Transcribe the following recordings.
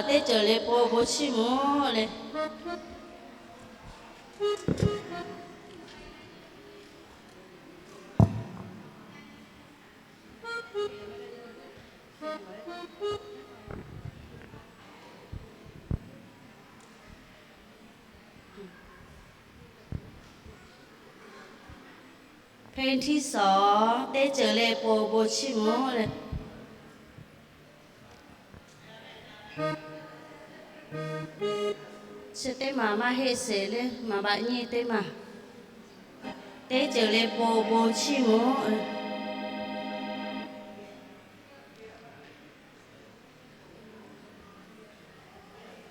teˇ ceuˬ le po bon chiˇ mvuh le. Hpeˇ htiˇ sawˍ, teˇ ceuˬ le po bon chiˇ mvuh le. Chi teˇ maˬ maˇ heˆ sheˍ le, maˍ baꞈ nyiˇ teˇ maˬ. Teˇ ceuˬ le po bon chiˇ mvuh.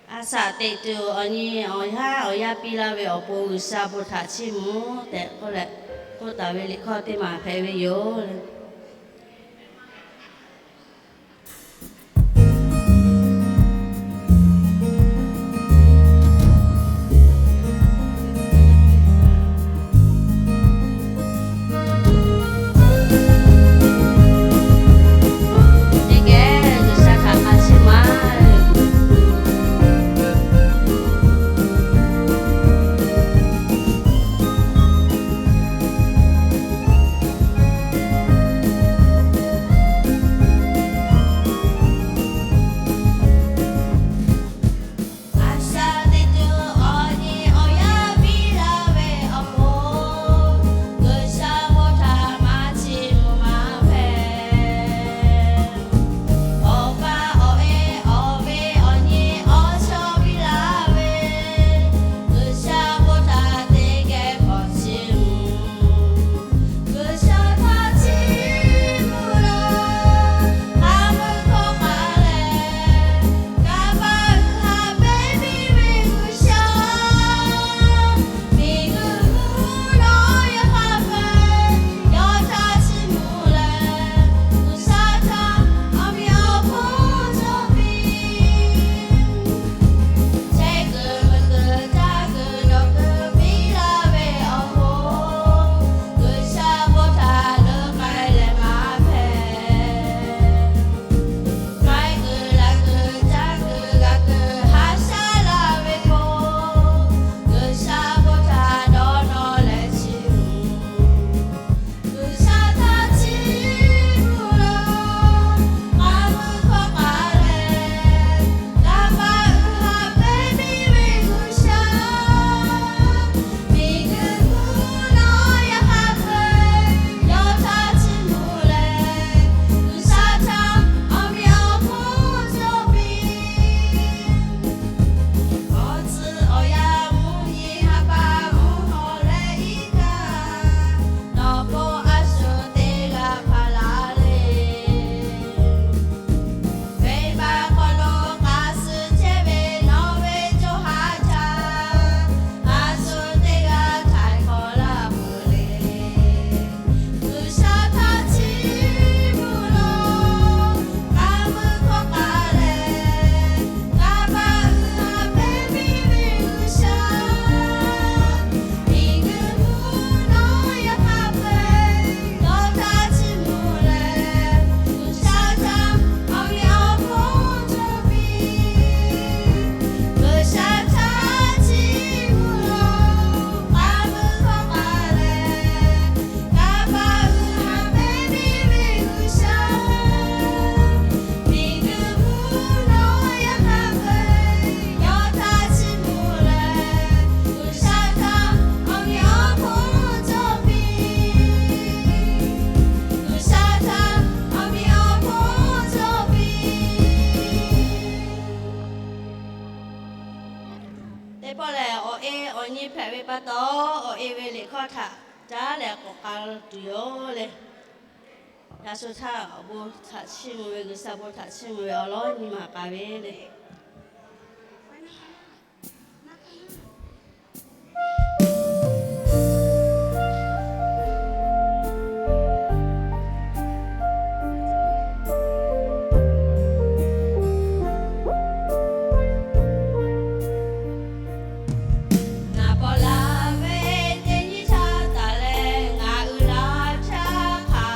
A shaꞈ teꞈ tuˬ awˬ nyi awˬ haˉ awˬ yanˇ piˇ laˇ ve awˬ pon G'uiˬsha bon htaꞈ chiˇ mvuh tehꞈ k'oˆ leh, k'oˆ taˍ ve liꞈ hkawˇ teˇ maˬ hpehꞈ ve yoˬ. A shaꞈ teꞈ tuˬ awˬ nyi awˬ yanˇ piˇ laˇ ve awˬ pon, G'uiˬsha bon htaꞈ maˇ chiˇ mvuh maˇ hpehꞈ. Awˬ pa awˬ e awˬ ve awˬ nyi awˬ shaw piˇ laˇ ve, G'uiˬsha bon htaꞈ teˇ geh k'awꞈ chiˇ mvuh. G'uiˬsha htaꞈ chiˇ mvuh lawˬ, a mvuhˇ hkawˇ k'aˬ lehˬ, kaꞈ pa uiˍ haꞈ pehnˇ piˇ ve G'uiˬsha, miˬguiˬ mvuhˇ naw yaˇ hk'a peu-eˬ yawˇ htaꞈ chiˇ mvuh leh, G'uiˬsha htaꞈ awˬ meꞈ awˬ hponˇ cawˬ piˇ. Chehˇ kuiˬ meuꞈ kuiˬ caˇ kuiˬ dawˬ kuiˬ piˇ laˇ ve awˬ pon, G'uiˬsha bon htaꞈ leuˉ k'ai leh maˇ hpehꞈ. K'ai kuiˬ laˬ kuiˬ caˇ kuiˬ g'a kuiˬ haꞈ shaˉ laˇ ve k'o, G'uiˬsha bon htaꞈ dawˇ nawˇ leh chiˇ mvuh. G'uiˬsha htaꞈ chiˇ mvuh lawˬ, a mvuhˇ hkawˇ k'aˬ lehˬ, kaꞈ pa uiˍ haꞈ pehnˇ piˇ ve G'uiˬsha, miˬguiˬ mvuhˇ naw yaˇ hk'a peu-eˬ yawˇ htaꞈ chiˇ mvuh leh, G'uiˬsha htaꞈ awˬ meꞈ awˬ hponˇ cawˬ piˇ. Awˬ tcuhˉ awˬ yanˇ mvuhˇ nyi ha pa mvuhˇ hawˬ leh iˉ kaˆ, nawˬ hk'oˆ a shu teˇ g'aˇ hpaˍ laˬ le. Venˇbaˆ hk'aw lo k'a suh chehˇ ve nawˬ ve co ha htaꞈ a shu teˇ g'aˇ htaiˍ hk'awꞈ laˇ peuˬ le. G'uiˬsha htaꞈ chiˇ mvuh lawˬ, a mvuhˇ hkawˇ k'aˬ lehˬ, kaꞈ pa uiˍ haꞈ pehnˇ piˇ ve G'uiˬsha, miˬguiˬ mvuhˇ naw yaˇ hk'a peu-eˬ yawˇ htaꞈ chiˇ mvuh leh, G'uiˬsha htaꞈ awˬ meꞈ awˬ hponˇ cawˬ piˇ. G'uiˬsha htaꞈ chiˇ mvuh lawˬ, a mvuhˇ hkawˇ k'aˬ lehˬ, kaꞈ pa uiˍ haꞈ pehnˇ piˇ ve G'uiˬsha, miˬguiˬ mvuhˇ naw yaˇ hk'a peu-eˬ yawˇ htaꞈ chiˇ mvuh leh, G'uiˬsha htaꞈ awˬ meꞈ awˬ hponˇ cawˬ piˇ. G'uiˬsha htaꞈ awˬ meꞈ awˬ hponˇ cawˬ piˇ. Teˇ pawˆ lehˬ, awˬ e awˬ nyi hpehꞈ ve pa taw, awˬ e ve liꞈ hkawˇ htaꞈ caˉ leh k'awꞈ k'ai tuˬ yoˬ le. Yaꞈ shu htaˇ awˬ bon htaꞈ chiˇ mvuh ve, G'uiˬsha bon htaꞈ chiˇ mvuh ve awˬ lawn nyi ma k'ai ve le. Ngaˬ paw laˬ ve teˇ nyi htaˇ taˍ leh ngaˬ uiˍ la htaˇ hk'a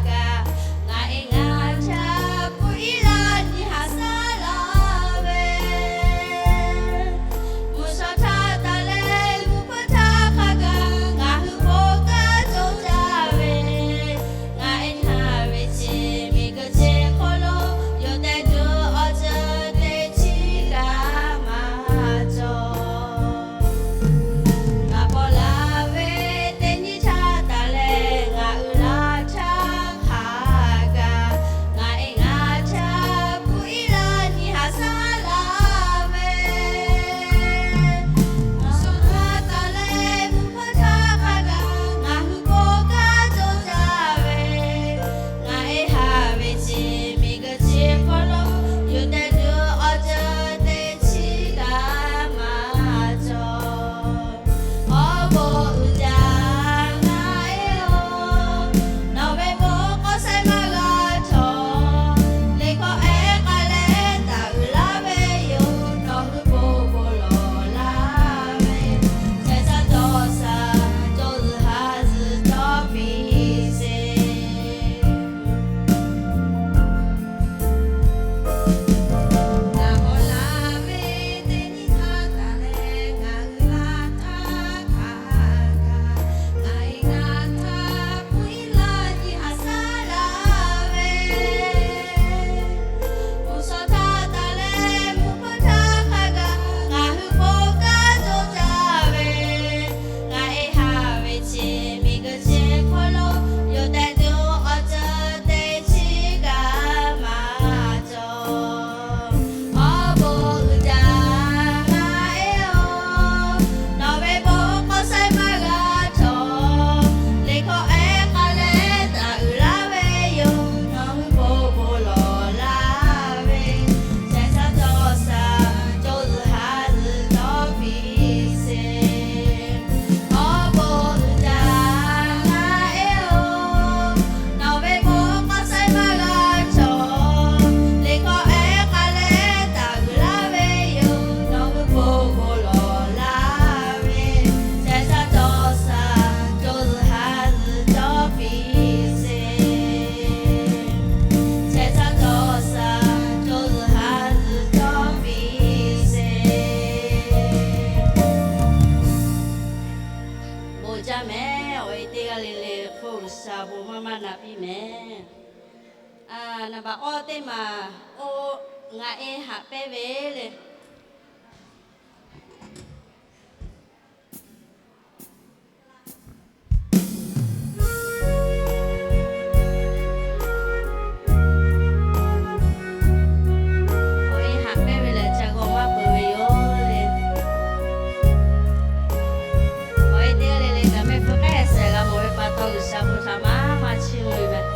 gaˬ, ngaˬ e ngaˬ htaꞈ kuˬ iˉ laˇ nyi haꞈ shaˉ laˇ. G'uiˬsha bon maˇ maˇ naꞈ piˇ mehˍ. Naˍ baꞈ k'awˇ teˇ maˬ, oˇ, ngaˬ e haꞈ pehnˇ ve le. Awˬ e haꞈ pehnˇ ve lehˬ, ca g'awˇ maˇ peuˬ ve yoˬ le. Awˬ e teˇ g'aˇ le le kaꞈ mehˆ hpfuhˇ k'ai shehˍ g'a mawˬ ve pa taw, G'uiˬsha bon htaꞈ maˇ maˇ chiˇ mvuh ve mehˍ.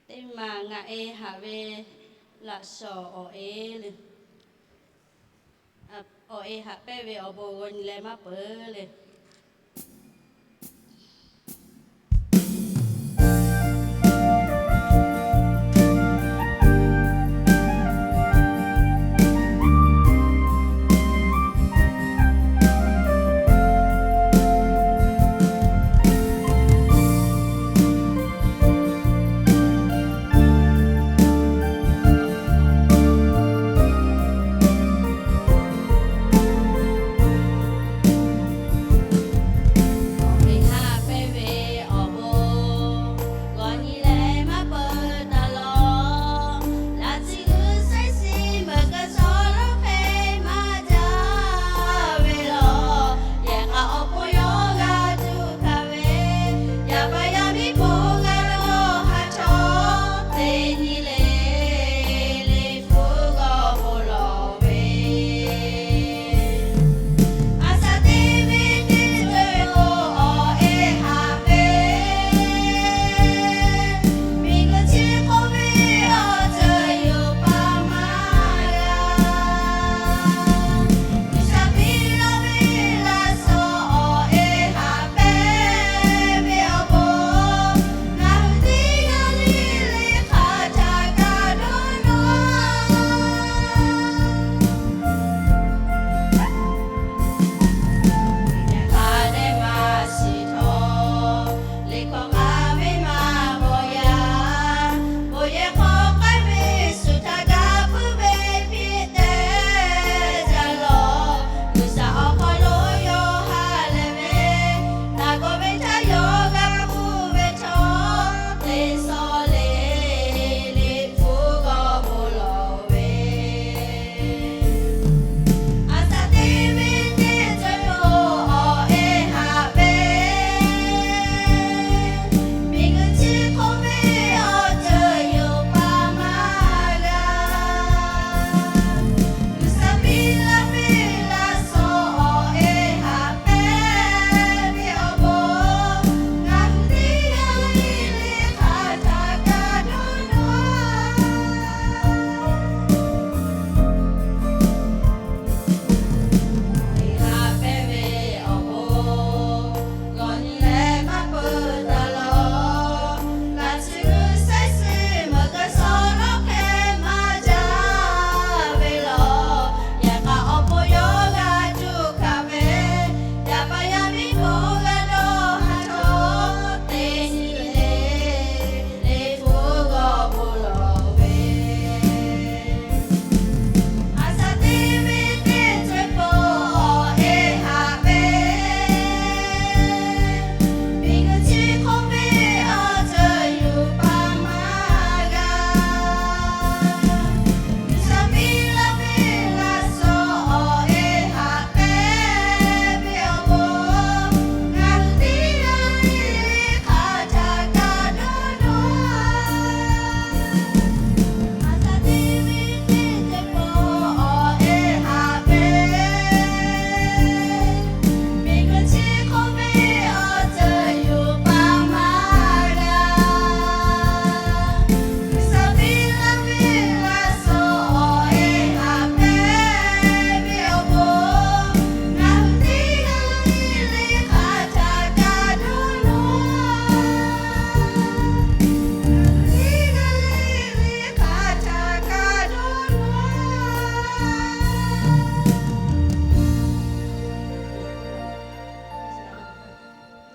Teˇ maˬ ngaˬ e haꞈ ve laꞈ shawˍ awˬ e le. Awˬ e haꞈ pehnˇ ve awˬ bon g'aw nyi leh maˇ peuˬ le.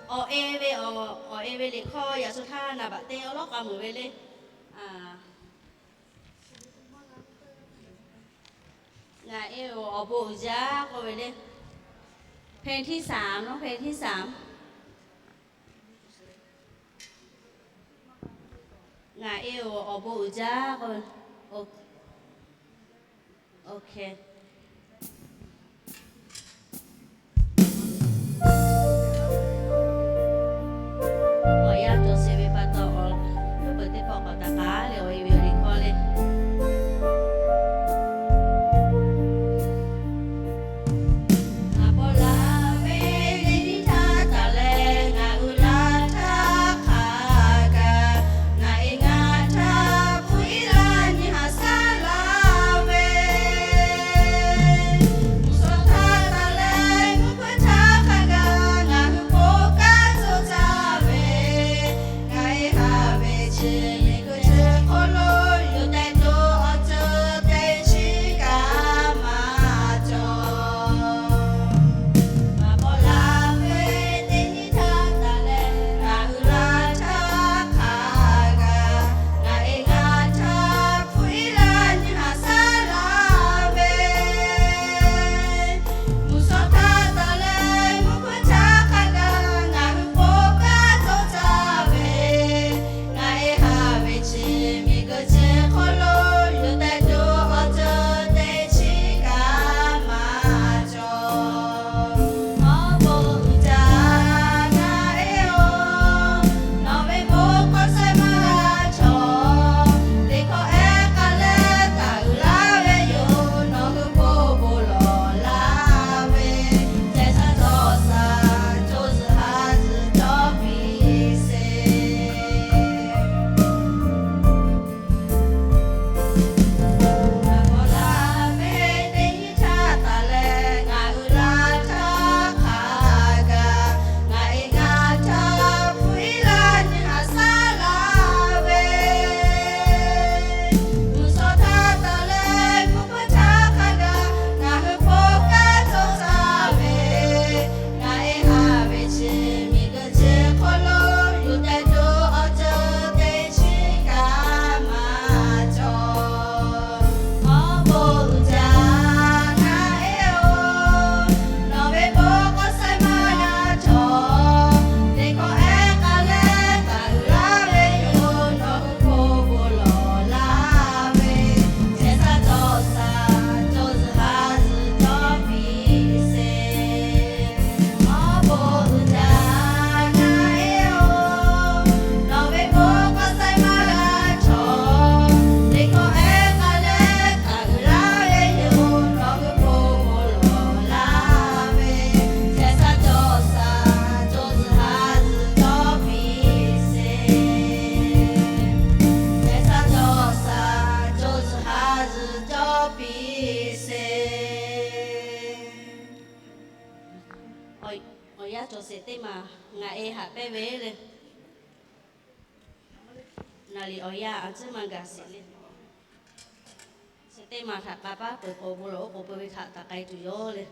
Awˬ e ve, awˬ e ve liꞈ hkawˇ yaꞈ shu htaˇ naˍ baꞈ te awˬ lawˉ k'a meuˍ ve le. Ngaˬ e-oˬ, awˬ bon uiˍ jaˇ k'oˆ ve le. เพลงที่สาม nawˉ, เพลงที่สาม. Ngaˬ e-oˬ, awˬ bon uiˍ jaˇ k'oˆ ve. Awˬ yanˇ cawˬ sheˍ ve pa taw, awˬ leuˉ peuˬ teˇ pawˆ k'awꞈ taˍ k'aˉ le, awˬ e ve liꞈ hkawˇ le. Aˬ paw la ve teˇ nyi htaˇ taˍ leh ngaˬ hui laˇ htaˇ hk'a gaˬ, ngaˬ e ngaˬ htaˇ hpu iˉ laˇ nyi haꞈ shaˉ laˇ ve, mvuhˇ shawˉ htaˇ taˍ leh mvuhˇ hpeuꞈ htaˇ hk'a gaˬ ngaˬ hui k'oˆ kaˇ cawˬ caˇ ve, ngaˬ e haꞈ ve chi miˬguiˬ chi hk'oˆ lo yuˬ tehꞈ tuˬ awˬ ceuˬ teˇ chiˉ kaꞈ maˇ cawˬ. Aˬ paw la ve teˇ nyi htaˇ taˍ leh ngaˬ hui laˇ htaˇ hk'a gaˬ, ngaˬ e ngaˬ htaˇ hpu iˉ laˇ nyi haꞈ shaˉ laˇ ve, mvuhˇ shawˉ htaˇ taˍ leh mvuhˇ hpeuꞈ htaˇ hk'a gaˬ ngaˬ hui k'oˆ kaˇ cawˬ caˇ ve, ngaˬ e haꞈ ve chi miˬguiˬ chi hk'oˆ lo yuˬ tehꞈ tuˬ awˬ ceuˬ teˇ chiˉ kaꞈ maˇ cawˬ. Awˬ bon uiˍ jaˇ ngaˬ e-oˬ, nawˬ ve bon k'awꞈ shaiˍ maˇ cawˬ. Liꞈ hkawˇ ehˉ k'a leh taˍ uiˍ laˇ ve yoˬ, nawˬ hui bon bon lawˬ laˇ ve, ceh shaˉ cawˬ shaˍ cawˬ zuhˬ ha zuhˬ cawˬ piˇ sheˍ. Aˬ paw la ve teˇ nyi htaˇ taˍ leh ngaˬ hui laˇ htaˇ hk'a gaˬ, ngaˬ e ngaˬ htaˇ hpu iˉ laˇ nyi haꞈ shaˉ laˇ ve, mvuhˇ shawˉ htaˇ taˍ leh mvuhˇ hpeuꞈ htaˇ hk'a gaˬ ngaˬ hui k'oˆ kaˇ cawˬ caˇ ve, ngaˬ e haꞈ ve chi miˬguiˬ chi hk'oˆ lo yuˬ tehꞈ tuˬ awˬ ceuˬ teˇ chiˉ kaꞈ maˇ cawˬ. Awˬ bon uiˍ jaˇ ngaˬ e-oˬ, nawˬ ve bon k'awꞈ shaiˍ maˇ cawˬ. Liꞈ hkawˇ ehˉ k'a leh taˍ uiˍ laˇ ve yoˬ, nawˬ hui bon bon lawˬ laˇ ve, ceh shaˉ cawˬ shaˍ cawˬ zuhˬ ha zuhˬ cawˬ piˇ sheˍ. Awˬ bon uiˍ jaˇ ngaˬ e-oˬ, nawˬ ve bon k'awꞈ shaiˍ maˇ cawˬ. Liꞈ hkawˇ ehˉ k'a leh taˍ uiˍ laˇ ve yoˬ, nawˬ hui bon bon lawˬ laˇ ve, ceh shaˉ cawˬ shaˍ cawˬ zuhˬ ha zuhˬ cawˬ piˇ sheˍ. Ceh shaˉ cawˬ shaˍ cawˬ zuhˬ ha zuhˬ cawˬ piˇ sheˍ. Awˬ yanˇ cawˬ sheˍ teˇ maˬ ngaˬ e haꞈ pehnˇ ve le. Naˍ liˍ awˬ yanˇ a tcuhˉ maˇ gaˬ sheˍ le. Chi teˇ maˬ htaꞈ k'a paˉ peuˬ k'o, bon lawˬ oˉ k'oˍ pui ve htaꞈ taꞈ k'ai tuˬ yoˬ le.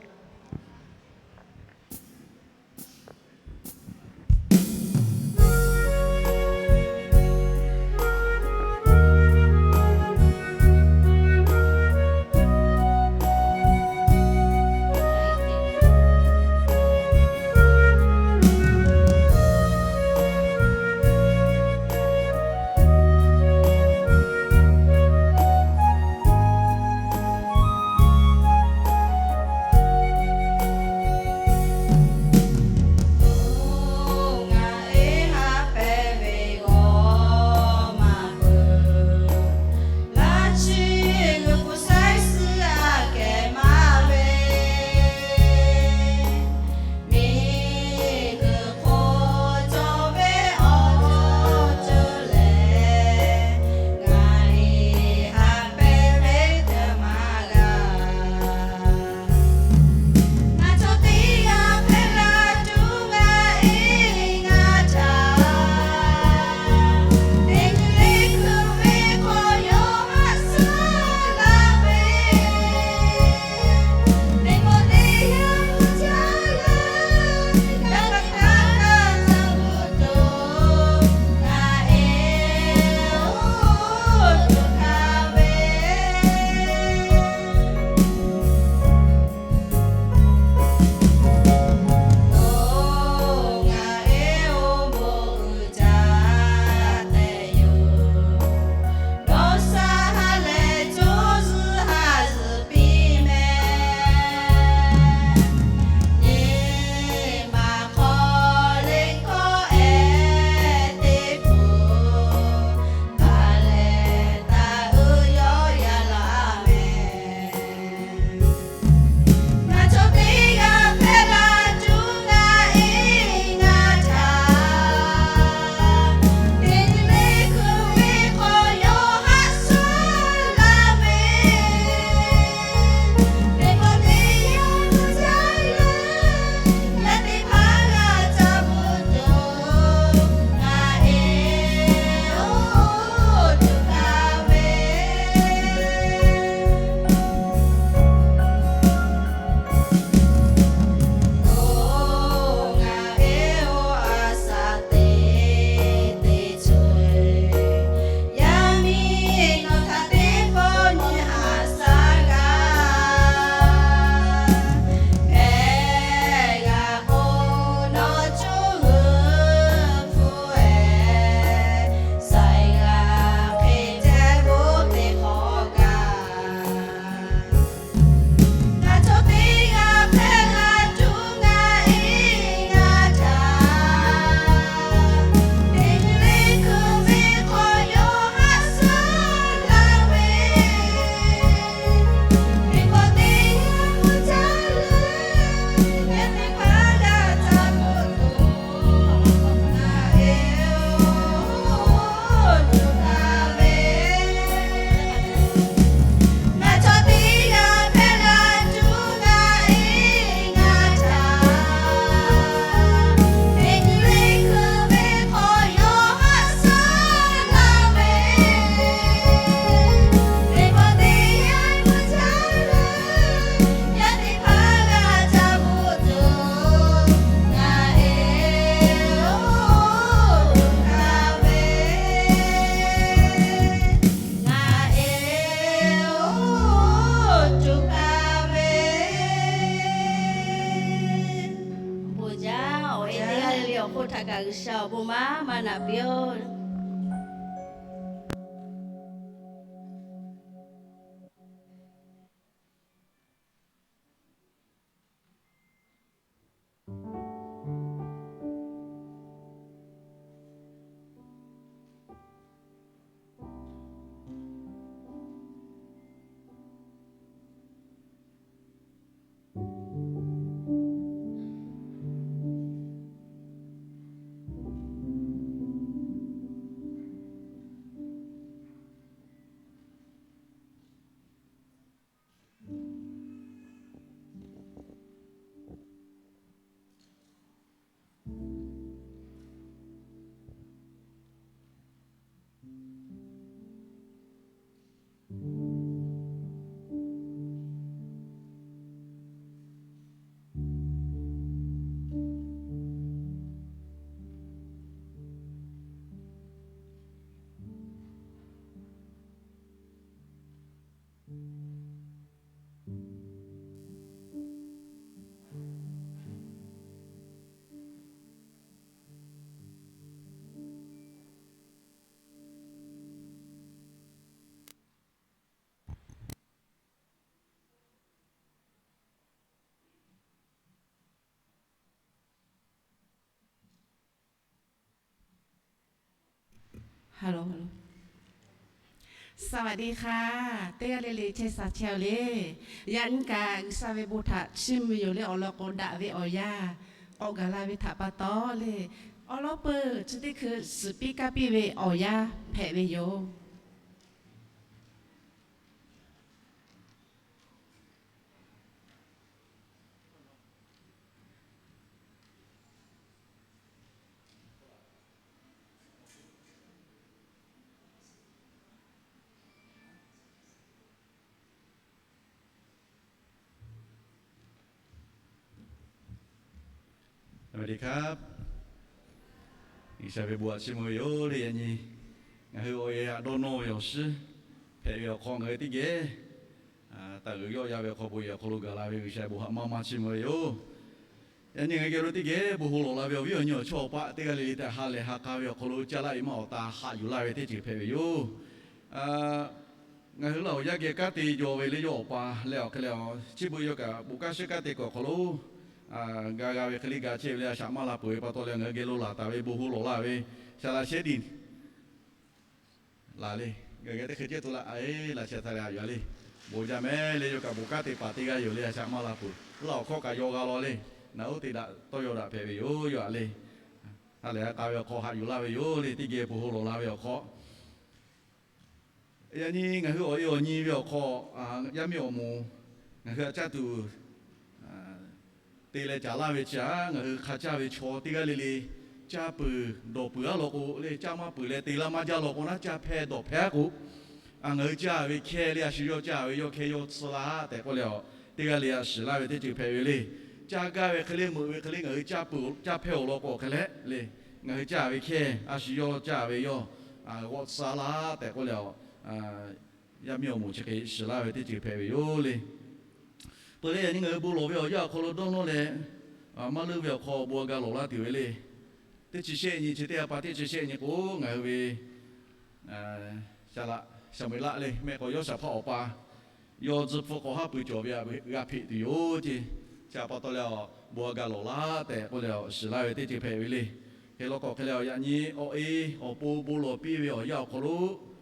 Hk'oˆ htaꞈ kaꞈ G'uiˬsha awˬ bon maˇ maˇ naꞈ piˇ-oˆ. Hello, hello. สวัสดีค่ะ. Teˇ g'aˇ le le chehˇ sha chehˇ-oˬ le. Yaꞈ nyi kaꞈ G'uiˬsha ve bon htaꞈ chiˇ mvuh yoˬ le. Awˬ lawn k'o, daꞈ ve awˬ yanˇ k'awꞈ gaˬ la ve htaꞈ pa taw le, awˬ lawn peuˬ chi teˇ hkui suhˍ piˇ kaˇ piˇ ve awˬ yanˇ hpehꞈ ve yoˬ. G'uiˬsha ve bon htaꞈ chiˇ mvuh ve yoˬ le. Yaꞈ nyi ngaˬ hui awˬ e htaꞈ dawˇ nawˇ ve awˬ shiˉ hpehꞈ ve awˬ hk'aw, ngaˬ hui teˇ geh taˍ g'uiˬ yawˆ yan ve awˬ hk'aw, bon yehˬ awˬ hk'aw lo gaˬ la ve G'uiˬsha bon htaꞈ maˇ maˇ chiˇ mvuh ve yoˬ. Yaꞈ nyi ngaˬ hui geh lo teˇ geh bon hawˉ lawˬ la ve awˬ viˉ awˬ nyi awˬ chawˇ awˬ paˆ teˇ g'aˇ le le tehꞈ ha lehˬ ha k'a ve awˬ hk'aw lo caˇ laˇ ve maˇ awˬ ta haꞈ yuˬ laˇ ve teˇ ceuˬ hpehꞈ ve yoˬ. Ngaˬ hui Laˇ huˍ yaˇ geh kanˉ te jaw ve le, yawˇ awˬ pa leh awˬ hk'e leh, chi beuꞈ yawˇ kaꞈ bon kanˉ shiˉ kanˉ te kuiˬ awˬ hk'aw lo ga g'a ve hk'e le ga chehˇ ve le, a shaꞈ maˇ la peuˬ ve pa taw leh, ngaˬ hui geh lo laˬ taˍ ve bon hawˉ lawˬ la ve Saˍ la� Shehˉ Diˍ laˬ le. Ngaˬ hui geh teˇ hk'e cehˇ to laˇ, a e, laꞈ sheh htaꞈ leh haꞈ yuˬ-a le. Bon jaˇ mehˍ le, yawˇ kaꞈ bon kanˉ te paˍ teˇ g'aˇ yoˬ le, a shaꞈ maˇ la peuˬ. Laˇ awˬ hkawˇ kaꞈ yaw g'a law le. Naˍ oˉ te daꞈ tawˇ yaw daꞈ hpehꞈ ve yoˬ, yawˇ-a le. Ha lehˬ ha k'a ve awˬ hk'aw haꞈ yuˬ laˇ ve yoˬ le, teˇ geh bon hawˉ lawˬ la ve awˬ hk'aw. Yaꞈ nyi ngaˬ hui awˬ e awˬ nyi ve awˬ hk'aw, yaˇ miˇ awˬ moˍ ngaˬ hui htaꞈ caˇ tuˬ te leh caˍ laˇ ve chi htaꞈ ngaˬ hui hk'a caˇ ve chaw teˇ g'aˇ le le, caˇ peuˬ dawˬ peuˬ-a law k'o le, caˇ maˇ peuˬ leh te laˇ maˇ jaˇ law k'o naˉ, caˇ hpehˇ dawˬ hpehˇ-a k'o, ngaˬ hui caˇ ve hkehˇ le, a shu yawˇ caˇ ve yawˇ hkehˇ yawˇ tsuhˇ laˇ tehꞈ k'oˆ leh, teˇ g'aˇ le a shiˍ laˇ ve teˇ ceuˬ hpehꞈ ve le. Caˇ gaˇ ve hk'e le, meuꞈ ve hk'e le, ngaˬ hui caˇ peuˬ caˇ hpehˇ-oˬ law k'o hk'e leh le, ngaˬ hui caˇ ve hkehˇ a shu yawˇ caˇ ve yawˇ g'awˆ tsuhˇ laˇ tehꞈ k'oˆ leh, yaˇ miˇ awˬ moˍ chi hk'e shiˍ laˇ ve teˇ ceuˬ hpehꞈ ve yoˬ le. Peuˬ leh yaꞈ nyi ngaˬ hui bon lawˬ ve awˬ yanˇ awˬ hk'aw lo dawˇ nawˇ leh, maˇ leuˆ ve awˬ hk'aw bon a ga lawˬ laˇ tuˬ ve le. Teˇ chi shehˆ nyi chi teˇ ha pa teˇ chi shehˆ nyi k'o, ngaˬ hui ve Saˍ laꞈ Saˍmo-eˍlaˆ le, mehˆ k'awꞈ yawˇ shaˍ hpaˇ awˬ pa yawˇ tzuhˇ hpfuhˇ k'awꞈ haˉ pui cawˬ ve g'a hpeꞈ tuˬ yoˬ ce. Chi htaꞈ pa taw leh, bon a ga lawˬ laˇ tehꞈ k'oˆ leh shiˍ laˇ ve teˇ ceuˬ hpehꞈ ve le. Hk'e law k'o hk'e leh, yaꞈ nyi awˬ e awˬ pon bon lawˬ piˇ ve awˬ yanˇ awˬ hk'aw lo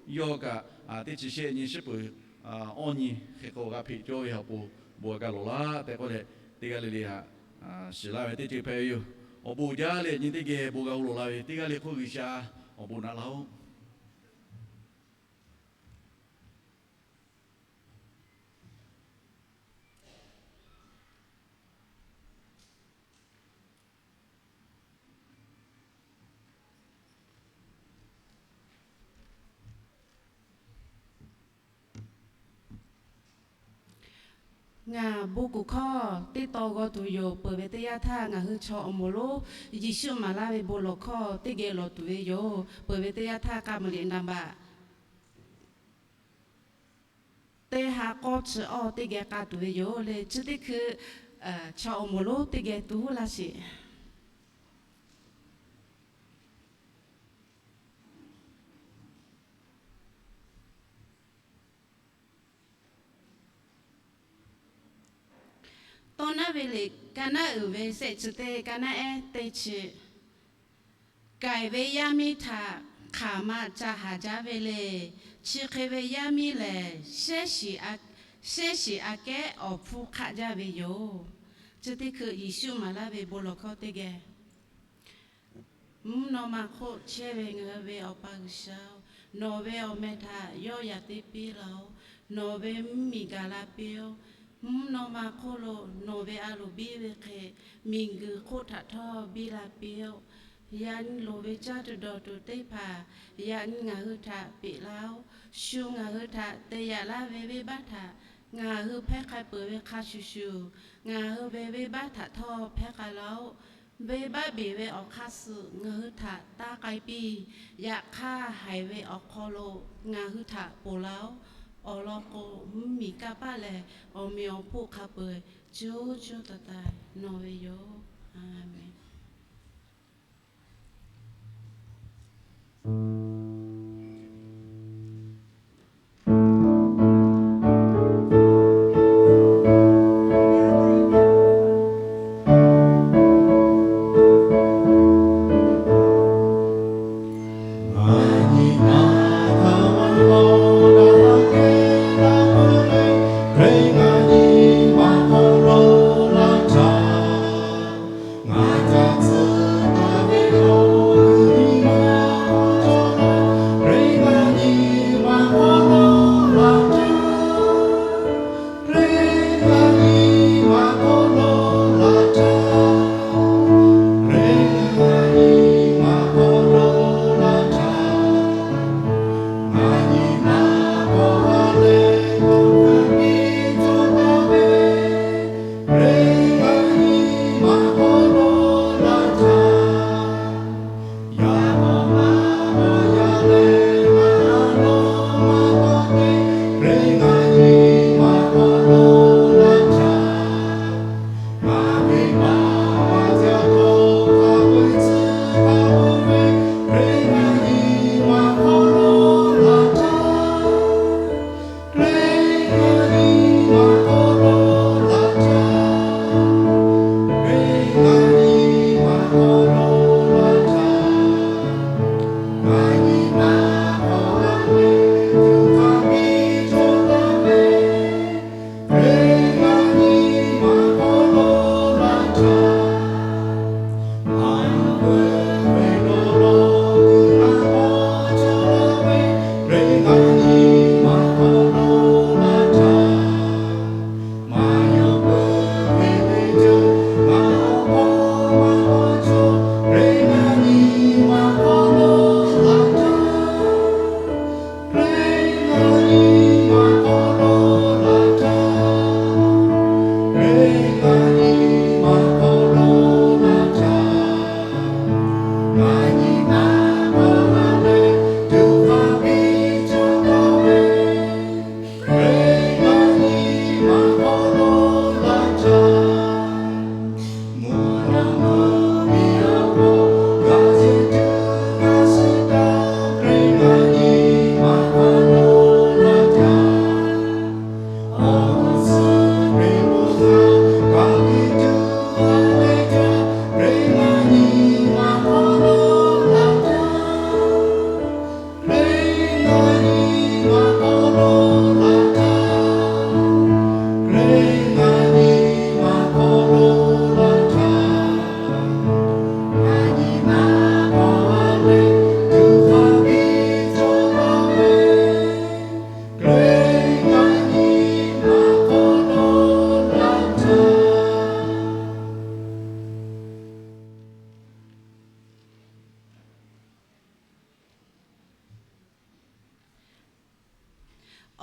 yawˇ kaꞈ teˇ chi shehˆ nyi shiˉ peuˬ awˇ nyi hk'e k'o g'a hpeꞈ cawˇ ve awˬ pon bon a ga lawˬ laˇ tehꞈ k'oˆ leh, teˇ g'aˇ le le htaꞈ shiˍ laˇ ve teˇ ceuˬ hpehꞈ ve yoˬ. Awˬ bon jaˇ leh nyi teˇ geh bon g'a hu lawˬ la ve teˇ g'aˇ le hk'oˆ G'uiˬsha awˬ bon naꞈ laˇ-oˆ. Ngaˬ bon kuˬ hkawˇ teˇ taw g'aw tuˬ yoˬ. Peuˬ ve teˇ yanˇ htaˇ ngaˬ hui chaw awˬ moˍ lonˉ Yeˍsuˆ maˍ laˇ ve bon lawˬ hkawˇ teˇ geh lawˬ tuˬ ve yoˬ. Peuˬ ve teˇ yanˇ htaˇ k'a muiˬ liꞈ naˍ baꞈ teˇ ha k'awˇ chi awˇ teˇ geh k'a tuˬ ve yoˬ le. Chi teˇ hkui chaw awˬ moˍ lonˉ teˇ geh tuˬ laˇ sheˍ. naˉ ve liꞈ ka naˉ uiˍ ve shehˆ chi teˇ ka naˉ ehˉ teˇ chi. K'ai ve yaˇ miˇ htaꞈ hk'aˬ ma ca haˍ jaˇ ve le. Chi hk'e ve yaˇ miˇ lehˬ, shehˉ shiˍ aꞈ kehˉ awˬ hpfuhˇ hk'aˆ jaˇ ve yoˬ. Chi teˇ hkui Yeˍsuˆ maˍ laˇ ve bon lawˬ hkawˇ teˇ geh, Mvuhˇ naw ma hk'oˆ chehˇ ve ngaˬ hui ve Awˬ pa G'uiˬsha-oˬ, nawˬ ve awˬ meh htaꞈ yawˇ yaꞈ teꞈ piˇ laˇ-oˬ. Nawˬ ve mvuhˇmiˬ gaˬ la piˇ-oˆ. Mvuhˇ naw ma hk'oˆ lo nawˬ ve a loˍ biˇ ve hk'e, miˬguiˬ hk'oˆ htaꞈ htawˇ biˇ la piˇ-oˆ. Yaꞈ nyi loˍ ve caˇ tuˬ dawˬ tuˬ teˇ hpaˍ yaꞈ nyi ngaˬ hui htaꞈ peꞈ laˇ-oˆ. Shu ngaˬ hui htaꞈ te yaꞈ laˇ ve venˇbaˆ htaꞈ ngaˬ hui hpehˇ k'ai peuˬ ve hk'a shuˍ shuˍ, ngaˬ hui ve venˇbaˆ htaꞈ htawˇ hpehˇ k'ai laˇ-oˆ. Venˇbaˆ beˬ ve awˬ hk'aˇ suh ngaˬ hui htaꞈ taˇ k'ai piˇ. Yaꞈ hk'aˇ, haiˬ ve awˬ hk'aw lo ngaˬ hui htaꞈ ponˬ laˇ-oˆ. Awˬ lawn k'o, mvuhˇmiˬ kanˇ paˆ leh awˬ meꞈ awˬ hponˇ hk'a peuˬ co co taiˍ taiˍ nawˬ ve yoˬ. Aˍmenˍ.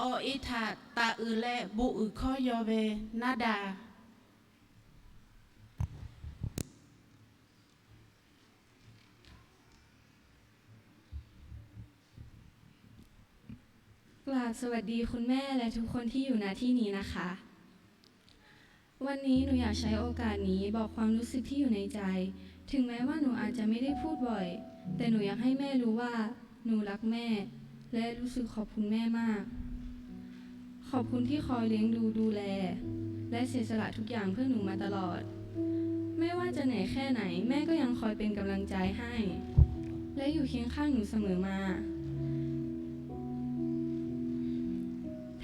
Awˬ e htaꞈ taˍ uiˍ leh bon uiˍ hkawˇ yaw ve naˆ daꞈ.กราบสวัสดีคุณแม่และทุกคนที่อยู่ณที่นี้นะคะ วันนี้หนูอยากใช้โอกาสนี้บอกความรู้สึกที่อยู่ในใจ ถึงแม้ว่าหนูอาจจะไม่ได้พูดบ่อย แต่หนูอยากให้แม่รู้ว่าหนูรักแม่ และรู้สึกขอบคุณแม่มาก ขอบคุณที่คอยเลี้ยงดูดูแล และเสียสละทุกอย่างเพื่อหนูมาตลอด ไม่ว่าจะเหนื่อยแค่ไหน แม่ก็ยังคอยเป็นกำลังใจให้ และอยู่เคียงข้างหนูเสมอมา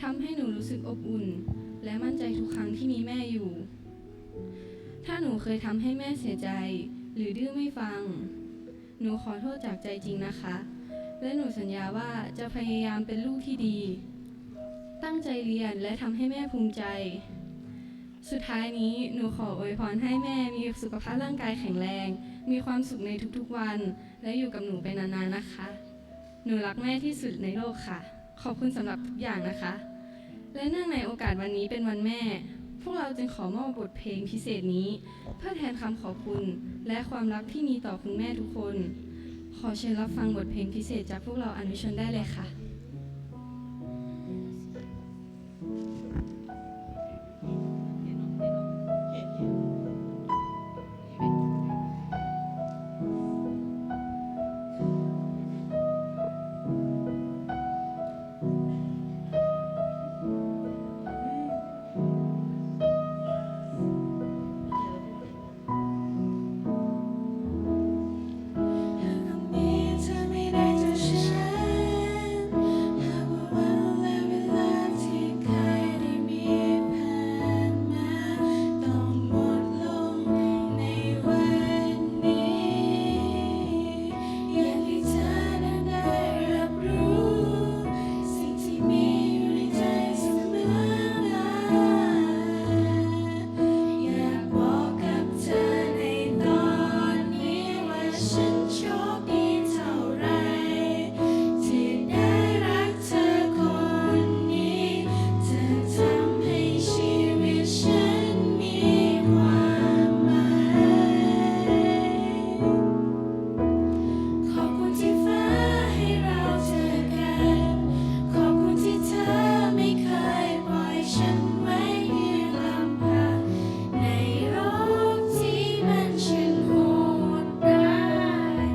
ทำให้หนูรู้สึกอบอุ่น และมั่นใจทุกครั้งที่มีแม่อยู่ ถ้าหนูเคยทำให้แม่เสียใจ หรือดื้อไม่ฟัง หนูขอโทษจากใจจริงนะคะ และหนูสัญญาว่าจะพยายามเป็นลูกที่ดี ตั้งใจเรียนและทำให้แม่ภูมิใจ สุดท้ายนี้หนูขออวยพรให้แม่มีสุขภาพร่างกายแข็งแรง มีความสุขในทุกๆวัน และอยู่กับหนูไปนานๆนะคะ หนูรักแม่ที่สุดในโลกค่ะ ขอบคุณสำหรับทุกอย่างนะคะ และเนื่องในโอกาสวันนี้เป็นวันแม่ พวกเราจึงขอมอบบทเพลงพิเศษนี้ เพื่อแทนคำขอบคุณ และความรักที่มีต่อคุณแม่ทุกคน ขอเชิญรับฟังบทเพลงพิเศษจากพวกเราอนุชนได้เลยค่ะ หากวันนี้เธอไม่ได้เจอฉัน หากว่าวันและเวลาที่เคยได้มีผ่านมา ต้องหมดลงในวันนี้ อยากให้เธอนั้นได้รับรู้ สิ่งที่มีอยู่ในใจเสมอมา อยากบอกกับเธอในตอนนี้ว่าฉันโชคดีเท่าไหร่ ที่ได้รักเธอคนนี้ เธอทำให้ชีวิตฉันมีความหมาย ขอบคุณที่ฟ้าให้เราเจอกัน ขอบคุณที่เธอไม่เคยปล่อยฉันไว้เพียงลำพัง ในโลกที่มันช่างโหดร้าย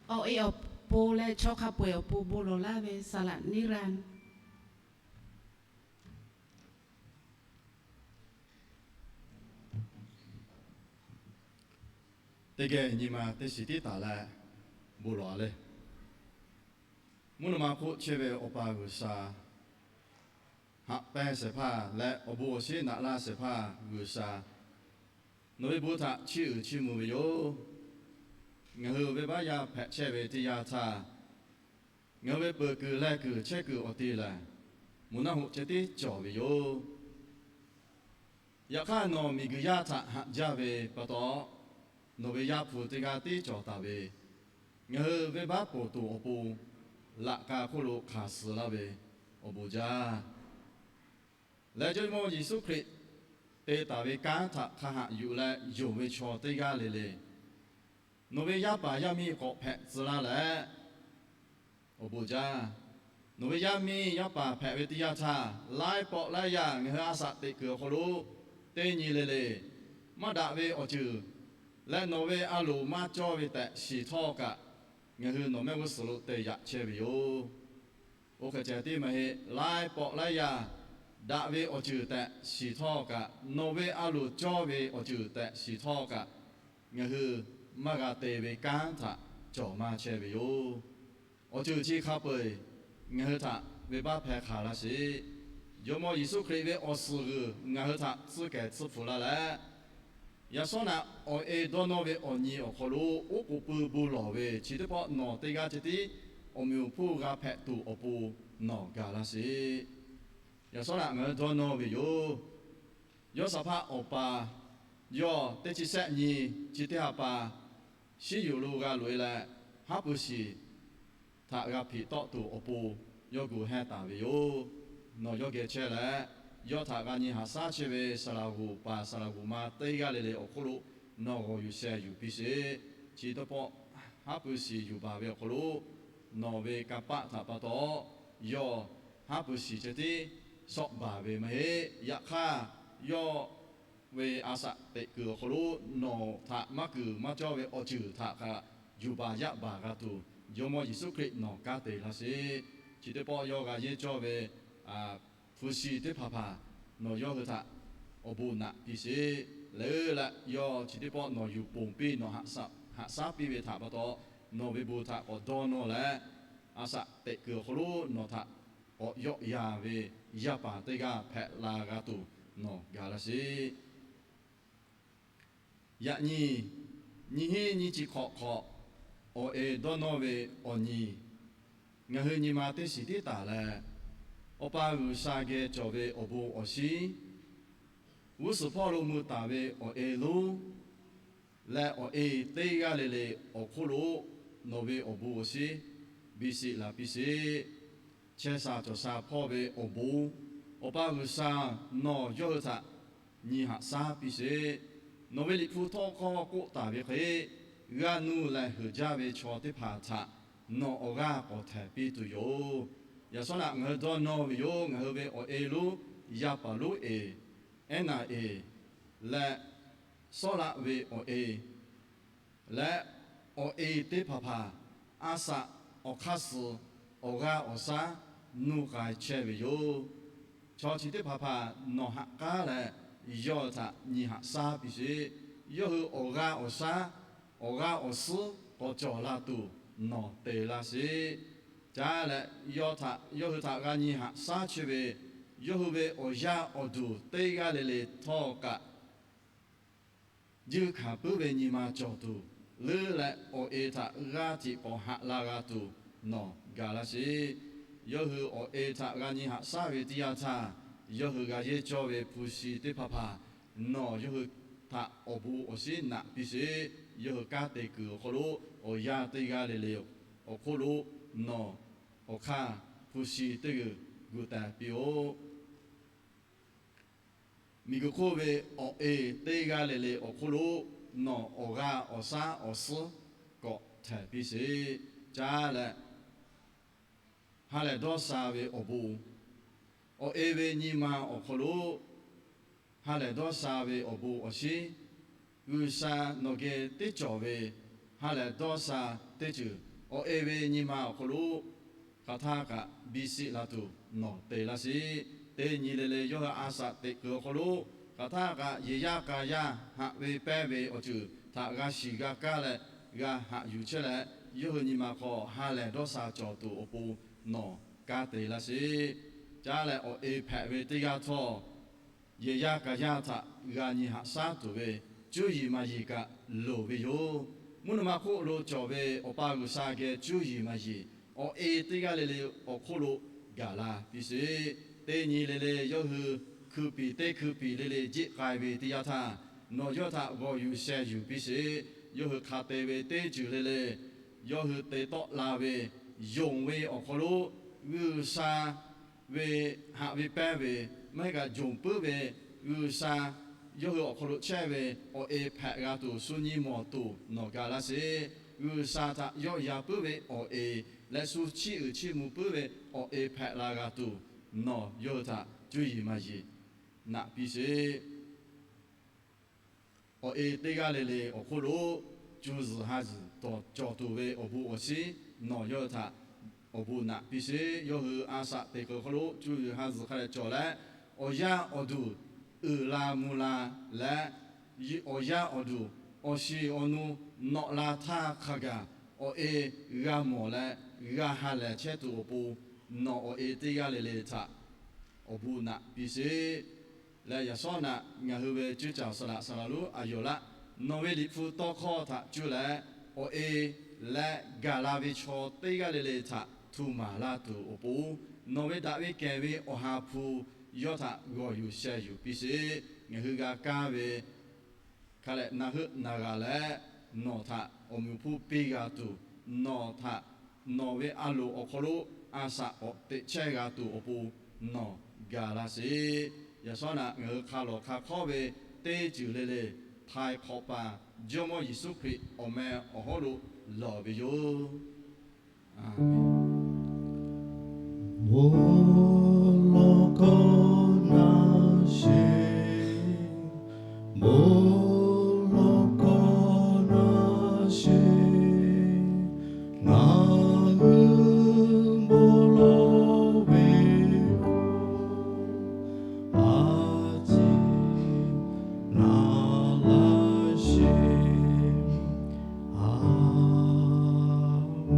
Awˬ e awˬ pon leh chaw hk'a peu-eˬ awˬ pon bon lawˬ laˇ ve saˍ laꞈ neˇ ranˇ. Teˇ geh nyi ma teˇ shiˍ tiˉ taˍ leh bon lawˬ-a le. Mvuhˇ naw ma hk'oˆ chehˇ ve Awˬ pa G'uiˬsha, haꞈ pehnˇ shehˍ hpaˇ leh awˬ bon awˬ shinˉ naꞈ laˇ shehˍ hpaˇ G'uiˬsha, nawˬ ve bon htaꞈ chiˇ uiˍ chiˇ mvuh ve yoˬ. Ngaˬ hui venˇbaˆ yaˇ hpehꞈ chehˇ ve teˇ yanˇ htaˇ, ngaˬ hui ve peuˬ kuiˬ leh kuiˬ chehˇ kuiˬ awˬ te lehˬ, moˬ naˆ hoꞈ ceh tiˉ cawˬ ve yoˬ. Yaꞈ hk'aˇ, nawˬ miˬguiˬ yaˇ htaꞈ haꞈ jaˇ ve pa taw, nawˬ ve Yaˇ hpu teˇ g'aˇ tiˉ cawˬ taˍ ve, ngaˬ hui venˇbaˆ ponˬ tuˬ awˬ pon laꞈ ka hk'oˆ lo hk'aˬ suh laˇ ve awˬ bon jaˇ. Leh Jawˇmawˇ Yeˍsuˆ Hkriꞈ te taˍ ve kanˉ htaꞈ hk'a haꞈ yuˬ leh yonˍ ve chaw teˇ g'aˇ le le, nawˬ ve yaˇ paˍ yaˇ miˇ k'awꞈ hpehꞈ tcuh laˇ leh, awˬ bon jaˇ. Nawˬ ve yaˇ miˇ yaˇ paˍ hpehꞈ ve teˇ yanˇ htaˇ, laiˉ pawˆ laiˉ yaˇ ngaˬ hui a shaꞈ teꞈ kuiˬ awˬ hk'aw lo teˇ nyi le le maˇ daꞈ ve awˬ ceuˬ leh nawˬ ve a loˍ maˇ cawˇ ve tehꞈ shiˍ htawˇ kaꞈ, ngaˬ hui nawˬ mehˆ g'uˇ suhˍ lo te yaꞈ chehˇ ve yoˬ. Oˇ hk'e ceh tiˉ maˇ heˆ, laiˉ pawˆ laiˉ yaˇ daꞈ ve awˬ ceuˬ tehꞈ shiˍ htawˇ kaꞈ, nawˬ ve a loˍ cawˇ ve awˬ ceuˬ tehꞈ shiˍ htawˇ kaꞈ, ngaˬ hui maˇ g'a te ve kanˉ htaꞈ cawˬ maˇ chehˇ ve yoˬ. Awˬ ceuˬ chi hk'a peu-eˬ ngaˬ hui htaꞈ venˇbaˆ hpehˇ hk'aˬ laˇ sheˍ. Jawˇmawˇ Yeˍsuˆ Hkriꞈ ve awˬ suhˍ g'uiˬ ngaˬ hui htaꞈ tcuh kehˬ tcuh hpfuhˍ la leh, yaꞈ shawˉ naꞈ awˬ e dawˇ nawˇ ve awˬ nyi awˬ hk'aw lo oˉ k'oˍ pui bon lawˬ ve chi teˇ pawˆ nawˬ teˇ g'aˇ ceh tiˉ awˬ meꞈ awˬ hponˇ g'a hpehꞈ tuˬ awˬ pon nawˬ gaˬ laˇ sheˍ. Yaꞈ shawˉ naꞈ ngaˬ hui dawˇ nawˇ ve yoˬ. Yawˇ shaˍ hpaˇ awˬ pa, yawˇ teˇ chi shehˆ nyi chi teˇ ha pa shiˉ yuˬ lo g'a loꞈ-e leh, haˉ pui shiˍ htaꞈ g'a hpiꞈ tawˆ tuˬ awˬ pon yawˇ gu hehˇ taˍ ve yoˬ. Nawˬ yawˇ geh chehˇ leh, yawˇ htaꞈ g'a nyi haꞈ shaˉ chehˇ ve saˍ laꞈ g'oˍ paˍ saˍ laꞈ g'oˍ ma teˇ g'aˇ le le awˬ hk'oˆ lo nawˬ g'awˬ yuˬ sheh yuˬ piˇ sheˍ. Chi teˇ pawˆ haˉ pui shiˍ yuˬ baˬ ve awˬ hk'aw lo nawˬ ve kanˇ paˆ htaꞈ pa taw, yawˇ haˉ pui shiˍ ceh tiˉ shawˆ baˬ ve maˇ heˆ. Yaꞈ hk'aˇ, yawˇ ve a shaꞈ teꞈ kuiˬ awˬ hk'aw lo nawˬ htaꞈ maˇ kuiˬ maˇ cawˇ ve awˬ ceuˬ htaꞈ kaꞈ yuˬ baˬ yaˇ baˬ g'a tuˬ, Jawˇmawˇ Yeˍsuˆ Hkriꞈ nawˬ kanˉ te laˇ sheˍ. Chi teˇ pawˆ yawˇ g'a yehˇ cawˇ ve hpu shi teˇ hpaˍ hpaˍ nawˬ yawˇ hui htaꞈ awˬ bon naꞈ piˇ sheˍ. Leuˉ leh yawˇ chi teˇ pawˆ nawˬ yuˬ ponˬ piˇ nawˬ haꞈ shaˉ piˇ ve htaꞈ pa taw, nawˬ ve bon htaꞈ k'awꞈ dawˇ nawˇ leh, a shaꞈ teꞈ kuiˬ awˬ hk'aw lo nawˬ htaꞈ k'awꞈ yawˆ yan ve yaˇ paˍ teˇ g'aˇ hpehꞈ la g'a tuˬ nawˬ gaˬ laˇ sheˍ. Yaꞈ nyi, nyiˇ hinˉ nyiˇ chi hk'awꞈ hk'awꞈ awˬ e dawˇ nawˇ ve awˬ nyi, ngaˬ hui nyi ma teˇ shiˍ tiˉ taˍ leh, Awˬ pa G'uiˬsha geh cawˬ ve awˬ bon awˬ shinˉ, g'uˇ suhˍ hpawˇ lo mui taˍ ve awˬ e lonˉ leh awˬ e teˇ g'aˇ le le awˬ hk'oˆ lo nawˬ ve awˬ bon awˬ shinˉ biˇ shiˆ la piˇ sheˍ. Chehˇ sha cawˬ sha hpawˇ ve awˬ bon, Awˬ pa G'uiˬsha nawˬ yawˇ hui htaꞈ nyi haꞈ shaˉ piˇ sheˍ. Nawˬ ve Liꞈ hpu htawˇ hkawˇ k'oˆ taˍ ve hk'e, g'aˇ nuˇ leh heuˬ jaˇ ve chaw teˇ hpaˍ htaꞈ nawˬ awˬ g'aˇ k'awꞈ htehˍ piˇ tuˬ yoˬ. Yaꞈ shawˉ naꞈ ngaˬ hui dawˇ nawˇ ve yoˬ. Ngaˬ hui ve awˬ e lonˉ, yaˇ paˍ lonˉ eˬ, ehˉ naˍ eˬ, leh sawˉlaˆ ve awˬ e leh awˬ e teˇ hpaˍ hpaˍ a shaꞈ awˬ hk'aˇ suh awˬ g'aˇ awˬ shaˉ nuˇ k'ai chehˇ ve yoˬ. Chaw chi teˇ hpaˍ hpaˍ nawˬ haꞈ k'aˉ leh, yawˇ htaꞈ nyi haꞈ shaˉ piˇ sheˍ. Yawˇ hui awˬ g'aˇ awˬ shaˉ, awˬ g'aˇ awˬ suhˉ k'awꞈ cawˬ la tuˬ nawˬ te laˇ sheˍ. Caˇ leh, yawˇ htaꞈ, yawˇ hui htaꞈ g'a nyi haꞈ shaˉ chehˇ ve, yawˇ hui ve awˬ yaˇ awˬ duˬ teˇ g'aˇ le le htawˇ kaꞈ juˇ hkanˍ puiˉ ve nyi ma cawˬ tuˬ, leuˉ leh awˬ e htaꞈ g'aˇ tiꞈ k'awꞈ haꞈ la g'a tuˬ nawˬ gaˬ laˇ sheˍ. Yawˇ hui awˬ e htaꞈ g'a nyi haꞈ shaˉ ve teˇ yanˇ htaˇ, yawˇ hui g'a yehˇ cawˇ ve hpu shi teˇ hpaˍ hpaˍ nawˬ yawˇ hui htaꞈ awˬ bon awˬ shinˉ naꞈ piˇ sheˍ. Yawˇ hui kanˉ te kuiˬ awˬ hk'aw lo awˬ yaˇ teˇ g'aˇ le le awˬ hk'oˆ lo nawˬ awˬ hk'aˇ hpu shi teˇ g'uiˬ gu teh piˇ-oˆ. Miˬguiˬ hk'oˆ ve awˬ e teˇ g'aˇ le le awˬ hk'oˆ lo nawˬ awˬ g'aˇ awˬ shaˉ awˬ suhˉ k'awꞈ htehˍ piˇ sheˍ. Caˇ leh, ha lehˬ dawˇ sha ve awˬ bon, awˬ e ve nyi ma awˬ hk'aw lo ha lehˬ dawˇ sha ve awˬ bon awˬ shinˉ, G'uiˬsha nawˬ geh teˇ cawˬ ve ha lehˬ dawˇ sha teˇ ceuˬ awˬ e ve nyi ma awˬ hk'aw lo hk'aˬ htaˇ kaꞈ biˇ sheˆ la tuˬ nawˬ te laˇ sheˍ. Teˇ nyi le le yawˇ hui a shaꞈ teꞈ kuiˬ awˬ hk'aw lo hk'aˬ htaˇ kaꞈ yehˬ yaˇ k'a yaˇ haꞈ ve pehnˇ ve awˬ ceuˬ htaꞈ g'a shiˍ g'a kaˇ leh g'a haꞈ yuˬ chehˇ leh, yawˇ hui nyi ma hk'aw ha lehˬ dawˇ sha cawˬ tuˬ awˬ pon nawˬ kanˉ te laˇ sheˍ. Caˇ leh awˬ e hpehꞈ ve teˇ g'aˇ htawˇ, yehˬ yaˇ k'a yaˇ htaꞈ g'a nyi haꞈ shaˉ tuˬ ve cuˇ yiˍ maˍ yiˍ kaꞈ loˍ ve yoˬ. Mvuhˇ naw ma hk'oˆ lo cawˬ ve Awˬ pa G'uiˬsha geh cuˇ yiˍ maˍ yiˍ awˬ e teˇ g'aˇ le le awˬ hk'oˆ lo gaˬ la piˇ sheˍ. Teˇ nyi le le yawˇ hui hkui piˍ teˇ hkui piˍ le le jeˆ k'ai ve teˇ yanˇ htaˇ, nawˬ yawˇ htaꞈ g'awˬ yuˬ sheh yuˬ piˇ sheˍ. Yawˇ hui hk'a te ve teˇ ceuˬ le le, yawˇ hui te tawˆ la ve yonˍ ve awˬ hk'aw lo G'uiˬsha ve haꞈ ve pehnˇ ve, maˇ heˆ kaꞈ yonˍ puiˉ ve G'uiˬsha yawˇ hui awˬ hk'aw lo chehˇ ve awˬ e hpehꞈ g'a tuˬ shu nyi mawˬ tuˬ nawˬ ga laˇ sheˍ. G'uiˬsha htaꞈ yawˆ yan puiˉ ve awˬ e leh shu chiˇ uiˍ chiˇ mvuh puiˉ ve awˬ e hpehꞈ la g'a tuˬ nawˬ yawˇ hui htaꞈ cuˇ yiˍ maˍ yiˍ naꞈ piˇ sheˍ. Awˬ e teˇ g'aˇ le le awˬ hk'oˆ lo cuˇ zuhˬ ha zuhˬ cawˬ tuˬ ve awˬ bon awˬ shinˉ nawˬ yawˇ hui htaꞈ awˬ bon naꞈ piˇ sheˍ. Yawˇ hui a shaꞈ teꞈ kuiˬ awˬ hk'aw lo cuˇ zuhˬ ha zuhˬ hk'a dehꞈ cawˬ leh, awˬ yaˇ awˬ duˬ uiˍ la mvuh la leh, awˬ yaˇ awˬ duˬ awˬ shiˍ awˬ nu nawꞈ la htaˇ hk'a gaˬ awˬ e g'a mawˬ leh g'a ha lehˬ chehˇ tuˬ awˬ pon nawˬ awˬ e teˇ g'aˇ le le htaꞈ awˬ bon naꞈ piˇ sheˍ. Leh yaꞈ shawˉ naꞈ ngaˬ hui ve cuˇ caˍ saˍ laꞈ saˍ laꞈ lonˉ a yawˬ laˆ, nawˬ ve Liꞈ hpu tawˇ hkawˇ htaꞈ cuˇ leh awˬ e leh gaˬ la ve chaw teˇ g'aˇ le le htaꞈ htu maˍ laˇ tuˬ awˬ pon, nawˬ ve daꞈ ve kehˬ ve Awˬ ha hpu yawˇ htaꞈ g'awˬ yuˬ sheh yuˬ piˇ sheˍ. Ngaˬ hui g'a kaˇ ve hk'a lehˬ na heuˆ na g'a leh, nawˬ htaꞈ awˬ meꞈ awˬ hponˇ piˇ g'a tuˬ, nawˬ htaꞈ nawˬ ve a loˍ awˬ hk'aw lo a shaꞈ k'awꞈ teꞈ chehˇ g'a tuˬ awˬ pon nawˬ ga laˇ sheˍ. Yaꞈ shawˉ naꞈ ngaˬ hui hk'a lawˬ hk'a hk'awˉ ve teˇ ceuˬ le le, htaiˍ hk'awꞈ paˍ Jawˇmawˇ Yeˍsuˆ Hkriꞈ awˬ meh awˬ hawˉ lo lawˬ ve yoˬ. Aˬ menˍ. Bon lawˬ kawˆ naˇ sheˍ, bon lawˬ kawˆ naˇ sheˍ, ngaˬ hui bon lawˬ ve a ciˉ naˍ laˇ sheˍ. Aˬ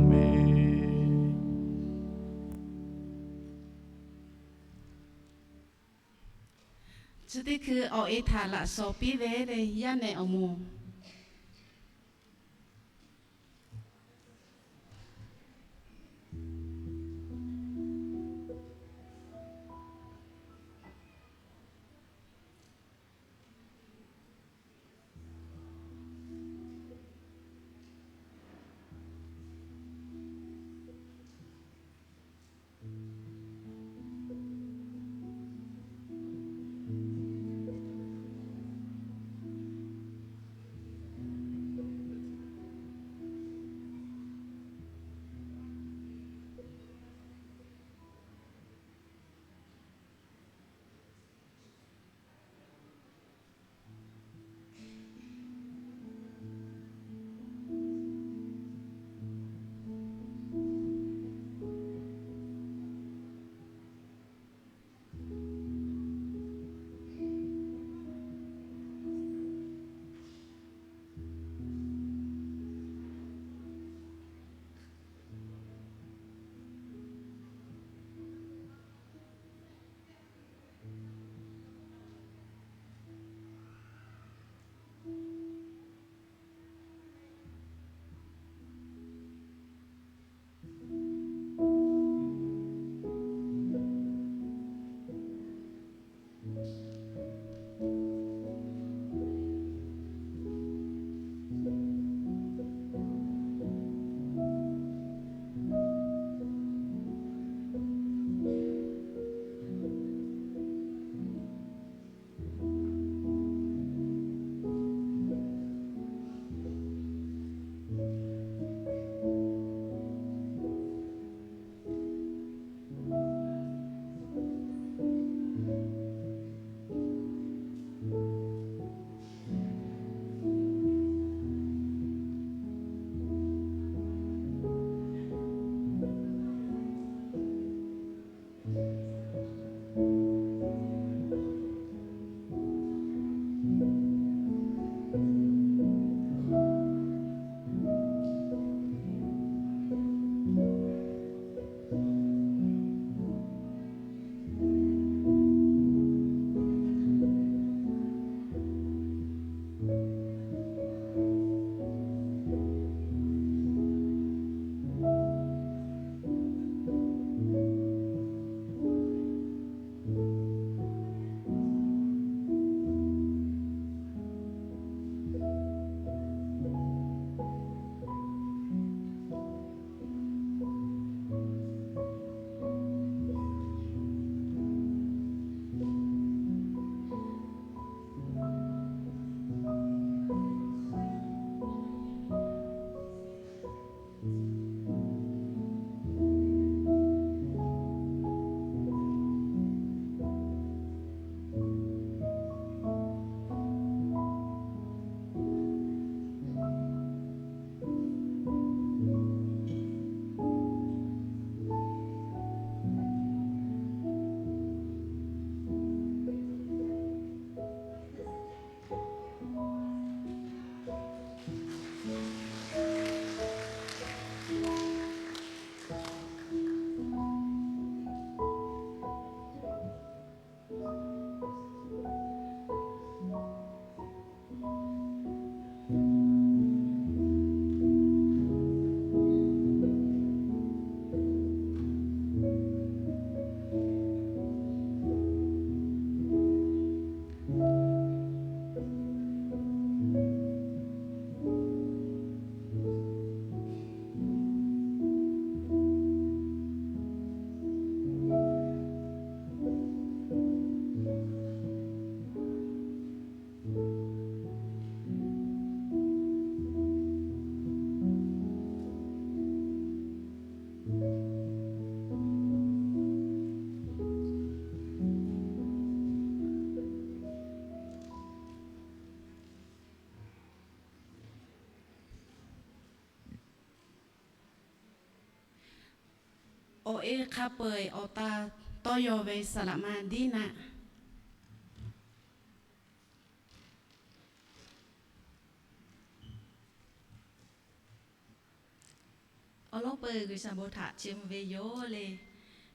menˍ. Chi teˇ hkui awˬ e htaꞈ laꞈ shawnˍ piˇ ve le yaˇ nehˬ awˬ moˍ. Awˬ e hk'a peu-eˬ awˬ ta tawˇ yaw ve saˍ laꞈ ma diˉ naˆ. Awˬ lawn peuˬ G'uiˬsha bon htaꞈ chiˇ mvuh ve yoˬ le.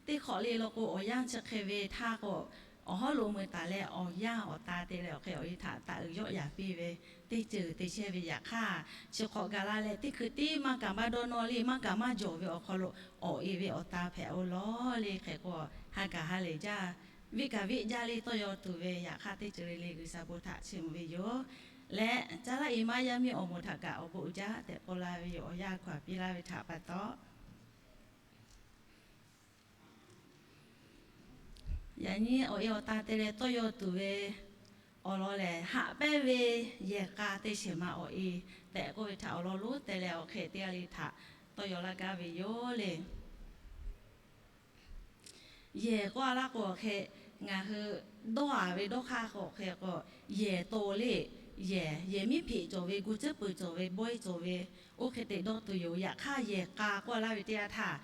Teˇ hk'awꞈ le law k'o, awˬ yanˇ chi hk'e ve htaˇ k'o, awˬ hawˉ lo mui taˍ leh awˬ yanˇ awˬ ta te leh awˬ hk'e awˬ e htaꞈ taˍ uiˍ yawˆ yaˍ piˇ ve teˇ ceuˬ te chehˇ ve yaꞈ hk'aˇ, chi hk'awꞈ gaˬ la leh teˇ hkui tiˉ maˇ kaꞈ maˇ dawˇ nawˇ le, maˇ kaꞈ maˇ jawˬ ve awˬ hk'aw lo awˬ e ve awˬ ta hpehꞈ-o lawˬ le. Hk'e k'o, ha kaꞈ ha lehˬ jaˇ, viˆ kaꞈ viˆ jaˇ le tawˇ yaw tuˬ ve yaꞈ hk'aˇ teˇ ceuˬ le le G'uiˬsha bon htaꞈ chiˇ mvuh ve yoˬ. Leh caˇ laˇ e maˇ yaˇ miˇ awˬ moˍ htaꞈ kaꞈ awˬ bon uiˍ jaˇ tehꞈ k'oˆ laˇ ve yoˬ. Awˬ yanˇ hkanˍ piˇ laˇ ve htaꞈ pa taw, yaꞈ nyi awˬ e awˬ ta te leh tawˇ yaw tuˬ ve awˬ lawn lehˬ, haꞈ pehnˇ ve yehˬ k'a te shehˍ ma awˬ e tehꞈ k'oˆ ve htaꞈ awˬ lawn lonˉ te leh awˬ hk'e teˇ g'aˇ le htaꞈ tawˇ yaw laˇ gaˇ ve yoˬ le. Yehˬ k'oˆ a laˇ k'o awˬ hk'e, ngaˬ hui dawˇ a ve dawˇ hk'aˇ k'o awˬ hk'e k'o, yehˬ to le, yehˬ, yehˬ miˉ hpeꞈ cawˬ ve, gu tcuhˉ peuˬ cawˬ ve, bawehˇ cawˬ ve, oˇ hk'e te dawˇ tuˬ yoˬ. Yaꞈ hk'aˇ yehˬ k'a k'oˆ a laˇ ve teˇ yanˇ htaˇ,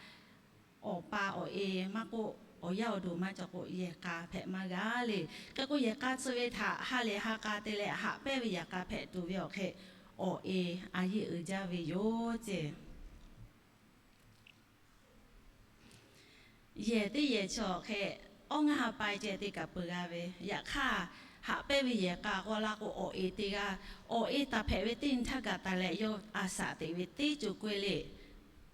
awˬ pa awˬ e maˇ k'oˆ, awˬ yaˇ awˬ duˬ maˇ cawˬ k'o, yehˬ k'a hpehꞈ maˇ g'a le. Hk'e k'o, yehˬ k'a tcuh ve htaꞈ ha lehˬ ha k'a te leh haꞈ pehnˇ ve yehˬ k'a hpehꞈ tuˬ ve awˬ hk'e, awˬ e a yeˆ uiˍ jaˇ ve yoˬ ce. Yehˬ teˇ yehˬ chi awˬ hk'e, awˇ ngaˇ ha pa ceh te kaꞈ peuˬ g'a ve. Yaꞈ hk'aˇ, haꞈ pehnˇ ve yehˬ k'a k'oˆ laˇ k'o, awˬ e teˇ g'aˇ, awˬ e taˍ hpehꞈ ve teˇ nyi htaˇ kaꞈ taˍ leh yawˇ a shaꞈ teꞈ ve teˇ ceuˬ k'oˆ le.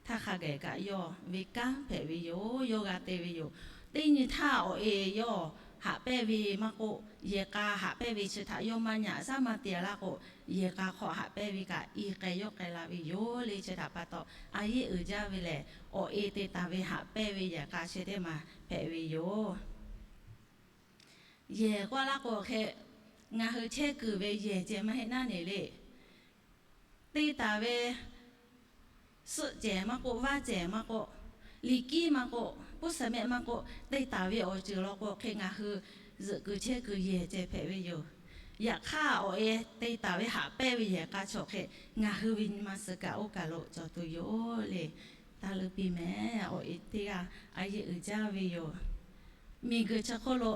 Htaˇ hk'a gaˬ kaꞈ yawˇ ve kanˉ hpehꞈ ve yoˬ. Yawˇ g'a te ve yoˬ. Teˇ nyi htaˇ awˬ e yawˇ haꞈ pehnˇ ve maˇ k'oˆ, yehˬ k'a haꞈ pehnˇ ve chi htaꞈ yawˇ maˇ nyi shaˉ maˇ te laˇ k'o, yehˬ k'a hk'aw haꞈ pehnˇ ve kaꞈ i k'ai yawˇ k'ai la ve yoˬ le. Chi htaꞈ pa taw, a yeˆ uiˍ jaˇ ve lehˬ, awˬ e te taˍ ve haꞈ pehnˇ ve yehˬ k'a chi teˇ maˬ hpehꞈ ve yoˬ. Yehˬ k'oˆ laˇ k'o hk'e, ngaˬ hui chehˇ kuiˬ ve yehˬ ceh maˇ heˆ naˉ ne le. Te taˍ ve suhˆ cehˬ maˇ k'oˆ, vaˇ cehˬ maˇ k'oˆ, liꞈ kiˉ maˇ k'oˆ, puˉ saˍ mehˆ maˇ k'oˆ, te taˍ ve awˬ ceuˬ law k'o hk'e ngaˬ hui zuhꞈ kuiˬ chehˇ kuiˬ yehˬ ceh hpehꞈ ve yoˬ. Yaꞈ hk'aˇ, awˬ e te taˍ ve haꞈ pehnˇ ve yehˬ k'a chi awˬ hk'e ngaˬ hui ve nyi ma suh kaꞈ oˇ kaˬ lo cawˬ tuˬ yoˬ le. Taˇ leuˉ piˇ mehˍ. Awˬ e teˇ g'aˇ a yeˆ uiˍ jaˇ ve yoˬ. Miˬguiˬ chi hk'oˆ lo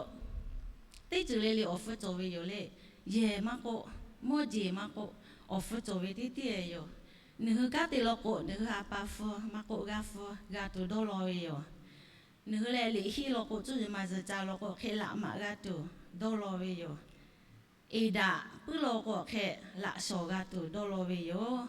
teˇ ceuˬ le le awˬ hpfuhˇ cawˬ ve yoˬ le. Yehˬ maˇ k'oˆ, mawˇ jeˬ maˇ k'oˆ, awˬ hpfuhˇ cawˬ ve teˇ tiˉ yoˬ. Nawˬ hui kanˉ te law k'o, nawˬ hui ha pa hpfuhˇ maˇ k'oˆ, g'aˇ hpfuhˇ g'a tuˬ dawˇ law ve yoˬ. Nawˬ hui leh liꞈ hiˆ law k'o, cuˇ yiˍ ma zuhˬ ca law k'o hk'e laꞈ maꞈ g'a tuˬ dawˇ law ve yoˬ. Eˍ daꞈ puiˉ law k'o awˬ hk'e laꞈ shawˍ g'a tuˬ dawˇ law ve yoˬ.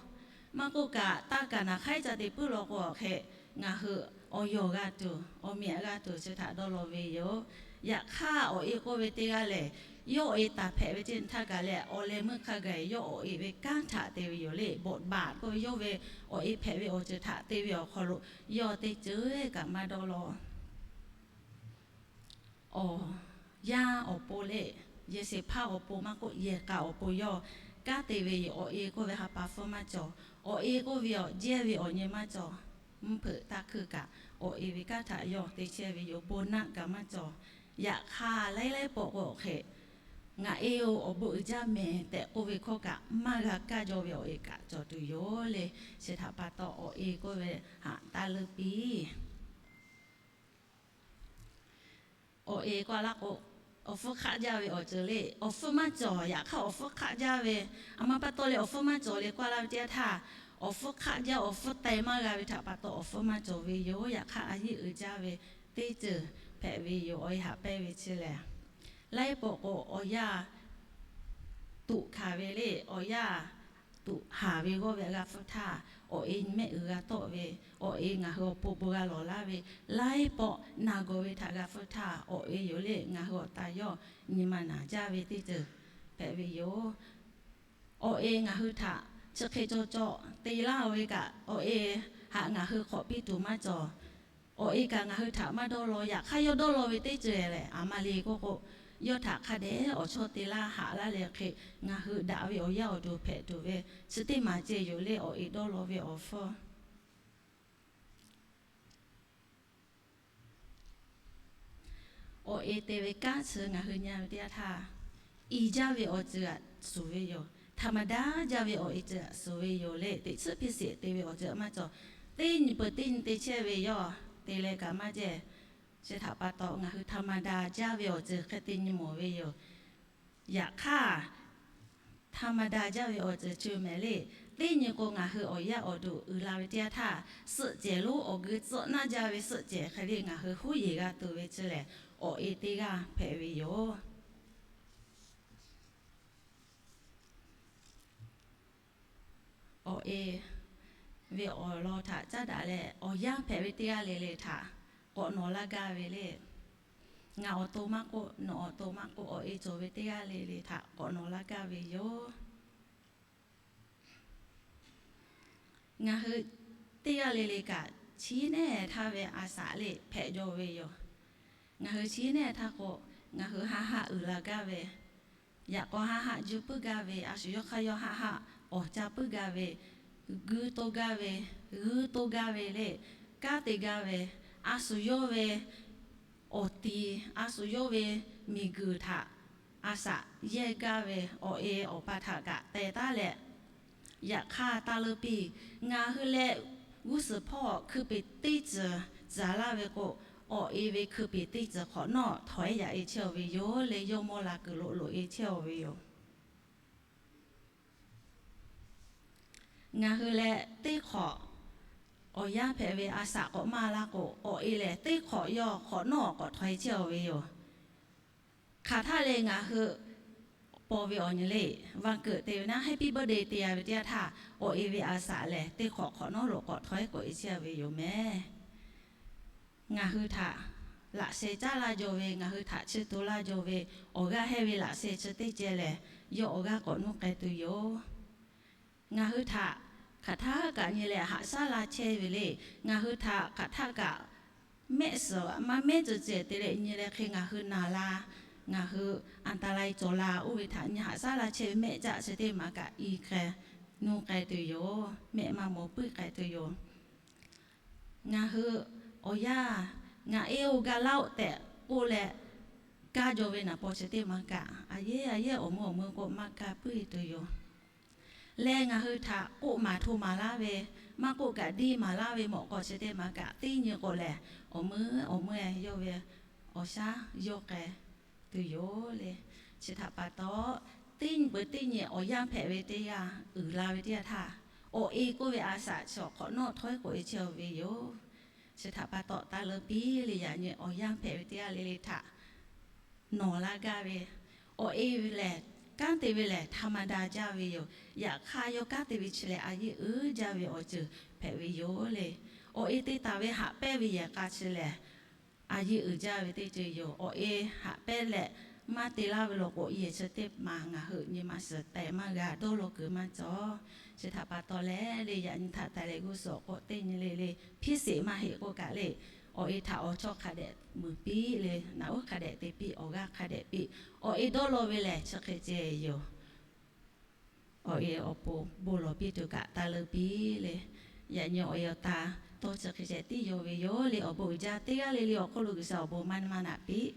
Maˇ k'oˆ kaꞈ, taˇ kaˍ naˍ hk'aiˉ ca te puiˉ law k'o awˬ hk'e ngaˬ hui awˬ yawˬ g'a tuˬ, awˬ miꞈ g'a tuˬ chi htaꞈ dawˇ law ve yoˬ. Yaꞈ hk'aˇ, awˬ e k'oˆ ve teˇ g'aˇ lehˬ, yawˇ awˬ e taˍ hpehꞈ ve teˇ nyi htaˇ kaꞈ leh, awˬ leh meuˇ hk'a gaˬ yawˇ awˬ e ve kanˉ htaꞈ te ve yoˬ le. บทบาท k'oˆ ve yawˇ ve awˬ e hpehꞈ ve awˬ ceuˬ htaꞈ te ve awˬ hk'aw lo yawˇ teˇ ceuˬ kaꞈ maˇ dawˇ law. Awˬ yanˇ awˬ pon le, yehˬ shehˍ hpaˇ awˬ pon maˇ k'oˆ, yehˬ k'a awˬ pon yawˇ kanˉ te ve yoˬ. Awˬ e k'oˆ ve ha pa hpfuhˇ maˇ cawˬ. Awˬ e k'oˆ ve awˬ jehˇ ve awˬ nyi maˇ cawˬ. Mvuhˇ hpeuꞈ taˇ hkuiˇ kaꞈ, awˬ e ve kanˉ htaꞈ yawˇ te chehˇ ve yoˬ. Bon naˆ kaꞈ maˇ cawˬ. Yaꞈ hk'aˇ, laiˉ laiˉ pawˆ k'o awˬ hk'e ngaˬ e-oˬ, awˬ bon uiˍ jaˇ mehˍ tehꞈ k'oˆ ve hkawˇ kaꞈ maˇ g'a kaˇ jaw ve awˬ e kaꞈ cawˬ tuˬ yoˬ le. Chi htaꞈ pa taw, awˬ e k'oˆ ve haꞈ taˇ leuˉ piˇ. Awˬ e k'oˆ laˇ k'o, awˬ hpfuhˇ hk'aˆ jaˇ ve awˬ ceuˬ le. Awˬ hpfuhˇ maˇ cawˬ, yaꞈ hk'aˇ awˬ hpfuhˇ hk'aˆ jaˇ ve, a ma pa taw leh awˬ hpfuhˇ maˇ cawˬ le k'oˆ laˇ ve teˇ yanˇ htaˇ, awˬ hpfuhˇ hk'aˆ jaˇ, awˬ hpfuhˇ teh maˇ g'a ve htaꞈ pa taw awˬ hpfuhˇ maˇ cawˬ ve yoˬ. Yaꞈ hk'aˇ, a yeˆ uiˍ jaˇ ve teˇ ceuˬ hpehꞈ ve yoˬ. Awˬ e haꞈ pehnˇ ve chi lehˬ, laiˉ pawˆ k'o awˬ yanˇ tuꞈ hkanˍ ve le, awˬ yanˇ tuꞈ haˍ ve g'awˇ ve g'a hpfuhˇ htaˇ, awˬ e nyi mehˆ uiˍ g'a tawˆ ve, awˬ e ngaˬ hui awˬ pon bon g'a lawˬ laˇ ve, laiˉ pawˆ naˬ gawˬ ve htaꞈ g'a hpfuhˇ htaˇ, awˬ e yoˬ le ngaˬ hui awˬ ta yawˇ nyi ma naˍ jaˇ ve teˇ ceuˬ hpehꞈ ve yoˬ. Awˬ e ngaˬ hui htaꞈ chi hk'e cawˬ cawˬ te laˇ ve kaꞈ, awˬ e haꞈ ngaˬ hui hk'awꞈ piˇ tuˬ maˇ cawˬ. Awˬ e kaꞈ ngaˬ hui htaꞈ maˇ dawˇ law. Yaꞈ hk'aˇ, yawˇ dawˇ law ve teˇ ceuˬ lehˬ, a ma le k'oˆ k'o, yawˇ htaꞈ hk'a dehꞈ awˬ chawˇ te laˇ haꞈ laˇ leh hk'e, ngaˬ hui daꞈ ve awˬ yaˇ awˬ duˬ hpehꞈ tuˬ ve chi teˇ maˬ ceh yoˬ le. Awˬ e dawˇ law ve awˬ hpfuhˇ Awˬ e te ve kanˉ chi ngaˬ hui nyi ve teˇ yanˇ htaˇ, i jaˇ ve awˬ ceuˬ aꞈ suˍ ve yoˬ. ธรรมดา jaˇ ve awˬ e ceuˬ aꞈ suˍ ve yoˬ le. Teꞈ chiˉ hpiˇ sheˍ te ve awˬ ceuˬ aꞈ maˇ cawˬ. Teˇ nyi peuˬ teˇ nyi te chehˇ ve yawˇ te leh kaꞈ maˇ jehˇ. Chi htaꞈ pa taw ngaˬ hui ธรรมดา jaˇ ve awˬ ceuˬ hk'e te nyi mawˬ ve yoˬ. Yaꞈ hk'aˇ, ธรรมดา jaˇ ve awˬ ceuˬ chi mehˍ le. Teˇ nyi k'o, ngaˬ hui awˬ yaˇ awˬ duˬ uiˍ la ve teˇ yanˇ htaˇ, suhˆ cehˬ lonˉ awˬ gui tcuhˆ naˇ jaˇ ve suhˆ cehˬ hk'e le ngaˬ hui huˉ yeˬ g'a tuˬ ve chi lehˬ, awˬ e teˇ g'aˇ hpehꞈ ve yoˬ. Awˬ e ve awˬ lawn htaꞈ caˉ daꞈ leh, awˬ yanˇ hpehꞈ ve teˇ g'aˇ le le htaꞈ k'awꞈ nawˬ laˇ gaˇ ve le. Ngaˬ awˬ to maˇ k'oˆ, nawˬ awˬ to maˇ k'oˆ, awˬ e cawˬ ve teˇ g'aˇ le le htaꞈ k'awꞈ nawˬ laˇ gaˇ ve yoˬ. Ngaˬ hui teˇ g'aˇ le le kaꞈ, chiˉ nehˇ htaˇ ve a shaꞈ le hpehꞈ jaw ve yoˬ. Ngaˬ hui chiˉ nehˇ htaˇ k'o, ngaˬ hui haˆ haˆ uiˍ la gaˇ ve, yaꞈ k'aw haˆ haˆ juˇ puiˉ gaˇ ve, a shu yawˇ hk'aˇ yawˇ haˆ haˆ awˬ ca puiˉ gaˇ ve, guiˇ toˇ gaˇ ve, g'uiˇ toˇ gaˇ ve le, kanˉ te gaˇ ve, a shu yawˇ ve awˬ ti, a shu yawˇ ve miˬguiˬ htaꞈ a shaꞈ yehˇ gaˇ ve awˬ e awˬ pa htaꞈ kaꞈ teh taˉ leh, yaꞈ hk'aˇ taˇ leuˇ piˇ. Ngaˬ hui leh g'uˇ suhˍ hpawˇ hkui peˍ teˇ ceuˬ tcuh laˇ ve k'o, awˬ e ve hkui peˍ teˇ ceuˬ hk'awꞈ nawˉ htawˇ ehˉ yaꞈ e chehˇ ve yoˬ le, yawˇ mawˇ la kuiˬ lo loꞈ e chehˇ ve yoˬ. Ngaˬ hui leh teˇ hk'awꞈ awˬ yanˇ hpehꞈ ve a shaꞈ k'awꞈ maˇ laˇ k'o, awˬ e lehˬ teˇ hk'awꞈ yawˇ hk'awꞈ nawˉ k'awꞈ htawˇ e chehˇ ve yoˬ. Hk'aˬ htaˇ le ngaˬ hui paw ve awˬ nyi le, วันเกิด te ve naˉ, Happy Birthday te a ve teˇ yanˇ htaˇ, awˬ e ve a shaꞈ lehˬ teˇ hk'awꞈ hk'awꞈ nawˉ lo k'awꞈ htawˇ ehˉ k'awꞈ e chehˇ ve yoˬ mehˍ. Ngaˬ hui htaꞈ laꞈ sheh caˉ laˇ jaw ve, ngaˬ hui htaꞈ chiˇ to laˇ jaw ve, awˬ g'aˇ hehˇ ve laꞈ sheh chi teˇ ceh lehˬ, yawˇ awˬ g'aˇ k'awꞈ nuˇ k'ai tuˬ yoˬ. Ngaˬ hui htaꞈ hk'aˬ htaˇ kaꞈ nyi leh haꞈ shaˉ la chehˇ ve le. Ngaˬ hui htaꞈ hk'aˬ htaˇ kaꞈ mehˆ suhˍ maˇ mehˉ ceuˬ cehˬ te leh nyi leh hk'e ngaˬ hui naˬ la, ngaˬ hui อันตราย cawˬ la oˇ ve htaꞈ nyi haꞈ shaˉ la chehˇ ve mehˆ caˆ chi teˇ maˬ kaꞈ i hk'e nuˇ k'ai tuˬ yoˬ. Mehˆ maˇ maw puiˉ k'ai tuˬ yoˬ. Ngaˬ hui awˬ yanˇ, ngaˬ eˇ oˇ gaˇ laˇ-oˆ tehꞈ k'oˆ leh, kaˇ jaw ve naˍ paw chi teˇ maˬ kaꞈ, a yehˉ a yehˉ awˬ mui awˬ mui k'o maˇ kaˇ puiˉ tuˬ yoˬ. Leh ngaˬ hui htaꞈ k'oˆ maˍ hto maˍ laˇ ve, maˇ k'oˆ kaꞈ diˇ maˍ laˇ ve mawꞈ k'aw chi teˇ maˬ kaꞈ, teˇ nyi k'o lehˬ, awˬ mui awˬ mui yawˇ ve awˬ shaˉ yawˇ k'ai tuˬ yoˬ le. Chi htaꞈ pa taw, teˇ nyi peuˬ teˇ nyi awˬ yanˇ hpehꞈ ve teˇ yanˇ, uiˍ la ve teˇ yanˇ htaˇ, awˬ e k'oˆ ve a shaꞈ chi awˬ hk'awꞈ nawˉ htawˇ ehˉ k'awꞈ e chehˇ ve yoˬ. Chi htaꞈ pa taw taˇ leuˇ piˇ le, yaꞈ nyi awˬ yanˇ hpehꞈ ve teˇ g'aˇ le le htaꞈ nawˬ laˇ gaˇ ve, awˬ e ve lehˬ, kanˉ te ve lehˬ ธรรมดา jaˇ ve yoˬ. Yaꞈ hk'aˇ yawˇ kanˉ te ve chi lehˬ, a yeˇ uiˍ jaˇ ve awˬ ceuˬ hpehꞈ ve yoˬ le. Awˬ e te taˍ ve haꞈ pehnˇ ve yehˬ k'a chi lehˬ, a yeˇ uiˍ jaˇ ve teˇ ceuˬ yoˬ. Awˬ e haꞈ pehnˇ leh maˇ te laˇ ve law k'o, yehˬ chi teˇ maˬ ngaˬ hui nyi ma suhˍ tehꞈ maˇ g'a dawˇ law kuiˬ maˇ cawˬ. Chi htaꞈ pa taw leh le, yaꞈ nyi htaꞈ taˍ leh g'uˇ suhˍ awˬ k'o teˇ nyi le le, hpiˇ sheˍ maˇ heˆ k'oˆ kaꞈ le, awˬ e htaꞈ awˬ chawˇ hk'a dehꞈ muiˬ piˇ le, naꞈ uˉ hk'a dehꞈ te piˇ, awˬ g'aˇ hk'a dehꞈ piˇ. Awˬ e dawˇ law ve lehˬ chi hk'e ceh yoˬ. Awˬ e awˬ pon bon lawˬ piˇ tuˬ kaꞈ taˇ leuˇ piˇ le. Yaꞈ nyi awˬ e awˬ ta tawˇ chi hk'e ceh tiˉ yaw ve yoˬ le. Awˬ bon uiˍ jaˇ teˇ g'aˇ le le awˬ hk'oˆ lo G'uiˬsha awˬ bon maˇ maˇ naꞈ piˇ.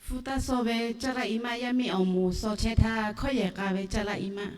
Hpu taˇ saw ve caˇ laˇ i maˇ, yaˇ miˇ awˬ moˍ saw chehˇ htaˇ hkawˇ yehˬ k'a ve caˇ laˇ i maˇ.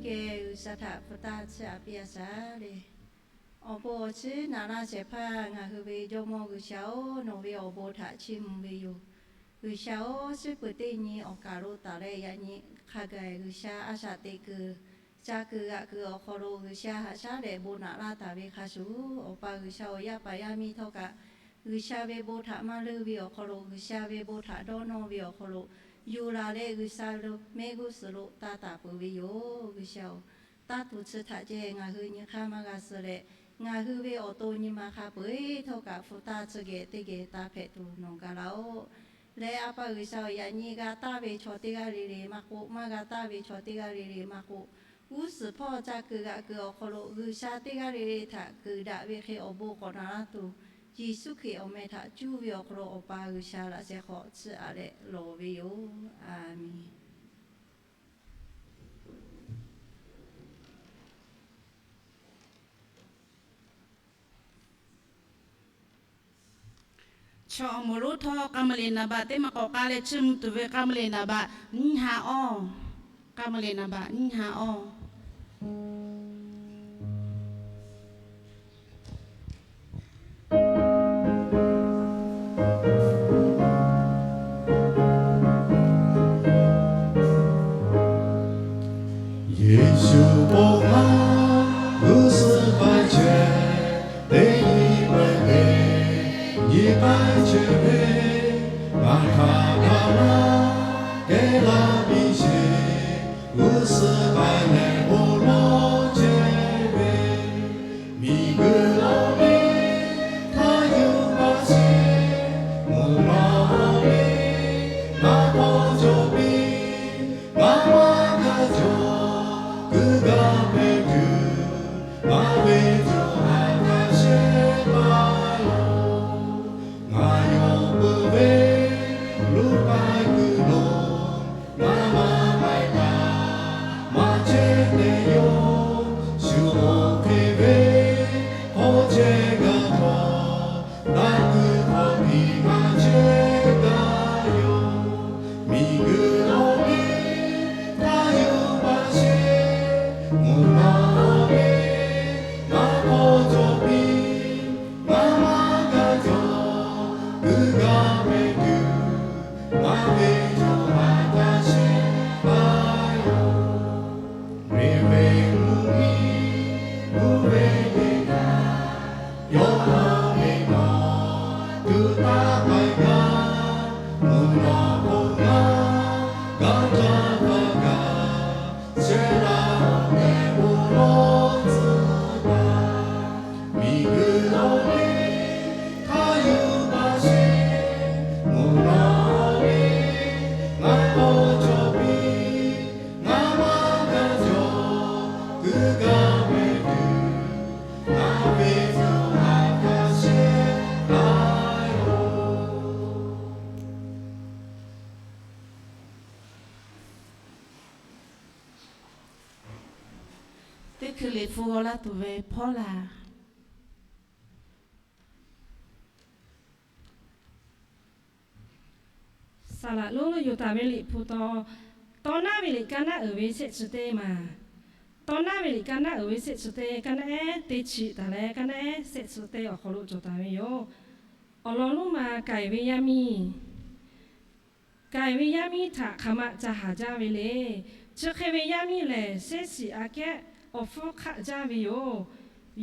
Geh G'uiˬsha htaꞈ hpu taˇ tsuhˇ aꞈ piˇ a shaˍ le. Awˬ bon awˬ shiˉ naꞈ laˇ shehˍ hpaˇ ngaˬ hui ve Jawˇmawˇ G'uiˬsha-oˬ, nawˬ ve awˬ bon htaꞈ chiˇ mvuh ve yoˬ. G'uiˬsha-oˬ, shiˉ peuˬ teˇ nyi awˬ kaˍ lo taˍ leh yaꞈ nyi hk'a gaˬ G'uiˬsha a shaꞈ teꞈ kuiˬ, ca kuiˬ g'aꞈ kuiˬ awˬ hk'aw lo G'uiˬsha haꞈ shaˉ lehˬ bon naꞈ laˇ taˍ ve hk'a shuˍ, Awˬ pa G'uiˬsha-oˬ, yaˇ paˍ yaˇ miˇ htawˇ kaꞈ G'uiˬsha ve bon htaꞈ maˇ leuˇ ve awˬ hk'aw lo, G'uiˬsha ve bon htaꞈ dawˇ nawˇ ve awˬ hk'aw lo, yuˬ laˬ leh G'uiˬsha lo mehˆ g'uˇ suhˍ lo taˇ taˍ peuˬ ve yoˬ. G'uiˬsha-oˬ, taˇ tuˬ chi htaꞈ ceh ngaˬ hui nyi hk'aˇ maˇ g'a suh leh, ngaˬ hui ve awˬ to nyi ma hk'a peu-eˬ htawˇ kaꞈ hpu taˇ tsuhˇ geh teˇ geh taˇ hpehꞈ tuˬ nawˬ ga laˇ-oˆ. Leh A pa G'uiˬsha-oˬ, yaꞈ nyi g'a taˇ ve chaw teˇ g'aˇ le le maˇ k'oˆ, maˇ g'a taˇ ve chaw teˇ g'aˇ le le maˇ k'oˆ, g'uˇ suhˍ hpawˇ ca kuiˬ g'aꞈ kuiˬ awˬ hk'aw lo G'uiˬsha teˇ g'aˇ le le htaꞈ kuiˬ daꞈ ve hk'e awˬ bon k'awꞈ naꞈ laˇ tuˬ, Yeˍsuˆ Hkriꞈ awˬ meh htaꞈ cuˇ ve awˬ hk'aw lo Awˬ pa G'uiˬsha laꞈ sheh hk'aw tsuhˇ aꞈ leh lawˬ ve yoˬ. A menˬ. Chaw awˬ moˍ lonˉ htawˇ, k'a maˍ liꞈ naˍ baꞈ teˇ maˬ k'awꞈ k'a leh chiˇ mvuh tuˬ ve k'a maˍ liꞈ naˍ baꞈ nyiˇ ha awˇ. K'a maˍ liꞈ naˍ baꞈ nyiˇ ha awˇ. Yeˍsuˆ bon laˇ g'uˇ suhˍ k'ai chehˇ, teˇ nyi peuˬ ve nyi k'ai chehˇ ve, maˇ hk'aˬ gaˬ laˇ kehˉ laˇ piˇ sheˍ, g'uˇ suhˍ k'ai leh bon lawˬ chehˇ ve, miˬguiˬ awˬ miˇ htaˇ yuˬ baˬ sheˍ, mvuhˇ naw awˬ miˇ maˇ k'awꞈ cawˬ piˇ, maˇ maˇ g'a cawˬ, kuiˬ gaˇ hpehꞈ tuˬ, ngaˬ ve co ha htaꞈ shehˍ hpaˇ yoˬ. Ngaˬ yawˇ peuˬ ve luˇ k'ai kuiˬ lo, ngaˬ maˇ k'ai taˍ, maˇ chehˇ te yoˬ. Shu oˇ hk'e ve hk'aw chehˇ g'a htawˇ, daꞈ kuiˬ hk'aw tiꞈ ngaˬ chehˇ gaˇ yoˬ. Miˬguiˬ awˬ miˇ htaˇ yuˬ baˬ sheˍ, mvuhˇ naw awˬ miˇ maˇ k'awꞈ cawˬ piˇ, ngaˬ maˇ g'a cawˬ, kuiˬ gaˇ hpehꞈ tuˬ, ngaˬ ve co ha htaꞈ shehˍ hpaˇ yoˬ. Ve ve mvuhˇ miˬ, mvuhˇ ve teˇ kaꞈ, yawˇ hk'aˇ ve kawˬ tuˬ taˇ k'ai gaˇ, mvuhˇ naw k'o ngaˬ gaˇ jaˇ hpaˇ kaꞈ, shehˍ laˇ awˬ meh bon lawˬ tcuhˉ taˍ. Miˬguiˬ awˬ miˇ htaˇ yuˬ baˬ sheˍ, mvuhˇ naw awˬ miˇ ngaˬ k'awꞈ cawˬ piˇ, ngaˬ maˇ g'a cawˬ, kuiˬ gaˇ hpehꞈ tuˬ, ngaˬ ve co ha htaꞈ shehˍ hpaˇ yoˬ. Teˇ hkui liꞈ hpu g'aw laˇ tuˬ ve hpawˇ laˬ. Saˍ laꞈ lonˉ yoˬ taˍ ve liꞈ hpu taw, Tawˇ naˉ ve liꞈ kaˇ naˉ uiˍ ve shehˆ chi teˇ maˬ. Tawˇ naˉ ve liꞈ kaˇ naˉ uiˍ ve shehˆ chi teˇ, kaˇ naˉ ehˉ teˇ chi taˍ leh kaˇ naˉ ehˉ shehˆ chi teˇ awˬ hk'aw lo cawˬ taˍ ve yoˬ. Awˬ lawn lonˉ ma k'ai ve yaˇ miˇ k'ai ve yaˇ miˇ htaꞈ hk'aˬ ma ca haˍ jaˇ ve le. Chi hk'e ve yaˇ miˇ lehˬ, shehˉ shiˍ aꞈ kehˉ awˬ hpfuhˇ hk'aˆ jaˇ ve yoˬ.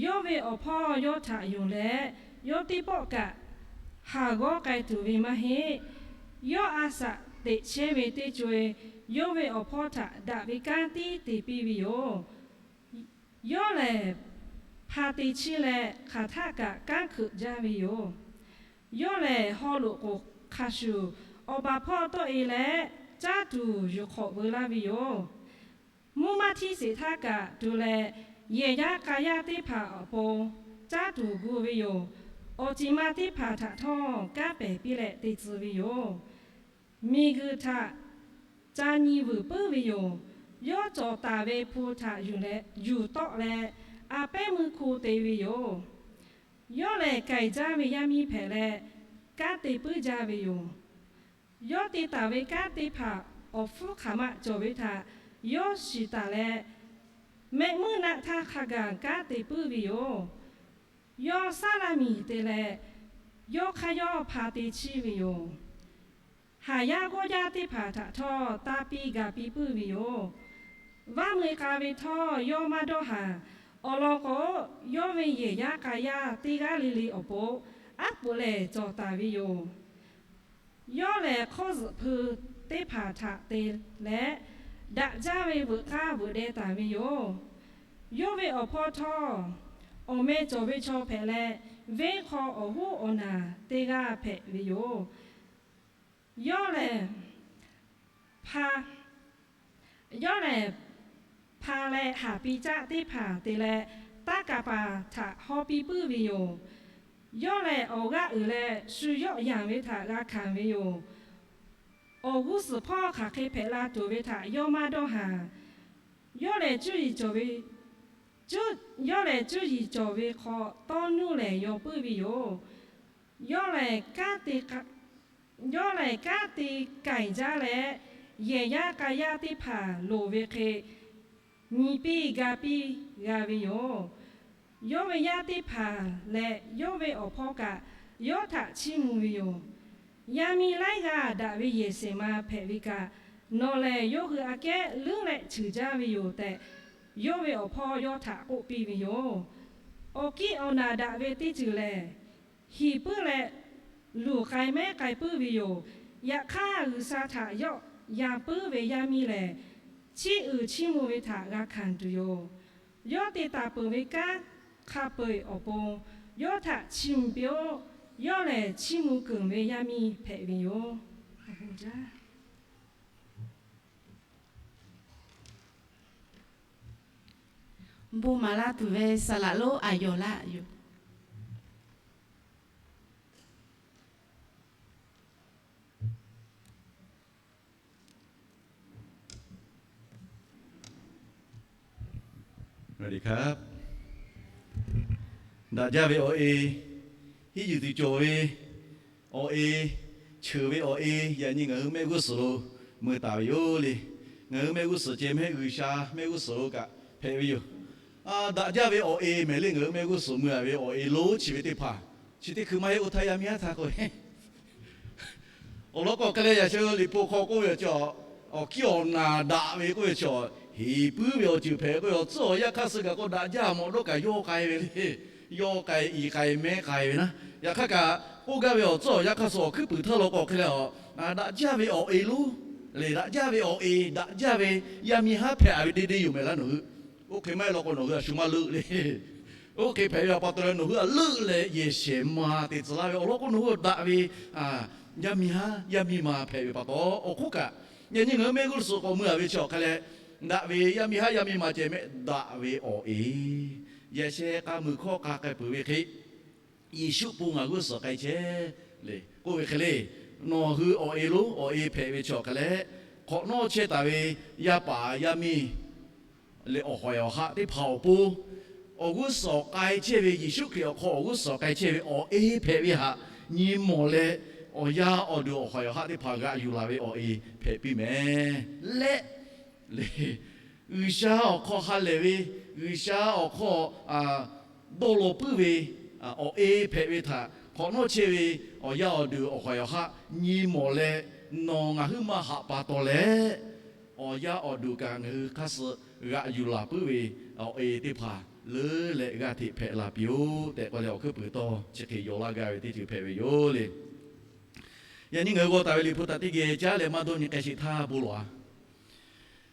Yawˇ ve awˬ hpawˇ yawˇ htaꞈ yonˍ leh, yawˇ teˇ pawˆ kaꞈ haˍ g'awˇ k'ai tuˬ ve maˇ heˆ. Yawˇ a shaꞈ teꞈ chehˇ ve teˇ co-e, yawˇ ve awˬ hpawˇ htaꞈ daꞈ ve kanˉ tiˉ te piˇ ve yoˬ. Yawˇ lehˬ, hpa te chiˇ leh hk'aˬ htaˆ kaꞈ kanˉ hkeuꞈ jaˇ ve yoˬ. Yawˇ lehˬ, haw loꞈ k'oˍ hk'a shuˍ awˬ baˬ hpawˇ tawˆ-e leh, caˇ tuˬ yuˬ hk'awꞈ veu laˇ ve yoˬ. Mvuhˇ maˇ htiˇ sheˍ htaˇ kaꞈ tu leh, yehˬ yaˇ k'a yaˇ teˇ hpaˍ awˬ pon caˇ tuˬ gu ve yoˬ. Awˬ ceˬ ma teˇ hpaˍ htaꞈ htawˇ kanˉ pehˬ piˇ leh te tcuh ve yoˬ. Miˬguiˬ htaꞈ ca nyi vuiˬ puiˉ ve yoˬ. Yawˇ cawˬ taˍ ve hpu htaꞈ yuˬ tawˆ leh, a pehˉ meuˇ hko te ve yoˬ. Yawˇ lehˬ, k'ai jaˇ ve yaˇ miˇ hpehꞈ leh, kanˉ te puiˉ jaˇ ve yoˬ. Yawˇ te taˍ ve kanˉ teˇ hpaˍ awˬ hpfuhˇ hk'aˬ ma cawˬ ve htaꞈ yawˇ shiˍ taˍ leh, Mehˆ muiˉ naˆ htaˇ hk'a gaˬ kanˉ te puiˉ ve yoˬ. Yawˇ saˉ laˇ miˬ te leh, yawˇ hk'aˇ yawˇ hpa te chiˇ ve yoˬ. Haˍ yaˇ g'awˇ yaˇ teˇ hpaˍ htaꞈ htawˇ tanˇ piˇ ga piˇ puiˉ ve yoˬ. Vaˇ mui k'a ve htawˇ yawˇ maˇ dawˇ haˍ. Awˬ lawn k'o, yawˇ ve yehˬ yaˇ k'a yaˇ teˇ g'aˇ le le awˬ pon aˉ poꞈ lehˬ cawˬ taˍ ve yoˬ. Yawˇ lehˬ hk'awˇ zuhꞈ hpui teˇ hpaˍ htaꞈ te leh, daꞈ jaˇ ve veuꞈ k'aˇ veuꞈ deh taˍ ve yoˬ. Yawˇ ve awˬ hpawˇ htawˇ, awˬ meh cawˬ ve chaw hpehꞈ leh, venˇ hk'aw awˬ hoˉ awˬ naˬ teˇ g'aˇ hpehꞈ ve yoˬ. Yawˇ lehˬ, hpa, yawˇ lehˬ, hpa leh haˍ piˇ caˆ teˇ hpaˍ te leh, taˇ kaˍ paˍ htaꞈ haw piˇ puiˉ ve yoˬ. Yawˇ lehˬ, awˬ g'aˇ uiˍ leh shu yawˆ yanˍ ve htaꞈ g'a hkanˍ ve yoˬ. Awˬ g'uˇ suhˍ hpawˇ hk'aˬ hk'e hpehꞈ la tuˬ ve htaꞈ yawˇ maˇ dawˇ haˍ. Yawˇ lehˬ, cuˇ yiˍ cawˬ ve, yawˇ lehˬ cuˇ yiˍ cawˬ ve hk'aw tawˇ nuˇ lehˬ yaw puiˉ ve yoˬ. Yawˇ lehˬ, yawˇ lehˬ kanˉ te k'ai jaˇ leh, yehˬ yaˇ k'a yaˇ teˇ hpaˍ loˍ ve hk'e nyi piˇ ga piˇ g'a ve yoˬ. Yawˇ ve yaˇ teˇ hpaˍ leh yawˇ ve awˬ hpawˇ kaꞈ yawˇ htaꞈ chiˇ mvuh ve yoˬ. Yaˇ miˇ laiˉ g'aˇ daꞈ ve yehˬ shehˍ ma hpehꞈ ve kaꞈ, nawˬ lehˬ yawˇ hui aꞈ kehˉ leuˉ leh cheuˬ jaˇ ve yoˬ tehꞈ, yawˇ ve awˬ hpawˇ yawˇ htaꞈ k'oˆ piˇ ve yoˬ. Awˬ kiˇ awˬ naˬ daꞈ ve teˇ ceuˬ lehˬ, hiˍ puiˉ leh luˬ k'ai mehˉ k'ai puiˉ ve yoˬ. Yaꞈ hk'aˇ, G'uiˬsha htaꞈ yawˆ yan puiˉ ve yaˇ miˇ lehˬ, chiˇ uiˍ chiˇ mvuh ve htaꞈ g'a hkanˍ tuˬ yoˬ. Yawˇ te taˍ peuˬ ve kanˉ hk'a peu-eˬ awˬ pon yawˇ htaꞈ chiˇ mvuh piˇ-oˆ. Yawˇ lehˬ, chiˇ mvuh keunˍ ve yaˇ miˇ hpehꞈ ve yoˬ. Bon maˍ laˇ tuˬ ve saˍ laꞈ lonˉ Aˍyawˬ laˇ yoˬ. Daꞈ jaˇ ve awˬ e, hiˉ yuˬ tuˬ cawˬ ve awˬ e, cheuˬ ve awˬ e, yaꞈ nyi ngaˬ hui mehˆ g'uˇ suhˍ lo mui taˍ ve yoˬ le. Ngaˬ hui mehˆ g'uˇ suhˍ ceh mehˆ G'uiˬsha mehˆ g'uˇ suhˍ lo kaꞈ hpehꞈ ve yoˬ. Daꞈ jaˇ ve awˬ e mehˍ le, ngaˬ hui mehˆ g'uˇ suhˍ mui-a ve awˬ e lonˉ chi ve teˇ hpaˍ, chi teˇ hkui maˇ heˆ, oˇ htaˇ yaˇ miˇ haˉ htaˇ k'o, awˬ lawn k'o hk'e leh yaꞈ sheh liꞈ hpu hk'aw k'oˆ ve awˬ kiˇ awˬ naˬ daꞈ ve k'oˆ ve chaw, hiˍ puiˉ ve awˬ ceuˬ hpehꞈ k'oˆ ve awˬ tcuhˉ awˬ yanˇ hk'aˇ suh kaꞈ k'o daꞈ jaˇ mawꞈ dawˇ kaꞈ yawˇ k'ai ve le. Yawˇ k'ai, i k'ai, mehˉ k'ai ve naˉ. Yaꞈ hk'aˇ kaꞈ k'oˆ gaˇ ve awˬ tcuhˉ awˬ yanˇ hk'aˇ suh awˬ hkuiˉ puiˍ htaˇ law k'o hk'e leh a, daꞈ jaˇ ve awˬ e lonˉ le, daꞈ jaˇ ve awˬ e, daꞈ jaˇ ve yaˇ miˇ haˉ hpehꞈ ve deˇ deˇ yoˬ mehˍ laˇ nawˬ hui. Oˇ hk'e maˇ heˆ law k'o nawˬ hui a shu maˇ leuˆ le. Oˇ hk'e hpehꞈ ve pa taw leh nawˬ hui a leuˆ leh yehˬ shehˍ ma te tcuh laˇ ve awˬ lawn k'o, nawˬ hui daꞈ ve yaˇ miˇ haˉ yaˇ miˇ ma hpehꞈ ve pa taw, awˬ hk'oˆ kaꞈ, yaꞈ nyi ngaˬ hui mehˆ g'uˇ suhˍ k'awꞈ mui-a ve chi awˬ hk'e leh, daꞈ ve yaˇ miˇ haˉ yaˇ miˇ ma ceh mehˆ daꞈ ve awˬ e, yaꞈ sheh k'a muiˬ hkawˇ k'a k'ai peuˬ ve hk'e, Yeˍsuˆ pon ngaˬ g'uˇ suhˍ k'ai chehˇ le k'oˆ ve hk'e le. Nawˬ hui awˬ e lonˉ awˬ e hpehꞈ ve chi awˬ hk'e leh, hk'awꞈ nawˉ chehˇ taˍ ve yaˇ paˍ yaˇ miˇ leh awˬ hawehˬ awˬ haˆ teˇ hpaˍ awˬ pon, awˬ g'uˇ suhˍ k'ai chehˇ ve Yeˍsuˆ Hkriꞈ awˬ hk'aw awˬ g'uˇ suhˍ k'ai chehˇ ve awˬ e hpehꞈ ve htaꞈ nyi mawˬ leh, awˬ yaˇ awˬ duˬ awˬ hawehˬ awˬ haˆ teˇ hpaˍ g'aꞈ yuˬ laˬ ve awˬ e hpehꞈ piˇ mehˍ leh, G'uiˬsha awˬ hk'aw ha lehˬ ve, G'uiˬsha awˬ hk'aw dawˇ law puiˉ ve awˬ e hpehꞈ ve htaꞈ hk'awꞈ nawˉ chehˇ ve awˬ yaˇ awˬ duˬ awˬ hawehˬ awˬ haˆ nyi mawˬ leh, nawˬ ngaˬ huiˉ maˇ haꞈ pa taw leh, awˬ yaˇ awˬ duˬ kaꞈ ngaˬ hui hk'aˇ suh g'aꞈ yuˬ laˬ puiˉ ve awˬ e teˇ hpaˍ leuˉ leh g'aˇ hteꞈ hpehꞈ la piˇ-oˆ tehꞈ k'oˆ leh awˬ hkuiˉ puiˍ tawˇ chi hk'e yaw laˇ gaˇ ve teˇ ceuˬ hpehꞈ ve yoˬ le. Yaꞈ nyi ngaˬ hui g'aw taˍ ve liꞈ hpu htaꞈ teˇ geh caˉ leh maˇ dawˇ nyi k'ai sheˍ htaˇ bon lawˬ-a.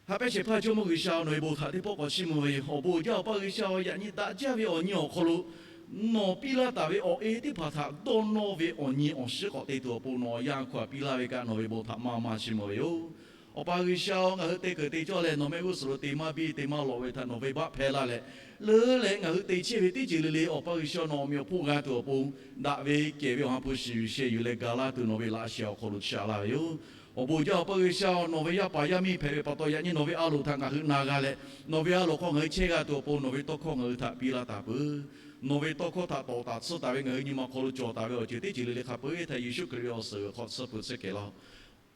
Haꞈ pehnˇ shehˍ hpaˇ Jawˇmawˇ G'uiˬsha-oˬ, nawˬ ve bon htaꞈ teˇ pawˆ k'awꞈ chiˇ mvuh ve yoˬ. Awˬ bon uiˍ jaˇ awˬ pa G'uiˬsha-oˬ, yaꞈ nyi daꞈ jaˇ ve awˬ nyi awˬ hk'aw lo nawˬ piˇ laˇ taˍ ve awˬ e teˇ hpaˍ htaꞈ dawˇ nawˇ ve awˬ nyi awˬ shiˉ k'awꞈ te tuˬ awˬ pon nawˬ awˬ yanˇ hk'aˇ piˇ laˇ ve kaꞈ nawˬ ve bon htaꞈ maˇ maˇ chiˇ mvuh ve yoˬ. Awˬ pa G'uiˬsha-oˬ, ngaˬ hui te kuiˬ te cawˇ leh nawˬ mehˆ g'uˇ suhˍ lo te maˇ biˇ te maˇ lawꞈ ve htaꞈ nawˬ venˇbaˆ hpehˇ laˇ leh, leuˉ leh ngaˬ hui te chehˇ ve teˇ ceuˬ le le awˬ pa G'uiˬsha nawˬ awˬ meꞈ awˬ hponˇ g'a tuˬ awˬ pon, daꞈ ve kehˬ ve awˬ ha hpu shiˍ yuˬ sheh yuˬ leh ga laˇ tuˬ nawˬ ve laꞈ sheh awˬ hk'aw lo chaꞈ laˇ ve yoˬ. Awˬ bon uiˍ jaˇ awˬ pa G'uiˬsha-oˬ, nawˬ ve yaˇ paˍ yaˇ miˇ hpehꞈ ve pa taw yaꞈ nyi nawˬ ve a loˍ htaꞈ ngaˬ hui na g'a leh, nawˬ ve a loˍ hk'aw ngaˬ hui chehˇ g'a tuˬ awˬ pon nawˬ ve tawˇ hkawˇ ngaˬ hui htaꞈ piˇ laˇ taˍ peuˬ. Nawˬ ve tawˇ hkawˇ htaꞈ tawˍ taˍ tsuhˇ taˍ ve ngaˬ hui nyi ma hk'aw lo cawˬ taˍ ve awˬ ceuˬ teˇ ceuˬ le le hk'a peu-eˬ htaꞈ Yeˍsuˆ Hkriꞈ ve awˬ suhˍ g'uiˬ hk'aw tsuhˇ hpeuꞈ tsuhˇ kehˬ laˇ-oˆ.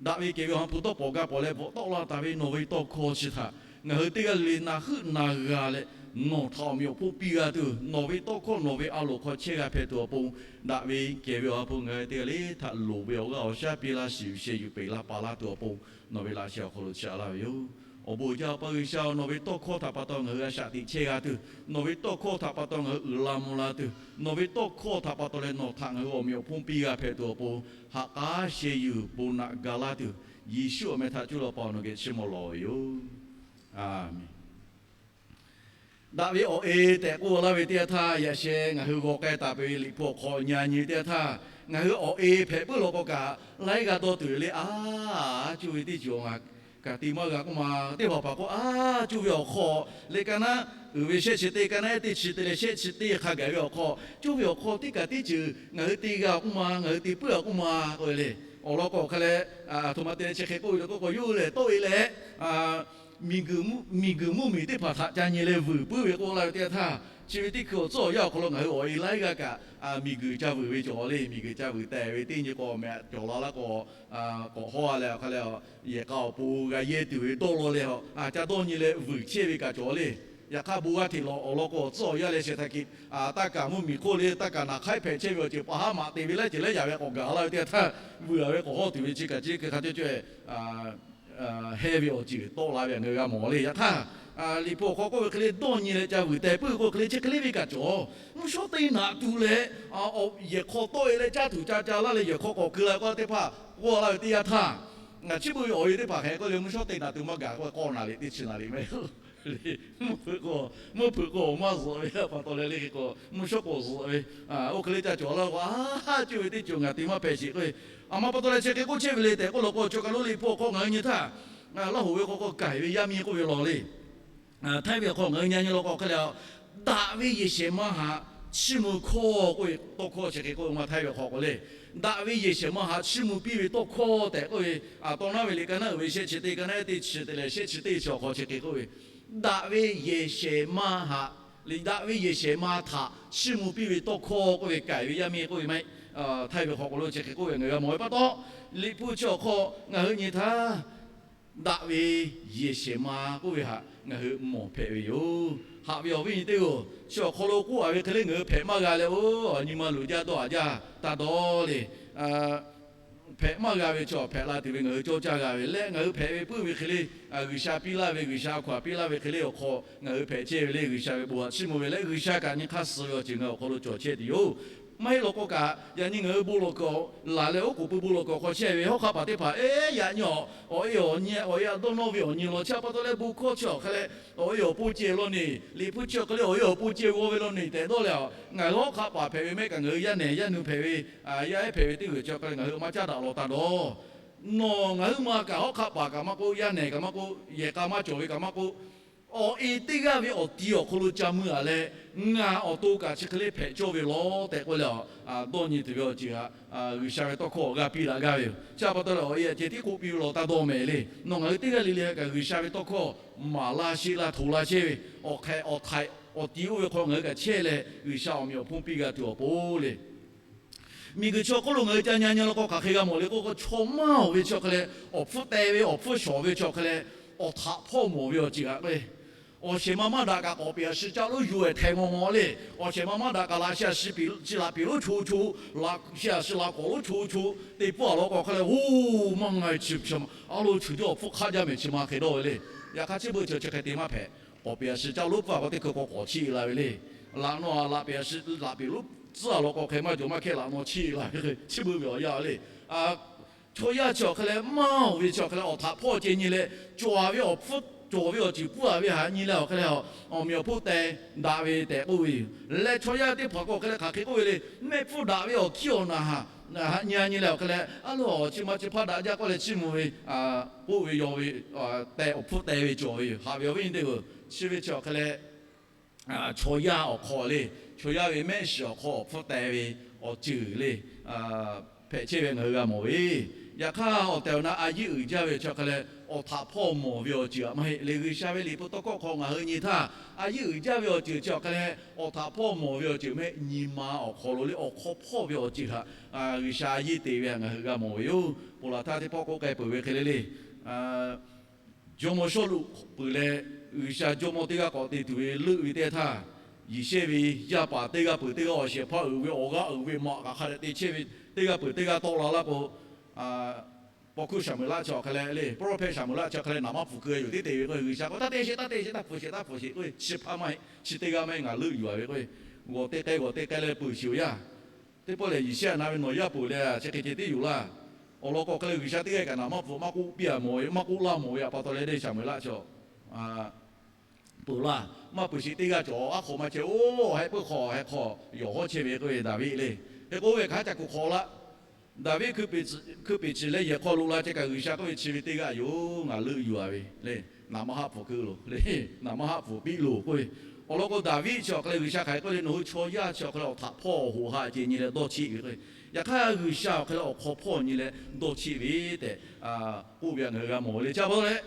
Daꞈ ve kehˬ ve awˬ ha hpu tawˇ pawˍ ga pawˍ leh bvuhꞈ tawˆ la taˍ ve nawˬ ve tawˇ hkawˇ chi htaꞈ Ngaˬ hui teˇ g'aˇ le le na heuˆ na g'a leh, nawˬ htaꞈ awˬ meꞈ awˬ hponˇ piˇ g'a tuˬ, nawˬ ve tawˇ hkawˇ nawˬ ve a loˍ hk'aw chehˇ g'a hpehꞈ tuˬ awˬ pon, daꞈ ve kehˬ ve awˬ ha hpu ngaˬ hui teˇ g'aˇ le htaꞈ loˍ ve awˬ g'aˇ awˬ shaˉ piˇ laˇ shiˍ yuˬ sheh yuˬ peꞈ laˇ paˍ laˇ tuˬ awˬ pon, nawˬ ve laꞈ sheh awˬ hk'aw lo chaꞈ laˇ ve yoˬ. Awˬ bon uiˍ jaˇ, Awˬ pa G'uiˬsha-oˬ, nawˬ ve tawˇ hkawˇ htaꞈ pa taw ngaˬ hui a shaꞈ teꞈ chehˇ g'a tuˬ, nawˬ ve tawˇ hkawˇ htaꞈ pa taw ngaˬ hui uiˍ la mvuh la tuˬ, nawˬ ve tawˇ hkawˇ htaꞈ pa taw leh nawˬ htaꞈ ngaˬ hui awˬ meꞈ awˬ hponˇ piˇ g'a hpehꞈ tuˬ awˬ pon, ha k'aˉ sheh yuˬ bon naꞈ ga laˇ tuˬ, Yeˍsuˆ awˬ meh htaꞈ cuˇ leh Awˬ pa nawˬ geh chiˇ mvuh lawˬ ve yoˬ. Aˍmenˍ. Daꞈ ve awˬ e tehꞈ k'oˆ laˇ ve teˇ yanˇ htaˇ, yaꞈ sheh ngaˬ hui g'aw k'ai taˍ peuˬ ve Liꞈ hpu awˬ hk'aw nyi nyi teˇ yanˇ htaˇ, ngaˬ hui awˬ e hpehꞈ puiˉ law k'o kaꞈ, laiˉ g'aˇ dawˇ tuˬ le. A, cuˇ ve teˇ ceuˬ ngaˬ kaꞈ te maˇ g'a k'oˆ ma, teˇ hpaˍ hpaˍ k'o, a, cuˇ ve awˬ hk'aw leh ka naˉ uiˍ ve shehˆ chi teˇ, ka naˉ ehˉ teˇ chi te leh shehˆ chi teˇ hk'a gaˬ ve awˬ hk'aw, cuˇ ve awˬ hk'aw teˇ kaꞈ teˇ ceuˬ ngaˬ hui te g'a k'oˆ ma, ngaˬ hui te puiˉ a k'oˆ ma k'oˆ ve le. Awˬ lawn k'o hk'a leh, a htoꞈ ma te leh chi hk'e k'oˆ ve le k'oˆ k'o, yawˇ hui lehˬ tawˆ e leh, miˬguiˬ mvuhˇmiˬ teˇ hpaˍ htaꞈ ca nyi leh vuiˬ puiˉ ve k'oˆ laˇ ve teˇ yanˇ htaˇ, chi ve teˇ hkui awˬ tcuhˉ awˬ yanˇ awˬ hk'aw lo ngaˬ hui awˬ e laiˉ g'aˇ kaꞈ, miˬguiˬ ca vuiˬ ve cawˬ le. Miˬguiˬ ca vuiˬ tehˬ ve teˇ nyi k'o, awˬ meh cawˬ la laˇ k'o, k'awꞈ hawˇ a leh awˬ hk'a leh, yehˬ k'a awˬ pon g'a yehˇ tuˬ ve dawˇ law leh, ca dawˇ nyi leh vuiˬ chehˇ ve kaꞈ cawˬ le. Yaꞈ hk'aˇ bon g'a hteꞈ lawˬ awˬ lawn k'o, awˬ tcuhˉ awˬ yanˇ leh shehˍ htaˇ hkiꞈ, taˇ kaˍ mvuhˇmiˬ hk'oˆ le, taˇ kaˍ naˍ hk'aiˉ hpehꞈ chehˇ ve awˬ ceuˬ pa haˉ maꞈ te ve laiˉ ceuˬ laiˉ yaꞈ ve k'awꞈ gaˬ laˇ ve teˇ yanˇ htaˇ, vuiˬ a ve k'awꞈ hawˇ tuˬ ve chi kaꞈ chi hk'e hk'a cawˇ cawˇ heh ve awˬ ceuˬ tawˆ la ve ngaˬ hui g'a mawˬ le. Yaꞈ hk'aˇ, Liꞈ hpu awˬ hk'aw k'oˆ ve hk'e le, dawˇ nyi leh ca vuiˬ tehꞈ puiˉ ve k'oˆ hk'e le, chi hk'e le ve kaꞈ cawˬ. Mvuhˇ shawˉ teˇ naꞈ tuˬ leh, yehˬ hk'aw tawˆ e leh caˇ tuˬ ca ca laˇ leh yehˬ hk'aw k'awꞈ keu la k'o teˇ hpaˍ k'oˆ laˇ ve teˇ yanˇ htaˇ, ngaˬ chi beuꞈ ve awˬ e teˇ hpaˍ hk'e k'oˆ le, mvuhˇ shawˉ teˇ naꞈ tuˬ maˇ gaˬ k'oˆ ve k'awˇ naˍ riˍ teˇ chi naˍ riˍ meh. Mvuhˇ hpeuꞈ k'o, mvuhˇ hpeuꞈ k'o maˇ zuhꞈ ve pa taw leh le hk'e k'o, mvuhˇ shawˉ k'o zuhꞈ ve, oˇ hk'e le ca cawˬ laˇ k'o, a, cuˇ ve teˇ ceuˬ ngaˬ te maˇ hpehꞈ sheˍ k'o, a ma pa taw leh chi hk'e k'oˆ chehˇ ve le tehꞈ k'oˆ law k'o, chaw kaˬ lo Liꞈ hpu awˬ hk'aw ngaˬ hui nyi htaˇ, Laˇ hoꞈ ve hk'aw k'o k'ai ve yaˇ miˇ k'oˆ ve law le. Htaiˇ ve awˬ hk'aw ngaˬ hui nyi nyi law k'o hk'e le, daꞈ ve yehˬ shehˍ ma haꞈ chiˇ mvuh hkawˇ k'oˆ ve tawˇ hkawˇ chi hk'e k'oˆ ve maˇ htaiˇ ve awˬ hk'aw k'o le. Daꞈ ve yehˬ shehˍ ma haꞈ chiˇ mvuh piˇ ve tawˇ hkawˇ tehꞈ k'oˆ ve, a, tawˇ naˉ ve liꞈ ka naˉ uiˍ ve shehˆ chi teˇ, ka naˉ ehˉ teˇ chi te leh shehˆ chi teˇ chi awˬ hk'aw chi hk'e k'oˆ ve, daꞈ ve yehˬ shehˍ ma haꞈ, daꞈ ve yehˬ shehˍ ma htaꞈ chiˇ mvuh piˇ ve tawˇ hkawˇ k'oˆ ve k'ai ve yaˇ miˇ k'oˆ ve maˇ heˆ. Htaiˇ ve hk'aw k'o lo chi hk'e k'oˆ ve ngaˬ hui g'a mawˬ ve pa taw, Liꞈ hpu chi awˬ hk'aw ngaˬ hui nyi htaˇ, daꞈ ve yehˬ shehˍ ma k'oˆ ve htaꞈ ngaˬ hui mawˬ hpehꞈ ve yoˬ. Haꞈ ve awˬ viˉ nyi teˇ-oˬ, chi awˬ hk'aw lo k'oˆ a ve hk'e le ngaˬ hui hpehꞈ maˇ g'a leh, oˇ, awˬ nyi ma luˬ jaˇ dawˇ haˍ jaˇ taˇ dawˇ le. Hpehꞈ maˇ g'a ve chi awˬ hpehꞈ la tuˬ ve ngaˬ hui cawˇ caˇ g'a ve leh, ngaˬ hui hpehꞈ ve puiˉ ve hk'e le, G'uiˬsha piˇ laˇ ve, G'uiˬsha hk'aˬ piˇ laˇ ve hk'e le awˬ hk'aw ngaˬ hui hpehꞈ chehˇ ve le. G'uiˬsha ve bon htaꞈ chiˇ mvuh ve leh G'uiˬsha kaꞈ nyi hk'aˇ suh ve awˬ ceuˬ ngaˬ hui awˬ hk'aw lo cawˬ chehˇ tuˬ yoˬ. Maˇ heˆ law k'o kaꞈ, yaꞈ nyi ngaˬ hui bon lawˬ kuiˬ laˬ leh oˉ k'oˍ pui bon lawˬ kuiˬ awˬ hk'aw chehˇ ve hawˉ hk'aˆ paˍ teˇ hpaˍ, eˉ, yaꞈ nyi awˬ, awˬ e awˬ nyi, awˬ e htaꞈ dawˇ nawˇ ve awˬ nyi law chi pa taw leh bon hkawˇ chi awˬ hk'e leh, awˬ e awˬ pon ceh law neˬ, Liꞈ hpu chi awˬ hk'e leh awˬ e awˬ pon ceh g'aw ve law neˬ tehꞈ dawˇ leh, ngaˬ hui hawˉ hk'aˆ paˍ hpehꞈ ve mehˆ kaꞈ ngaˬ hui yaˇ nehˬ yaˇ nu hpehꞈ ve, yaˇ ehˉ hpehꞈ ve teˇ g'uiˬ chi awˬ hk'e leh ngaˬ hui awˬ maˇ caˉ daꞈ law taˇ dawˇ. Nawˬ ngaˬ hui ma kaꞈ hawˉ hk'aˆ paˍ kaꞈ maˇ k'oˆ, yaˇ nehˬ kaꞈ maˇ k'oˆ, yehˬ k'a maˇ cawˬ ve kaꞈ maˇ k'oˆ, awˬ e teˇ g'aˇ ve awˬ ti awˬ hk'aw lo ca mui a leh, ngaˬ awˬ to kaꞈ chi hk'e le hpehꞈ cawˇ ve law tehꞈ k'oˆ leh, dawˇ nyi tuˬ ve awˬ ceuˬ htaꞈ G'uiˬsha ve tawˇ hkawˇ awˬ g'aˇ piˇ daꞈ gaˇ ve yoˬ. Chi pa taw leh awˬ e a ceh tiˉ k'oˆ piˇ ve law taˇ dawˇ mehˍ le. Nawˬ ngaˬ hui teˇ g'aˇ le le kaꞈ G'uiˬsha ve tawˇ hkawˇ maˍ laˇ sheˆ laˇ hto laˇ chehˇ ve, awˬ hk'e awˬ htaiꞈ awˬ ti oˇ ve hk'aw ngaˬ hui kaꞈ chehˇ leh G'uiˬsha awˬ meꞈ awˬ hponˇ piˇ g'a tuˬ awˬ pon le. Miˬguiˬ chi awˬ hk'oˆ lo ngaˬ hui ca nyi nyi law k'o hk'aˬ hk'e g'a mawˬ le k'oˆ k'o, chaw maˇ oˬ ve chi awˬ hk'e leh awˬ hpfuhˇ teh ve, awˬ hpfuhˇ shawˍ ve chi awˬ hk'e leh, awˬ htaꞈ hpawˇ mawˬ ve awˬ ceuˬ htaꞈ k'o le. Awˬ shehˍ ma maˇ daꞈ kaꞈ k'awꞈ peꞈ a shi caˆ lonˉ yuˬ ehˍ htaiˍ mawˬ mawˬ le. Awˬ shehˍ ma maˇ daꞈ kaꞈ laꞈ sheh a shi chi laꞈ peˍ lonˉ cho cho, laꞈ sheh a shi laꞈ k'awꞈ lonˉ cho cho te puˇ a law k'o hk'e leh, oˇ, maˇ nga e chi, a lo chu jaˇ awˬ hpfuhˇ hk'aˇ jaˇ mehˍ chi ma hk'e dawˇ ve le. Yaꞈ hk'aˇ chi beuꞈ chi chi hk'e te maˇ hpehꞈ. K'awꞈ peꞈ a shi caˆ lonˉ puˇ a k'o teˇ hkui k'awꞈ k'awꞈ chiˇ la ve le. Laꞈ naw a laꞈ peˍ a shi laꞈ peˍ lonˉ tcuhˉ a law k'o hk'e maˇ cawˬ maˇ hkehˇ laꞈ naw chiˇ la ve hk'e chi beuꞈ ve awˬ yanˇ le. Chaw yaˇ chi awˬ hk'e leh maˇ oˬ ve chi awˬ hk'e leh awˬ htaꞈ hpawˇ ceh nyi leh, cawˬ ve awˬ hpfuhˇ cawˬ ve awˬ ceuˬ puˇ a ve htaꞈ nyi leh awˬ hk'e leh, awˬ meꞈ awˬ hponˇ teh daꞈ ve tehꞈ k'oˆ ve yoˬ. Leh chaw yaˇ teˇ hpaˍ k'o awˬ hk'e leh hk'aˬ hk'e k'oˆ ve le, mehˆ hpfuhˇ daꞈ ve awˬ hkiˇ awˬ naˬ haꞈ nyi a nyi leh awˬ hk'e leh, a lo awˬ chi ma chi hpaˇ daꞈ jaˇ k'oˆ leh chiˇ mvuh ve, k'oˆ ve yaw ve, teh awˬ hpfuhˇ teh ve cawˬ ve yoˬ. Haꞈ ve awˬ viˉ nyi teˇ-oˬ, chi ve chi awˬ hk'e leh chaw yaˇ awˬ hk'aw le, chaw yaˇ ve mehˆ shiˍ awˬ hk'aw awˬ hpfuhˇ teh ve awˬ ceuˬ le, hpehꞈ chehˇ ve ngaˬ hui g'a mawˬ ve. Yaꞈ hk'aˇ awˬ tehˬ awˬ na a yiˉ uiˍ jaˇ ve chi awˬ hk'e leh, awˬ htaꞈ hpawˇ mawˬ ve awˬ ceuˬ htaꞈ maˇ heˆ le. G'uiˬsha ve liꞈ hpu tawˇ hkawˇ hk'aw ngaˬ hui nyi htaˇ, a yiˉ uiˍ jaˇ ve awˬ ceuˬ chi awˬ hk'e leh, awˬ htaꞈ hpawˇ mawˬ ve awˬ ceuˬ mehˆ nyi ma awˬ hk'aw lo le awˬ hk'aw hpawˇ ve awˬ ceuˬ htaꞈ G'uiˬsha a yiˉ te ve htaꞈ ngaˬ hui g'a mawˬ ve yoˬ. Ponˬ laˬ htaˇ teˇ pawˆ k'oˆ k'ai peuˬ ve hk'e le le, Jawˇmawˇ Sawˉluꞈ peuˬ leh, G'uiˬsha jawˇmawˇ teˇ g'aˇ k'awꞈ te tuˬ ve leuˆ ve teˇ htaˇ, Yeˍsehˇ ve yaˇ paˍ teˇ g'aˇ peuˬ teˇ g'aˇ awˬ shehˍ hpaˇ uiˍ ve awˬ g'aˇ uiˍ ve maꞈ kaꞈ hk'a dehꞈ te chehˇ ve, teˇ g'aˇ peuˬ teˇ g'aˇ tawˆ la laˇ k'o, paw hkuˇ Saˍmo-eˍlaˆ chi awˬ hk'a leh le, prophet Saˍmo-eˍlaˆ chi awˬ hk'a leh naˍ maˇ pfuhˍ keu yoˬ teˇ te ve k'o, G'uiˬsha k'o, Taˇ te sheˍ, taˇ te sheˍ, taˇ pfuhˍ sheˍ, taˇ pfuhˍ sheˍ k'oˆ ve, chi hpaˇ maˇ heˆ, chi teˇ g'aˇ maˇ heˆ, ngaˬ leuˆ yuˬ-a ve k'oˆ ve, g'awˬ teˇ k'ai g'awˬ teˇ k'ai leh peuˬ sheˍ-oˬ yaˇ. Teˇ pawˆ lehˬ, Yeˍsehˇ na ve nawˬ yaˇ peuˬ leh chi hk'e ceh tiˉ yoˬ laˇ. Awˬ lawn k'o hk'e leh G'uiˬsha teˇ g'aˇ kaꞈ naˍ maˇ pfuhˍ maˇ k'oˆ piˇ-a mawˬ ve, maˇ k'oˆ laˇ mawˬ ve a pa taw leh le, Saˍmo-eˍlaˆ chi peuˬ laˇ. Maˇ peuˬ sheˍ teˇ g'aˇ cawˬ aˉ hk'aw maˇ chehˇ, oˇ, heh puiˉ hk'aw heh hk'aw yawˬ hawˉ chehˇ ve k'oˆ ve Daˍviˆ le. Hk'e k'oˆ ve hk'aˬ htaˇ ca kuˬ hk'awꞈ laˇ. Daˍviˆ hkui peˍ ciˍ leh yehˬ hk'aw lo la ceh kaꞈ, G'uiˬsha k'oˆ ve, chi ve teˇ g'aˇ yoˬ, ngaˬ leuˆ yuˬ-a ve le. Naˍ maˇ haˆ pfuhˍ keu loˬ le. Naˍ maˇ haˆ pfuhˍ piˇ loˬ k'oˆ ve. Awˬ lawn k'o, Daˍviˆ chi awˬ hk'a leh G'uiˬsha hk'aˬ hk'e k'oˆ le, nawˬ hui chaw yaˇ chi awˬ hk'a leh awˬ htaꞈ hpawˇ hoꞈ ha ceh nyi leh dawˇ cheˆ ve k'o, yaꞈ hk'aˇ G'uiˬsha awˬ hk'a leh awˬ hk'aw hpawˇ nyi leh dawˇ cheˆ ve tehꞈ k'oˆ ve htaꞈ ngaˬ hui g'a mawˬ ve le. Chi pa taw leh,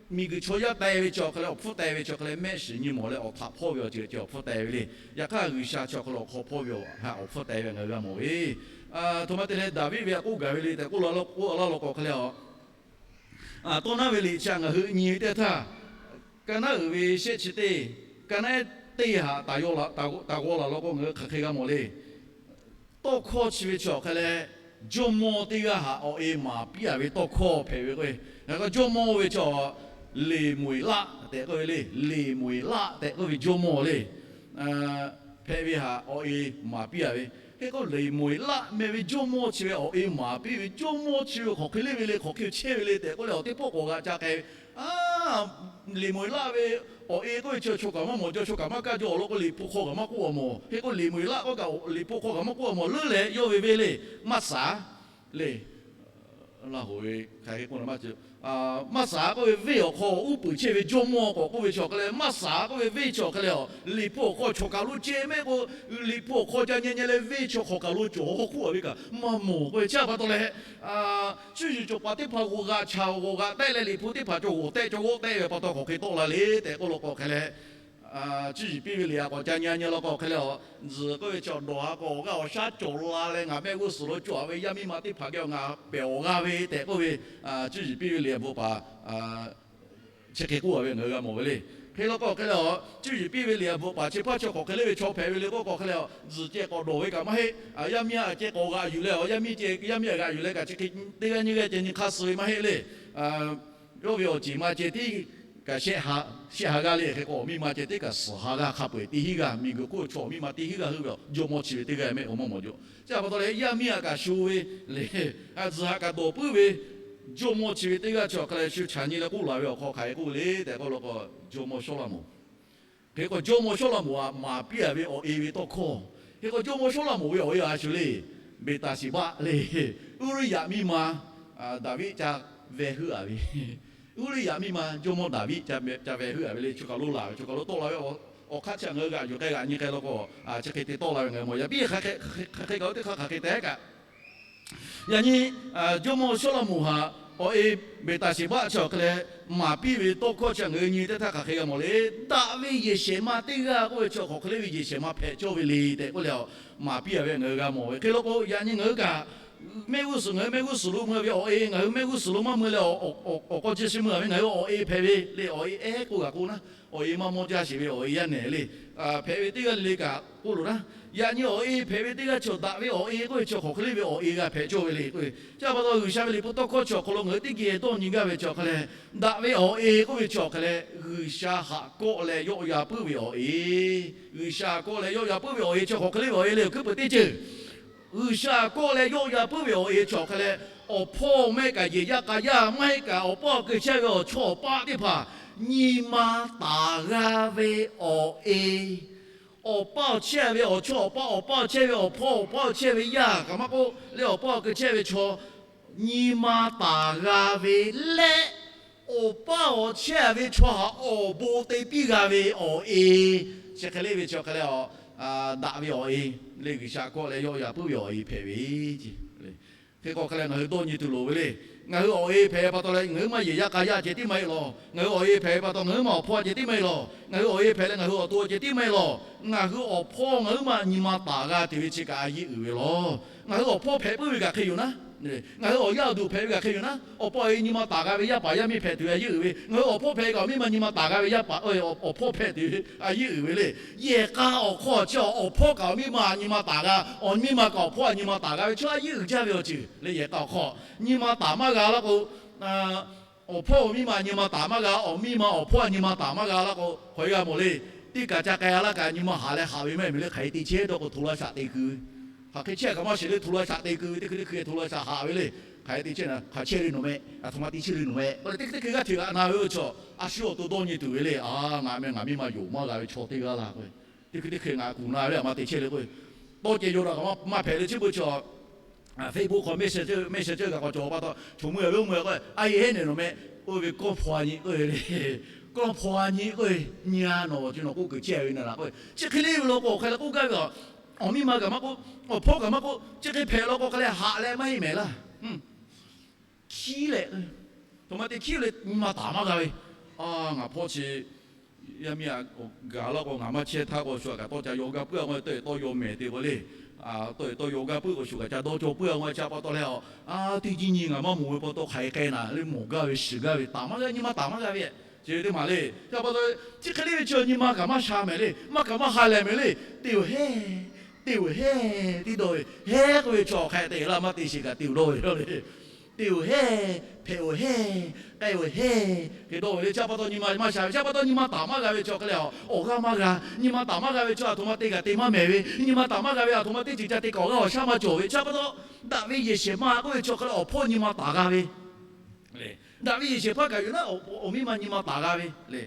miˬguiˬ chaw yaˇ teh ve chi awˬ hk'a leh awˬ hpfuhˇ teh ve chi awˬ hk'a leh mehˆ shiˍ nyi mawˬ leh awˬ htaꞈ hpawˇ ve awˬ ceuˬ ceh awˬ hpfuhˇ teh ve le. Yaꞈ hk'aˇ G'uiˬsha chi awˬ hk'a leh awˬ hk'aw hpawˇ ve awˬ htaꞈ awˬ hpfuhˇ teh ve htaꞈ ngaˬ hui g'a mawˬ ve. Aˬ htoꞈ ma te leh Daˍviˆ ve htaꞈ k'oˆ gaˬ ve le tehꞈ k'oˆ laˇ k'o, a laˇ law k'o hk'a leh a, tawˇ naˉ ve liꞈ chi htaꞈ ngaˬ hui nyi ve teˇ htaˇ, ka naˉ uiˍ ve shehˆ chi teˇ, ka naˉ ehˉ teˇ htaꞈ taˍ g'aw laˬ law k'o, ngaˬ hui hk'aˬ hk'e g'a mawˬ le. Tawˇ hkawˇ chi ve chi awˬ hk'a leh, jawˇmawˇ teˇ g'aˇ htaꞈ awˬ e maˍ piˇ-a ve tawˇ hkawˇ hpehꞈ ve k'o, jawˇmawˇ ve chi Leˍmoˍeˍlaˆ tehꞈ k'oˆ ve le. Leˍmoˍeˍlaˆ tehꞈ k'oˆ ve jawˇmawˇ le, hpehꞈ ve htaꞈ awˬ e maˍ piˇ-a ve. Hk'e k'o, Leˍmoˍeˍlaˆ meh ve jawˇmawˇ chi ve awˬ e maˍ piˇ ve jawˇmawˇ chi ve hk'aˬ hk'e le ve le, hk'aˬ hk'e chehˇ ve le tehꞈ k'oˆ leh, awˬ teˇ pawˆ k'awꞈ g'aꞈ ca k'ai ve. Aˬ, Leˍmoˍeˍlaˆ ve awˬ e k'oˆ ve chi chaw kaꞈ maˇ mawˬ, chaw kaꞈ maˇ kaˇ jaw, awˬ lawn k'o, liꞈ hpu hk'aw kaꞈ maˇ k'oˆ-a mawˬ. Hk'e k'o, Leˍmoˍeˍlaˆ k'oˆ kaꞈ liꞈ hpu hk'aw kaꞈ maˇ k'oˆ-a mawˬ leuˉ leh, yawˇ ve venˇ le, maˇ shaˍ le. Laˇ hoꞈ ve hk'aˬ hk'e k'oˆ na maˇ ceuˬ, maˇ shaˍ k'oˆ ve venˇ awˬ hk'aw uˉ peunˍ chehˇ ve jawˇmawˇ k'awꞈ k'oˆ ve chi awˬ hk'a leh, maˇ shaˍ k'oˆ ve venˇ chi awˬ hk'a leh a, liꞈ hpu awˬ hk'aw chaw kaˬ lo ceh mehˆ k'o, liꞈ hpu awˬ hk'aw ca nyi nyi leh venˇ chi hk'aˬ kaˬ lo cawˬ k'oˆ-a ve kaꞈ maˇ mawˬ k'oˆ ve. Chi pa taw leh, cuˇ yiˍ cawˬ paˍ teˇ hpaˍ g'awˬ g'aꞈ chaꞈ g'awˬ g'aꞈ tehˆ leh, liꞈ hpu teˇ hpaˍ cawˬ g'awˬ tehˆ cawˬ g'awˆ tehˆ ve pa taw hk'aˬ hk'e tawˆ la le tehꞈ k'oˆ law k'o hk'a leh, cuˇ yiˍ piˇ ve liꞈ htaꞈ k'awꞈ ca nyi nyi law k'o hk'a leh a, tzuhˬ k'oˆ ve chaw dawˬ ha k'o awˬ g'aˇ awˬ shaˉ cawˬ la leh, ngaˬ mehˆ g'uˇ suhˍ lo cawˬ-a ve yaˇ miˇ ma teˇ hpaˍ geh ngaˬ pehˬ awˬ g'aˇ ve tehꞈ k'oˆ ve, cuˇ yiˍ piˇ ve liꞈ htaꞈ bvuhꞈ paˍ chi hk'e k'oˆ-a ve ngaˬ hui g'a mawˬ ve le. Hk'e law k'o hk'a leh a, cuˇ yiˍ piˇ ve liꞈ htaꞈ bvuhꞈ paˍ chi hpaˇ chi hk'aˬ hk'e le ve chaw hpehꞈ ve le k'oˆ k'o hk'a leh a, tzuhˬ ceh k'awꞈ dawˬ ve kaꞈ maˇ heˆ. Yaˇ miˇ aꞈ ceh k'awꞈ g'aꞈ yuˬ leh a, yaˇ miˇ ceh yaˇ miˇ aꞈ g'aꞈ yuˬ leh kaꞈ chi hk'e teˇ g'aˇ nyiˇ g'aˇ ceh nyi hk'aˇ suh ve maˇ heˆ le. Yawˇ ve awˬ ceˬ ma ceh tiˉ kaꞈ shehˆ ha g'a le. Hk'e k'o, awˬ miˇ ma ceh tiˉ kaꞈ suhˍ ha g'a, hk'a peu-eˬ teˇ hinˉ g'aˇ, miˬguiˬ hk'oˆ chaw awˬ miˇ ma teˇ hinˉ g'aˇ heuˆ ve a, jawˇmawˇ chi ve teˇ g'aˇ mehˆ k'o maˇ mawˬ jaw. Chi pa taw leh yaˇ miˇ aꞈ kaꞈ shu ve le, a tzuhˬ haꞈ kaꞈ dawˬ puiˉ ve jawˇmawˇ chi ve teˇ g'aˇ chi awˬ hk'a leh shu chaꞈ nyi leh k'oˆ laˬ ve awˬ hk'aw hk'aˬ hk'e k'oˆ le tehꞈ k'oˆ law k'o, jawˇmawˇ Sawˉlaꞈmonˍ Hk'e k'o, jawˇmawˇ Sawˉlaꞈmonˍ htaꞈ maˍ piˇ-a ve awˬ e ve tawˇ hkawˇ. Hk'e k'o, jawˇmawˇ Sawˉlaꞈmonˍ ve awˬ e a shu le, Beˍtaˍsheˍbaˆ le, Uˇriˇyaꞈ miˇ ma, Daˍviˆ ca veh heuˆ-a ve. Uˇriˇyaꞈ miˇ ma jawˇmawˇ Daˍviˆ ca veh heuˆ-a ve le. Choˬ kaˬ lo laˬ ve, choˬ kaˬ lo tawˆ la ve awˬ hk'aˇ chi ngaˬ hui g'aꞈ yuˬ k'ai g'aꞈ nyi k'ai law k'o, chi hk'e te tawˆ la ve ngaˬ hui mawˬ. Yaꞈ piˇ hk'aˬ hk'e k'o, teˇ hk'aˇ hk'aˬ hk'e te kaꞈ Yaꞈ nyi, jawˇmawˇ Sawˉlaꞈmonˍ htaꞈ awˬ e Beˍtaˍsheˍbaˆ chi awˬ hk'a leh maˍ piˇ ve tawˇ hkawˇ chi ngaˬ hui nyi teˇ htaˇ hk'aˬ hk'e g'a mawˬ le. Daꞈ ve yehˬ shehˍ ma teˇ g'aˇ k'oˆ ve chi hk'aˬ hk'e le ve yehˬ shehˍ ma hpehꞈ cawˇ ve le tehꞈ k'oˆ leh, maˍ piˇ-a ve ngaˬ hui g'a mawˬ ve. Hk'e law k'o, yaꞈ nyi ngaˬ hui kaꞈ mehˆ g'uˇ suhˍ, ngaˬ hui mehˆ g'uˇ suhˍ lo mui ve awˬ e, ngaˬ hui mehˆ g'uˇ suhˍ lo maˇ mui leh, awˬ k'aw chi shi mui-a ve ngaˬ hui awˬ e hpehꞈ ve le. Awˬ e ehˉ k'oˆ g'a k'o naˉ, awˬ e maˇ mawˇ jaˇ sheˍ ve awˬ e yaˇ nehˬ le. Hpehꞈ ve teˇ g'aˇ le le kaꞈ k'oˆ loˬ naˉ, yaꞈ nyi awˬ e hpehꞈ ve teˇ g'aˇ chi daꞈ ve awˬ e k'oˆ ve chi hk'aˬ hk'e le ve awˬ e g'a hpehꞈ cawˇ ve le k'o. Chi pa taw G'uiˬsha ve liꞈ hpu tawˇ hkawˇ chi awˬ hk'aw lo ngaˬ hui teˇ geh dawˇ nyi gaˇ ve chi awˬ hk'a leh, daꞈ ve awˬ e k'oˆ ve chi awˬ hk'a leh, G'uiˬsha haꞈ kawˆ leh yawˆ yan puiˉ ve awˬ e. G'uiˬsha haꞈ kawˆ leh yawˆ yan puiˉ ve awˬ e chi hk'aˬ hk'e le ve awˬ e le, awˬ hkuiˉ peuˬ teˇ ceuˬ G'uiˬsha haꞈ kawˆ leh yawˆ yan puiˉ ve awˬ e chi awˬ hk'a leh, awˬ hpawˇ maˇ heˆ kaꞈ, yehˬ yaˇ k'a yaˇ maˇ heˆ kaꞈ, awˬ paˇ awˬ keu chehˇ ve awˬ chawˇ awˬ paˆ teˇ hpaˍ nyi ma taˍ g'a ve awˬ e. Awˬ paˇ awˬ chehˇ ve awˬ chawˇ awˬ paˆ, awˬ paˇ awˬ chehˇ ve awˬ hpawˇ, awˬ paˇ awˬ chehˇ ve yaˇ kaꞈ maˇ k'oˆ leh, awˬ paˇ awˬ keu chehˇ ve chaw nyi ma taˍ g'a ve leh, awˬ paˇ awˬ chehˇ ve chaw htaꞈ awˬ bon te piˇ g'a ve awˬ e. Chi hk'e le ve chi awˬ hk'a leh, daꞈ ve awˬ e le, G'uiˬsha haꞈ kawˆ leh yawˆ yan puiˉ ve awˬ e hpehꞈ ve ce. Hk'e k'o hk'a leh ngaˬ hui dawˇ nyi tuˬ loˍ ve le. Ngaˬ hui awˬ e hpehꞈ ve pa taw leh ngaˬ hui maˇ yehˬ yaˇ k'a yaˇ ceh tiˉ maˇ heˆ lawˬ. Ngaˬ hui awˬ e hpehꞈ ve pa taw ngaˬ hui maˇ awˬ hpawˇ ceh tiˉ maˇ heˆ lawˬ. Ngaˬ hui awˬ e hpehꞈ leh ngaˬ hui awˬ to ceh tiˉ maˇ heˆ lawˬ. Ngaˬ hui awˬ hpawˇ ngaˬ hui maˇ nyi ma taˍ g'a tuˬ ve chi kaꞈ a yeˇ uiˍ ve lawˬ. Ngaˬ hui awˬ hpawˇ hpehꞈ puiˉ ve kaꞈ hk'e yoˬ naˉ, Ngaˬ hui awˬ yaˇ awˬ duˬ hpehꞈ ve kaꞈ hk'e yoˬ naˉ, awˬ pa awˬ e nyi ma taˍ g'a ve yaˇ paˍ yaˇ miˇ hpehꞈ tuˬ ve a yeˇ uiˍ ve, ngaˬ hui awˬ hpawˇ hpehꞈ kaꞈ awˬ miˇ ma nyi ma taˍ g'a ve yaˇ paˍ awˬ hpawˇ hpehꞈ tuˬ ve a yeˇ uiˍ ve le. Yehˬ k'a awˬ hk'aw chi awˬ hpawˇ kaꞈ awˬ miˇ ma nyi ma taˍ g'a, awˬ miˇ ma kaꞈ awˬ hpawˇ a nyi ma taˍ g'a ve chaw a yeˇ uiˍ jaˇ ve awˬ ceuˬ le. Yehˬ k'a awˬ hk'aw nyi ma taˍ maˇ g'a laˇ k'o, awˬ hpawˇ awˬ miˇ ma nyi ma taˍ maˇ g'a, awˬ miˇ ma awˬ hpawˇ a nyi ma taˍ maˇ g'a laˇ k'o, hk'aw e g'a mawˬ le. Teˇ kaꞈ ca k'ai a laˇ kaꞈ nyi ma haꞈ leh haꞈ ve maˇ heˆ meh le. Hk'aˬ hk'e te chehˇ dawˇ k'o hto laˇ shaꞈ te keu ve, hk'aˬ hk'e chehˇ kaꞈ maˇ shiˍ le. Hto laˇ shaꞈ te keu ve teˇ hkui teˇ hkui hto laˇ shaꞈ haꞈ ve le. Hk'aˬ hk'e te chehˇ na hk'aˬ chehˇ le nawˬ meh, a htoꞈ ma te chehˇ le nawˬ meh k'oˆ leh teˇ hkui teˇ hkui g'aˇ hteꞈ g'aꞈ na ve oˇ chaw, a shu awˬ to dawˇ nyi tuˬ ve le. A, ngaˬ meh ngaˬ miˇ ma yoˬ maˇ g'a ve chaw teˇ g'aˇ la k'o, teˇ hkui teˇ hkui ngaˬ kuˬ na ve a ma te chehˇ le k'o, tawˇ ceh yaw daꞈ kaꞈ maˇ hpehꞈ le. Chi beuꞈ chaw Facebook hk'aw meh sheh ceuˇ g'a k'aw cawˬ pa taw, choˬ mui a ve oˇ mui k'o, a yeˬ heˉ nehˬ nawˬ meh, oˇ ve kawˇ hpaw a nyi k'oˆ ve le. Kawˇ hpaw a nyi k'oˆ ve, nyi a nawˬ chi nawˬ k'oˆ kuiˬ chehˇ ve na la k'o, chi hk'e le ve law k'o hk'e leh k'oˆ gaˇ ve a, awˬ miˇ ma kaꞈ maˇ k'oˆ, awˬ hpawˇ kaꞈ maˇ k'oˆ, chi hk'e hpehꞈ law k'o hk'e leh haꞈ leh maˇ heˆ mehˍ laˇ. Hkiˉ leh, htoꞈ ma te hkiˉ le, nyi ma taˍ maˇ g'a ve. A, ngaˬ hpawˇ chi yaˇ miˇ a gaˬ laˇ k'o ngaˬ maˇ chehˇ htaˇ k'o shu a kaꞈ tawˇ ca yaw gaˇ puiˉ a k'o, tawˇ e tawˇ yaw mehˍ te k'o le. Tawˇ e tawˇ yaw gaˇ puiˉ k'o shu kaꞈ ca dawˇ cawˬ puiˉ a k'o, chi pa taw leh a, teˇ nyi nyi ngaˬ maˇ mawˬ ve pa taw hk'aˬ hk'e k'ai naˍ le, mawˬ gaˇ ve shiˍ gaˇ ve taˍ maˇ g'a, nyi ma taˍ maˇ g'a ve. Chi ve teˇ maˬ le. Chi pa taw, chi hk'e le ve chi nyi ma kaꞈ maˇ sha mehˍ le, maˇ kaꞈ maˇ ha lehˬ mehˍ le. Te-oˬ heˉ, te-oˬ heˉ, tiˉ dawˇ ve heˉ k'oˆ ve chaw hk'a te laˇ maˇ te sheˍ kaꞈ te-oˬ dawˇ ve le. Te-oˬ heˉ, hpehꞈ-oˬ heˉ, k'ai-oˬ heˉ hk'e dawˇ ve le. Chi pa taw nyi ma maˇ sha ve, chi pa taw nyi ma taˍ maˇ g'a ve chaw hk'e leh a, awˬ g'aˇ maˇ g'a. Nyi ma taˍ maˇ g'a ve chaw a htoꞈ ma te kaꞈ te maˇ mehˍ ve, nyi ma taˍ maˇ g'a ve a htoꞈ ma teˇ ceuˬ ca te kaꞈ awˬ g'aˇ awˬ shaˉ maˇ cawˬ ve. Chi pa taw, daꞈ ve yehˬ shehˍ ma k'oˆ ve chaw hk'e leh awˬ hpawˇ nyi ma taˍ g'a ve daꞈ ve yehˬ shehˍ hpaˇ kaꞈ yoˬ naˉ, awˬ miˇ ma nyi ma taˍ g'a ve le.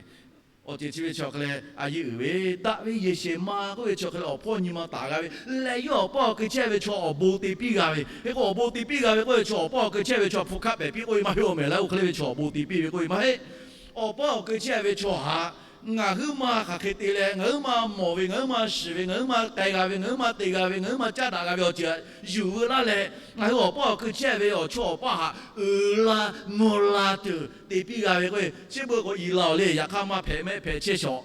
Awˬ ceuˬ chi ve chaw hk'e leh a yeˇ uiˍ ve, daꞈ ve yehˬ shehˍ ma k'oˆ ve chaw hk'e leh awˬ hpawˇ nyi ma taˍ g'a ve, leh yawˇ awˬ paˇ awˬ hkui chehˇ ve chaw awˬ bon te piˇ g'a ve, hk'e k'o awˬ bon te piˇ g'a ve k'oˆ ve chaw awˬ paˇ awˬ hkui chehˇ ve chaw hpu hkaˆ pehˍ piˇ k'oˆ ve maˇ heˆ, awˬ mehˍ laˇ oˇ hk'e le ve chaw awˬ bon te piˇ ve k'oˆ ve maˇ heˆ. Awˬ paˇ awˬ hkui chehˇ ve chaw haꞈ ngaˬ huiˉ ma hk'aˬ hk'e te leh, ngaˬ huiˉ ma mawˬ ve, ngaˬ huiˉ ma shiˍ ve, ngaˬ huiˉ ma k'ai g'a ve, ngaˬ huiˉ ma te g'a ve, ngaˬ huiˉ ma caˉ daꞈ g'a ve awˬ ceuˬ yuˬ veu laˇ leh, ngaˬ hui awˬ paˇ awˬ hkui chehˇ ve awˬ chawˇ awˬ paˇ haꞈ uiˍ la mvuh la tuˬ te piˇ g'a ve k'o, chi beuꞈ k'o i la-oˬ le. Yaꞈ hk'aˇ maˇ hpehꞈ mehˆ hpehꞈ chehˇ shawˍ.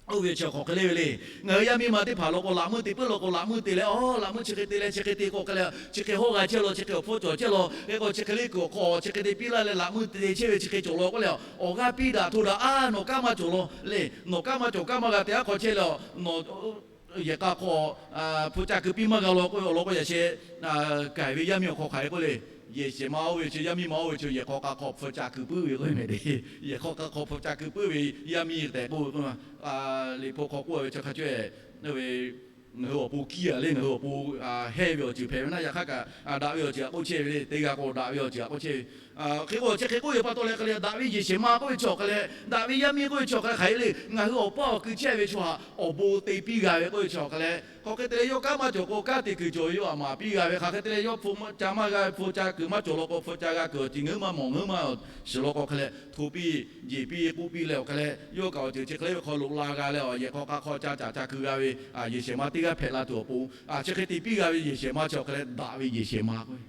Oˇ ve chi hk'aˬ hk'e le ve le. Ngaˬ hui yaˇ miˇ ma teˇ hpaˍ law k'o laꞈ meuˇ te puiˉ law k'o laꞈ meuˇ te leh, aˬ, laꞈ meuˇ chi hk'e te leh chi hk'e te k'o hk'e leh, chi hk'e hawˉ g'a chehˇ law, chi hk'e awˬ hpfuhˇ cawˬ chehˇ law, hk'e k'o chi hk'e le kuiˬ awˬ hk'aw chi hk'e te piˇ laˇ leh laꞈ meuˇ te chehˇ ve chi hk'e cawˬ law k'oˆ leh, awˬ g'aˇ piˇ daꞈ hto daꞈ a, nawˬ kanˉ maˇ cawˬ law le. Nawˬ kanˉ maˇ cawˬ, kanˉ maˇ g'a te aˉ hk'aw chehˇ leh, nawˬ yehˬ k'a hk'aw hpu ca keu piˇ maˇ g'a law k'oˆ ve awˬ lawn k'o, yaꞈ sheh k'ai ve yaˇ miˇ awˬ hk'aw hk'aˬ hk'e k'oˆ le. Yehˬ shehˍ ma oˇ ve chi yaˇ miˇ ma oˇ ve chi yehˬ hk'aw k'a hk'aw hpu ca keu puiˉ ve k'oˆ ve mehˍ le. Yehˬ hk'aw k'a hk'aw hpu ca keu puiˉ ve yaˇ miˇ tehꞈ k'oˆ ve k'o, Liꞈ hpu hk'aw k'oˆ ve chi hk'a caweh ngaˬ hui awˬ pon kiˇ a le, ngaˬ hui awˬ pon hehnˇ ve awˬ ceuˬ hpehꞈ ve naˉ, yaꞈ hk'aˇ kaꞈ daꞈ ve awˬ ceuˬ htaꞈ k'oˆ chehˇ ve le. Teˇ g'aˇ k'o daꞈ ve awˬ ceuˬ htaꞈ k'oˆ chehˇ ve. Hk'e k'o chi hk'e k'oˆ ve pa taw leh hk'e le, daꞈ ve yehˬ shehˍ ma k'oˆ ve chi awˬ hk'e leh, daꞈ ve yaˇ miˇ k'oˆ ve chi awˬ hk'e leh, hk'aˬ hk'e le, ngaˬ hui awˬ paˇ awˬ hkui chehˇ ve chaw htaꞈ awˬ bon te piˇ g'a ve k'oˆ ve chi awˬ hk'e leh, hk'aˬ hk'e te leh yawˇ kanˉ maˇ cawˬ k'o kanˉ te kuiˬ cawˬ ve, yawˇ aꞈ maˍ piˇ g'a ve, hk'aˬ hk'e te leh yawˇ hpu ca maˇ g'a, hpu ca kuiˬ maˇ cawˬ law k'o hpu ca g'a kuiˬ awˬ ceuˬ ngaˬ huiˉ ma mawˬ, ngaˬ huiˉ ma shiˍ law k'o hk'e leh hto piˇ, jeˬ piˇ, k'oˆ piˇ leh awˬ hk'e leh yawˇ kaꞈ awˬ ceuˬ chi hk'e le ve hk'aw loꞈ la g'a leh, yehˬ hk'aw k'a hk'aw ca caˍ ca keu g'a ve yehˬ shehˍ ma teˇ g'aˇ hpehꞈ la tuˬ awˬ pon, chi hk'e te piˇ g'a ve yehˬ shehˍ ma chi awˬ hk'e leh daꞈ ve yehˬ shehˍ ma k'oˆ ve.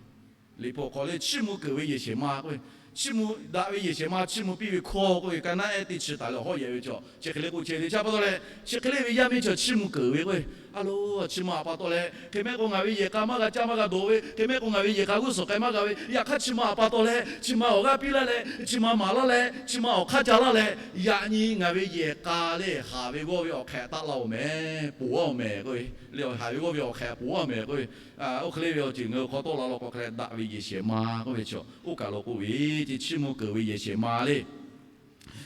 Liꞈ hpu awˬ hk'aw le chiˇ mvuh keunˍ ve yehˬ shehˍ ma k'oˆ ve, chiˇ mvuh daꞈ ve yehˬ shehˍ ma chiˇ mvuh piˇ ve hkawˇ k'oˆ ve, ka naˉ ehˉ teˇ chi taˍ leh awˬ hawˉ yehꞈ ve chaw chi hk'e le k'oˆ chehˇ ve. Chi pa taw leh chi hk'e le ve yaˇ miˇ chaw chiˇ mvuh keunˍ ve k'oˆ ve, a lo, chi ma awˬ pa taw leh hk'e mehˆ k'o ngaˬ ve yehˬ k'a maˇ g'a caˇ maˇ g'a dawˬ ve, hk'e mehˆ k'o ngaˬ ve yehˬ k'a g'uˇ suhˍ k'ai maˇ g'a ve, yaꞈ hk'aˇ chi ma awˬ pa taw leh chi ma awˬ g'aˇ piˇ laˇ leh, chi ma maˍ laˇ leh, chi ma awˬ hk'aˇ ca laˇ leh, yaꞈ nyi ngaˬ ve yehˬ k'a le haˍ ve g'awˇ ve awˬ hk'ehꞈ taˆ laˇ-oˬ mehˍ, poˬ-aˇ-oˬ mehˍ k'oˆ ve, le haˍ ve g'awˇ ve awˬ hk'ehꞈ poˬ-aˇ mehˍ k'oˆ ve, oˇ hk'e le ve awˬ ceuˬ ngaˬ hui hk'aw tawˆ la law k'o hk'e leh daꞈ ve yehˬ shehˍ ma k'oˆ ve chaw oˇ kaˬ lo k'oˆ ve, chi chiˇ mvuh keunˍ ve yehˬ shehˍ ma le.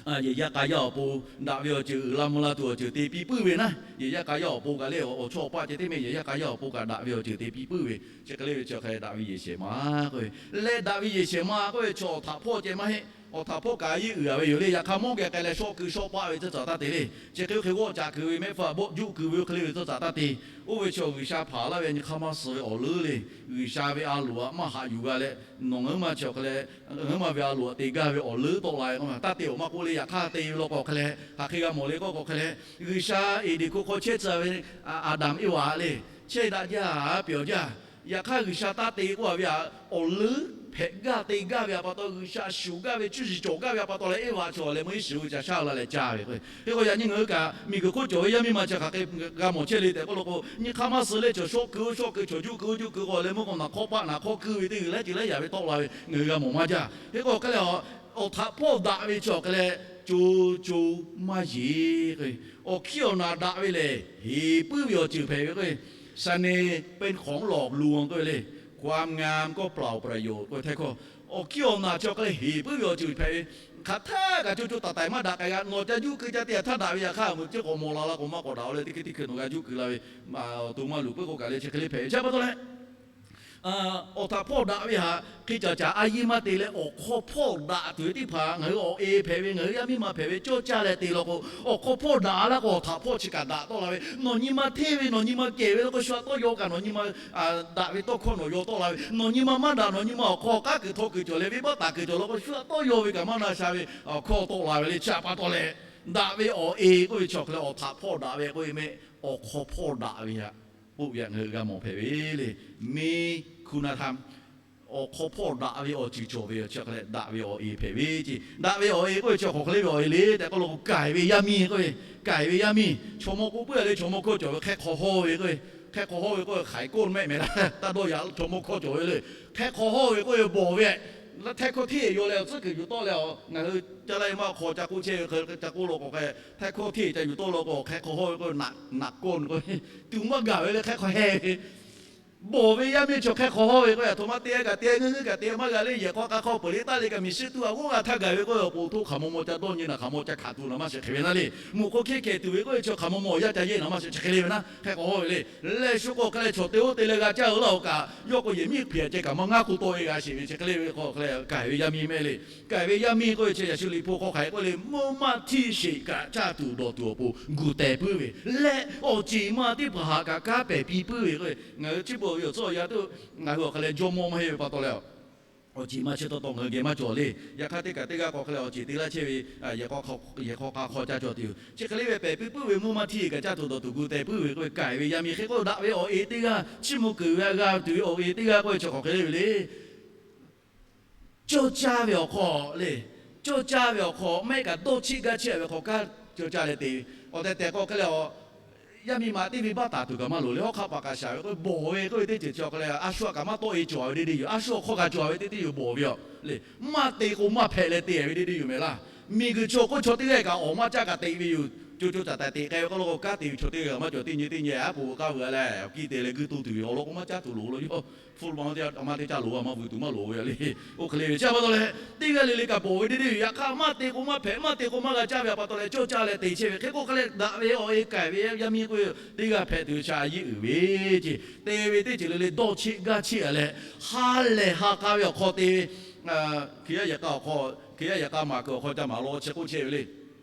Yehˬ yaˇ k'a yaˇ awˬ pon daꞈ ve awˬ ceuˬ uiˍ la mvuh la tuˬ awˬ ceuˬ te piˇ puiˉ ve naˉ, yehˬ yaˇ k'a yaˇ awˬ pon kaꞈ le, awˬ chawˇ awˬ paˆ ceh teˇ mehˆ yehˬ yaˇ k'a yaˇ awˬ pon kaꞈ daꞈ ve awˬ ceuˬ te piˇ puiˉ ve, chi hk'e le ve chi hk'e daꞈ ve yehˬ shehˍ ma k'oˆ ve. Leh daꞈ ve yehˬ shehˍ ma k'oˆ ve chaw awˬ htaꞈ hpawˇ ceh maˇ heˆ. Awˬ htaꞈ hpawˇ kaꞈ a yeˇ uiˍ a ve yoˬ le. Yaꞈ hk'aˇ mawˇ geh k'ai leh shawˆ keu shawˆ paˆ ve tcuhˇ caˍ taˇ te le. Chi hk'e oˇ hk'e g'awˆ caꞈ kuiˬ ve mehˆ hpu a bawˆ juˆ kuiˬ ve oˇ hk'e le ve tcuhˇ caˍ taˇ te. Oˇ ve chaw G'uiˬsha hpanˍ laˇ ve nyi hk'aˇ maˇ suh ve awˬ leuˉ le. G'uiˬsha ve a loˍ htaꞈ maˇ haꞈ yuˬ g'a leh, nawˬ ngaˬ huiˉ ma chi awˬ hk'e leh, ngaˬ huiˉ ma ve a loˍ htaꞈ te gaˇ ve awˬ leuˉ tawˆ la ve k'o, taˇ te awˬ maˇ k'oˆ le. Yaꞈ hk'aˇ te ve law k'o hk'e leh hk'aˬ hk'e g'a mawˬ le k'oˆ k'o hk'e leh, G'uiˬsha Eˍdenˍ hkuˇ hk'aw chehˇ tcuh ve Aˍdanˍ Eˇvaꞈ le, chehˇ daꞈ jaˇ, pehˬ awˬ jaˇ. Yaꞈ hk'aˇ G'uiˬsha taˇ te k'oˆ a ve htaꞈ awˬ leuˉ hpehꞈ gaˇ te gaˇ ve htaꞈ pa taw, G'uiˬsha shuˍ gaˇ ve cuˇ yiˍ cawˬ gaˇ ve htaꞈ pa taw leh, Eˇvaꞈ chi awˬ leh meuˇ iˉ shiˍ ve ca shaˉ la leh caˇ ve k'o, hk'e k'o yaꞈ nyi ngaˬ hui kaꞈ miˬguiˬ hk'oˆ cawˬ ve yaˇ miˇ ma chi hk'aˬ hk'e g'a mawˬ chehˇ le tehꞈ k'oˆ lo k'o, nyi hk'aˇ maˇ suh leh chaw shawˆ keu oˇ shawˆ keu, chaw juˇ keu oˇ juˇ keu k'o leh meuˇ k'o naˬ hk'awˇ paˆ naˬ hk'awˇ keu ve teˇ g'uiˬ laiˉ ceuˬ laiˉ yaꞈ ve tawˆ la ve ngaˬ hui g'a mawˬ maˇ jaˇ. Hk'e k'o hk'e leh, awˬ htaꞈ hpawˇ daꞈ ve chi awˬ hk'e leh co co maˇ yeˬ k'o, awˬ hkiˇ awˬ naˬ daꞈ ve lehˬ heˍ puiˉ ve awˬ ceuˬ hpehꞈ ve k'o, สน่ห์เป็นของหลอกลวง k'oˆ ve le, ความงามก็เปล่าประโยชน์ k'oˆ ve htehˇ hkawˇ. Awˬ hkiˇ awˬ naˬ chi awˬ hk'e leh heˍ puiˉ ve awˬ ceuˬ hpehꞈ ve, hk'aˬ htaˇ kaꞈ co co taiˍ taiˍ maˇ daꞈ k'ai g'a. Nawˬ ca juˇ keu ca te htaˇ daꞈ ve yaꞈ hk'aˇ, meuꞈ ceˇ k'awꞈ mawˬ la la k'o maˇ k'awꞈ daꞈ-o leh, teˇ hkui teˇ hkui nawˬ g'a juˇ keu la ve, to maˇ luˬ puiˉ k'oˆ kaꞈ leh chi hk'e le hpehꞈ ve. Chi pa taw leh awˬ htaꞈ hpawˇ daꞈ ve htaꞈ hk'e caˍ caˍ a yiˇ maˇ te leh, awˬ hk'aw hpawˇ daꞈ tuˬ ve teˇ hpaˍ ngaˬ hui awˬ e hpehꞈ ve, ngaˬ hui yaˇ miˇ ma hpehꞈ ve cawˇ caˇ leh te law k'o, awˬ hk'aw hpawˇ daꞈ laˇ k'o awˬ htaꞈ hpawˇ chi kaꞈ daꞈ tawˆ la ve. Nawˬ nyi ma hteˇ ve, nawˬ nyi ma kehˬ ve law k'o shu a tawˇ yaw kaꞈ nawˬ nyi ma daꞈ ve tawˇ hkawˇ nawˬ yaw tawˆ la ve. Nawˬ nyi ma maˇ daꞈ, nawˬ nyi ma awˬ hk'aw k'aˉ kuiˬ htaw kuiˬ cawˬ leh venˇbaˆ taˍ kuiˬ cawˬ law k'o shu a tawˇ yaw ve kaꞈ maˇ na sha ve awˬ hkawˇ tawˆ la ve le. Chi pa taw leh daꞈ ve awˬ e k'oˆ ve chi awˬ hk'e leh awˬ htaꞈ hpawˇ daꞈ ve k'oˆ ve mehˆ, awˬ hk'aw hpawˇ daꞈ ve htaꞈ k'oˆ ve htaꞈ ngaˬ hui g'a mawˬ hpehꞈ ve le. มีคุณธรรม awˬ hk'aw hpawˇ daꞈ ve awˬ ceuˬ cawˬ ve chi hk'e leh daꞈ ve awˬ e hpehꞈ ve ce. Daꞈ ve awˬ e k'oˆ ve chi hk'aˬ hk'e le ve awˬ e le tehꞈ k'oˆ lo k'o, k'ai ve yaˇ miˇ k'oˆ ve, k'ai ve yaˇ miˇ chaw mawˇ k'oˆ puiˉ a le, chaw mawˇ hkawˇ cawˬ ve hk'e hk'aw hawˇ ve k'oˆ ve, hk'e hk'aw hawˇ ve k'oˆ ve hk'aiˍ โกน mehˆ mehˍ laˇ taˇ dawˇ yaꞈ chaw mawˇ hkawˇ cawˬ ve le. Hk'e hk'aw hawˇ ve k'oˆ ve bawˬ ve, htehˇ hkawˇ hteˇ yaw leh awˬ tcuhˉ kuiˬ yuˬ tawˆ leh, ngaˬ hui caˇ laˇ ve maˇ hk'aw ca k'oˆ chehˇ ve hk'e ca k'oˆ law k'o hk'e, htehˇ hkawˇ hteˇ ca yuˬ tawˆ law k'o hk'e hk'aw hawˇ ve k'oˆ ve naꞈ โกน k'oˆ ve, tuˬ maˇ gaˬ ve le hk'e hk'aw heh ve bawˬ ve yaˇ miˇ chaw hk'e hk'aw hawˇ ve k'oˆ ve, a htoꞈ ma te kaꞈ te, ngeuˇ ngeuˇ kaꞈ te maˇ g'a le. Yehˬ hk'aw k'a hk'aw peuˬ le taˇ le kaꞈ miˬ shiˉ tuˬ a g'oˇ g'a htaˇ gaˬ ve k'oˆ ve, awˬ pon htoˇ hk'aˬ maw maw ca dawˇ nyi naˬ, hk'aˬ maw ca hkanˍ tuˬ naˬ maˇ shiˍ hk'e ve naˇ le. Mvuhꞈ k'o hkehˇ kehˬ tuˬ ve k'oˆ ve chi hk'aˬ maw maw yaˇ ca yehˇ naˬ maˇ shiˍ chi hk'e le ve naˇ, hk'e k'awꞈ hawˇ ve le. Leh shu k'o hk'e leh chaw te oˇ te leh g'a caˇ ve laˇ-oˬ kaꞈ, yawˇ k'o yehˬ miˉ hpeꞈ ceh kaꞈ maˇ ngaˇ k'oˆ tawˆ e g'a sheˍ ve chi hk'e le ve k'o hk'e leh k'ai ve yaˇ miˇ mehˆ le. K'ai ve yaˇ miˇ k'oˆ ve chi Yeˍsuˆ Liꞈ hpu hk'aw hk'aˬ hk'e k'oˆ le, mvuhˇ maˇ htiˇ sheˍ kaꞈ caˇ tuˬ dawˬ tuˬ awˬ pon gu teh puiˉ ve leh, awˬ ceˬ ma teˇ hpaˍ htaꞈ kaꞈ kanˉ pehˬ piˇ puiˉ ve k'o, ngaˬ hui chi beuꞈ ve awˬ tcuhˉ awˬ yanˇ tuˬ ngaˬ hui awˬ hk'e leh jawˇ mawˇ maˇ heˆ ve pa taw leh, awˬ ceˬ ma chi taw taw ngaˬ hui geh maˇ cawˬ le. Yaꞈ hk'aˇ teˇ kaꞈ teˇ g'aˇ k'awꞈ hk'e leh awˬ ceˬ te laˇ chehˇ ve, yehˬ hk'aw k'a hk'aw ca cawˬ tuˬ yoˬ. Chi hk'e le ve pehˬ piˇ puiˉ ve mvuhˇ maˇ htiˇ kaꞈ caˇ tuˬ dawˬ tuˬ gu teh puiˉ ve k'oˆ ve, k'ai ve yaˇ miˇ hk'e k'oˆ daꞈ ve awˬ e teˇ g'aˇ chiˇ mvuh keunˍ ve a g'a tuˬ ve awˬ e teˇ g'aˇ k'oˆ ve chi hk'aˬ hk'e le ve le. Cawˇ caˇ ve awˬ hk'aw le, cawˇ caˇ ve awˬ hk'aw mehˆ kaꞈ dawˇ cheˆ gaˇ cheˆ ve hk'aw kanˉ cawˇ caˇ leh te ve. Awˬ tehˬ tehˬ k'awꞈ hk'e leh a, yaˇ miˇ ma teˇ ve baˆ taˍ tuˬ kaꞈ maˇ loˍ le. Hawˉ hk'aˆ paˍ kaꞈ shaˍ ve k'oˆ ve bawˬ ve k'oˆ ve teˇ ceuˬ chi awˬ hk'e leh a shu a kaꞈ maˇ tawˆ e cawˬ ve teˇ teˇ yoˬ. A shu awˬ hk'aw kaꞈ cawˬ ve teˇ teˇ yoˬ bawˬ ve a le. Maˇ te k'o maˇ hpehꞈ leh te ve teˇ teˇ yoˬ mehˍ laˇ. Miˬguiˬ chaw k'oˆ chaw teˇ g'aˇ kaꞈ awˬ maˇ caˇ kaꞈ te ve yoˬ. Co co taiˍ taiˍ te k'ai ve k'oˆ lo k'o, kanˉ te ve chaw teˇ g'aˇ kaꞈ maˇ cawˬ. Teˇ nyi teˇ nyi a poˍ k'aˇ veuꞈ a leh awˬ kiˇ te leh guiˇ toˇ tuˬ ve awˬ lawn k'o maˇ caˇ tuˬ loˍ lo yawˇ. Hpu ma teˇ a ma teˇ caˇ loˍ a ma vuiˬ tuˬ maˇ loˍ ve a le. Oˇ hk'e le ve chi pa taw leh, teˇ g'aˇ le le kaꞈ bawˬ ve teˇ teˇ yoˬ. Yaꞈ hk'aˇ maˇ te k'o maˇ hpehꞈ, maˇ te k'o maˇ g'a caˇ ve a pa taw leh cawˇ caˇ leh te chehˇ ve hk'e k'oˆ hk'e leh daꞈ ve awˬ e k'ai ve yaˇ miˇ k'oˆ ve teˇ g'aˇ hpehꞈ tuˬ ve chi a yiˇ uiˍ ve ce. Te ve teˇ ceuˬ le le dawˇ cheˆ gaˇ cheˆ a leh, ha lehˬ ha k'a ve awˬ hk'aw te ve, Hkriꞈ yaˇ yehˬ k'a awˬ hk'aw, Hkriꞈ yaˇ yehˬ k'a maˍ kuiˬ awˬ hk'aw ca maˍ law chi k'oˆ chehˇ ve le.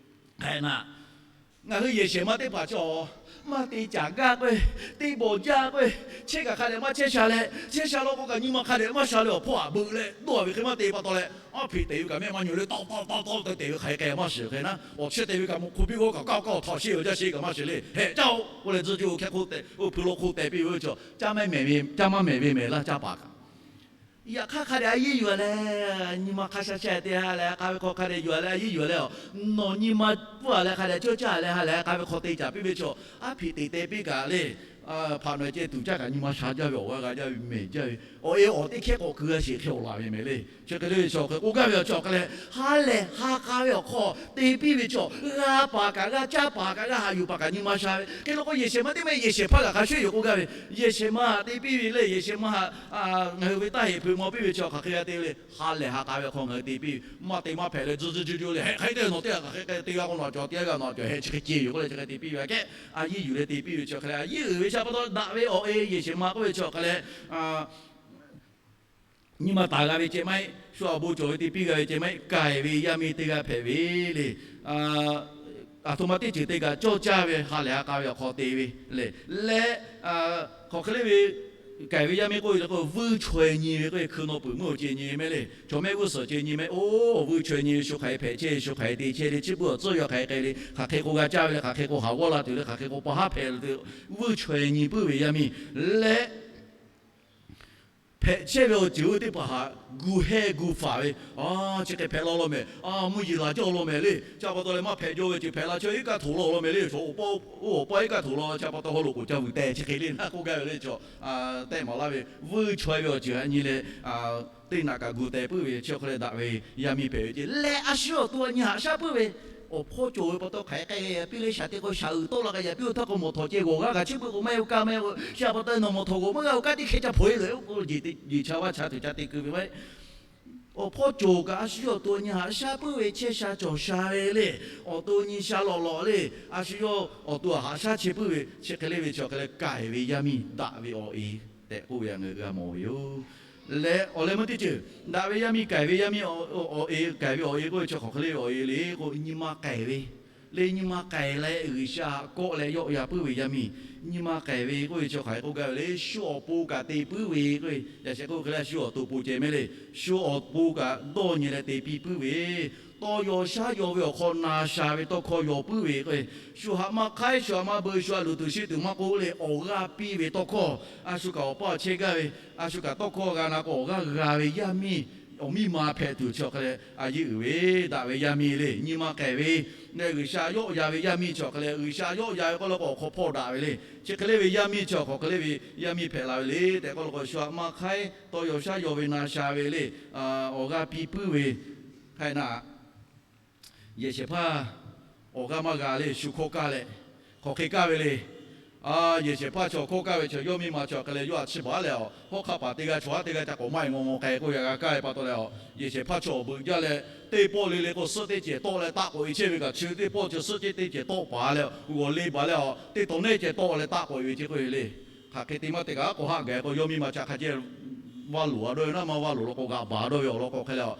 Hk'e na, ngaˬ hui yehˬ shehˍ ma teˇ hpaˍ chi awˬ maˇ te caˍ gaˇ k'o, teˇ bawˬ jaˇ k'o, chehˇ kaꞈ hk'a dehꞈ maˇ chehˇ sha leh, chehˇ sha law k'o kaꞈ nyi ma hk'a dehꞈ maˇ sha leh awˬ hpawˇ aꞈ beuꞈ leh dawˇ ve hk'e maˇ te pa taw leh, aˉ hpeꞈ te ve kaꞈ mehˆ maˇ nyi le, tawˆ tawˆ tawˆ tawˆ te te ve hk'aˬ hk'e k'ai maˇ shiˍ hk'e na, awˬ chehˇ te ve kaꞈ mawꞈ hk'u piˇ g'awˇ kaꞈ kaˇ kaˇ awˬ htaꞈ sheˆ ve jaˇ sheˆ kaꞈ maˇ shiˍ le. Hehꞈ caˇ-oˬ k'oˆ leh tcuh cuˇ hkehˇ k'oˆ tehꞈ oˇ hpui lo hk'oˆ tehꞈ piˇ ve chaw, caˇ maˇ mehˍ ve mehˍ laˇ caˇ paˍ kaꞈ. Yaꞈ hk'aˇ hk'a dehꞈ a yiˇ yuˬ leh, nyi ma hk'a sha sha te ha leh k'a ve hk'aw hk'a dehꞈ yuˬ leh a yiˇ yuˬ leh a, nawˬ nyi ma pfuhˇ a leh hk'a dehꞈ cawˇ caˇ leh ha leh k'a ve hk'aw te caˍ piˇ ve chaw, aˉ hpeꞈ te te piˇ kaꞈ le, hpaꞈ nawˬ ceh tuˬ caˇ kaꞈ nyi ma sha jaˇ ve awˬ g'aˇ g'a jaˇ ve mehˍ jaˇ ve, awˬ e awˬ teˇ hkehˇ k'awꞈ keu g'a sheˍ hk'e awˬ laˬ ve mehˍ le. Chi hk'e le ve chaw hk'e k'oˆ gaˇ ve awˬ chaw hk'e leh, ha lehˬ ha k'a ve awˬ hk'aw te piˇ ve chaw, g'a paˍ kaꞈ g'a caˇ paˍ kaꞈ g'a haꞈ yuˬ paˍ kaꞈ nyi ma sha ve hk'e law k'o, yehˬ shehˍ ma teˇ mehˆ yehˬ shehˍ hpaˇ kaꞈ hk'a shuˍ yoˬ k'oˆ gaˇ ve, yehˬ shehˍ ma te piˇ ve le, yehˬ shehˍ ma ngaˬ hui ve taˇ heꞈ hpeuꞈ maw piˇ ve chaw hk'aˬ hk'e g'a te ve le. Ha lehˬ ha k'a ve awˬ hk'aw ngaˬ hui te piˇ ve, maˇ te maˇ hpehꞈ leh tcuh tcuh juˇ juˇ le. Hehꞈ hk'e te nawˬ teˇ g'aˇ hk'aˬ hk'e k'ai te g'a k'o nawˬ cawˬ teˇ g'aˇ g'a nawˬ cawˬ hehꞈ chi hk'e ce yoˬ k'oˆ leh chi hk'e te piˇ ve aꞈ kehˉ, a yiˇ yuˬ leh te piˇ ve chi hk'e leh a yiˇ uiˍ ve chi pa taw daꞈ ve awˬ e yehˬ shehˍ ma k'oˆ ve chi hk'e leh nyi ma taˍ g'a ve ceh maˇ heˆ, shu awˬ bon cawˬ ve te piˇ g'a ve ceh maˇ heˆ, k'ai ve yaˇ miˇ teˇ g'aˇ hpehꞈ ve le. Aˬ htoꞈ ma teˇ ceuˬ te kaꞈ cawˇ caˇ ve ha lehˬ ha k'a ve awˬ hk'aw te ve le. Leh hk'aˬ hk'e le ve k'ai ve yaˇ miˇ k'oˆ ve k'o, vuiˇ chaweh nyi ve k'oˆ ve hkui naw peuˬ meuˇ awˬ ceh nyi ve mehˆ le. Chaw mehˆ g'uˇ suhˍ ceh nyi mehˆ, oˇ vuiˇ chaweh nyi ve shu hk'aˬ hk'e hpehꞈ chehˇ, shu hk'aˬ hk'e te chehˇ le, chi beuꞈ awˬ tcuhˇ yaw hk'aˬ hk'e k'ai le, hk'aˬ hk'e k'o g'a caˇ ve le, hk'aˬ hk'e k'o haˍ g'awˇ la tuˬ le, hk'aˬ hk'e k'o pa haˉ hpehꞈ le, vuiˇ chaweh nyi puiˉ ve yaˇ miˇ leh hpehꞈ chehˇ ve awˬ ceuˬ oˇ teˇ hpaˍ htaꞈ gu hehˇ gu faˍ ve, a, chi hk'e hpehꞈ la law mehˍ, a, mvuhˇ yeˬ laˬ jaˇ law mehˍ le. Chi pa taw leh maˇ hpehꞈ jaw ve ceuˬ hpehꞈ la, chi iˉ kaˆ htoꞈ law law mehˍ le. Chaw awˬ pa, oˇ awˬ pa iˉ kaˆ htoꞈ law, chi pa taw haw loꞈ k'oˍ ca vuiˬ teh chi hk'e le naˆ k'oˆ gaˇ ve le. Chaw tehˆ maˍ laˇ ve vuiˇ chaweh ve awˬ ceuˬ htaꞈ nyi leh, teˇ naꞈ kaꞈ gu teh puiˉ ve chi hk'e leh daꞈ ve yaˇ miˇ hpehꞈ ve ce leh, a shu awˬ to nyi haꞈ shaˉ puiˉ ve awˬ hpawˇ cawˬ ve pa taw hk'aˬ hk'e k'ai g'a yaꞈ piˇ le, shaˍ te k'o shaˍ uiˍ tawˆ la k'a yaꞈ piˇ-oˬ htaˇ k'o mawˬ htawˍ ceh g'awˬ g'aˇ kaꞈ chiˇ puiˉ k'o maˇ heˆ-oˬ kaˇ maˇ heˆ-oˬ. Chi pa taw nawˬ mawˬ htawˍ g'awˬ maˇ g'a-oˬ kaˇ tiˉ hk'e ca hpawnˬ-e loꞈ-e k'o, yeˬ cha vaˇ cha tuˬ ca te keu ve maˇ heˆ. Awˬ hpawˇ cawˬ kaꞈ a shu yawˇ awˬ to nyi haꞈ shaˉ puiˉ ve chehˇ sha cawˬ sha ve le. Awˬ to nyi sha lawꞈ lawꞈ le. A shu yawˇ awˬ to haꞈ shaˉ chehˇ puiˉ ve chi hk'e le ve chi awˬ hk'e leh k'ai ve yaˇ miˇ daꞈ ve awˬ e tehꞈ k'oˆ ve htaꞈ ngaˬ hui g'a mawˬ ve yoˬ. Leh awˬ leh meuˇ teˇ ceuˬ daꞈ ve yaˇ miˇ k'ai ve yaˇ miˇ awˬ e, k'ai ve awˬ e k'oˆ ve chi hk'aˬ hk'e le ve awˬ e le k'o, nyi ma k'ai ve le. Nyi ma k'ai leh G'uiˬsha kawˆ leh yawˆ yan puiˉ ve yaˇ miˇ, nyi ma k'ai ve k'oˆ ve chi hk'aˬ hk'e k'oˆ gaˇ ve le. Shu awˬ pon kaꞈ te puiˉ ve k'o, yaꞈ sheh k'oˆ hk'e le, shu awˬ to pon ceh mehˍ le. Shu awˬ pon kaꞈ dawˇ nyi leh te piˇ puiˉ ve, tawˇ yaw shaˉ yaw ve awˬ hk'aw na sha ve tawˇ hkawˇ yaw puiˉ ve k'o, shu haꞈ maˇ hk'aiˉ, shu haꞈ maˇ beu, shu a luˬ tuˬ sheˆ tuˬ maˇ k'oˆ le, awˬ g'aˇ piˇ ve tawˇ hkawˇ, a shu kaꞈ awˬ paˇ chehˇ gaˇ ve, a shu kaꞈ tawˇ hkawˇ g'a na k'o awˬ g'aˇ g'a ve yaˇ miˇ awˬ miˇ ma hpehꞈ tuˬ chi awˬ hk'e leh a yeˇ uiˍ ve daꞈ ve yaˇ miˇ le. Nyi ma k'ai ve leh G'uiˬsha yawˆ yan ve yaˇ miˇ chi awˬ hk'e leh, G'uiˬsha yawˆ yan ve k'oˆ la k'o awˬ hk'aw hpawˇ daꞈ ve le. Chi hk'e le ve yaˇ miˇ chi awˬ hk'aˬ hk'e le ve yaˇ miˇ hpehꞈ la ve le tehꞈ k'oˆ la k'o, shu haꞈ maˇ hk'aiˉ, tawˇ yaw shaˉ yaw ve na sha ve le. Awˬ g'aˇ piˇ puiˉ ve hk'e na yehˬ shehˍ hpaˇ awˬ g'aˇ maˇ g'a le, shu hkawˇ kaˇ leh hk'aˬ hk'e kaˇ ve le. Yehˬ shehˍ hpaˇ chaw hkawˇ kaˇ ve chaw yawˇ miˇ ma chaw hk'e leh yawˇ htaꞈ chiˇ baˬ leh, hawˉ hk'aˆ paˍ teˇ g'aˇ chaw haˉ teˇ g'aˇ ca k'awꞈ maˇ e ngaw ngaw k'ai k'oˆ yaꞈ g'a kaˇ ve pa taw leh, yehˬ shehˍ hpaˇ chaw awˬ beuꞈ jaˇ leh, teˇ pawˆ le le k'o suhˆ teˇ cehˬ tawˆ leh taˆ k'awꞈ e chehˇ ve kaꞈ, chi teˇ pawˆ chi suhˆ cehˬ teˇ cehˬ tawˆ paˍ leh g'awˬ le baˬ leh, teˇ taw neˇ cehˬ tawˆ leh taˆ k'awꞈ e ve chi k'oˆ ve le. Hk'aˬ hk'e te maˇ te kaꞈ k'awꞈ haˆ gaˬ k'o, yawˇ miˇ ma chaw hk'a ceh vaˇ loˍ a dawˇ ve naˆ maˇ vaˇ loˍ law k'o g'aꞈ baˬ dawˇ ve awˬ lawn k'o hk'e leh,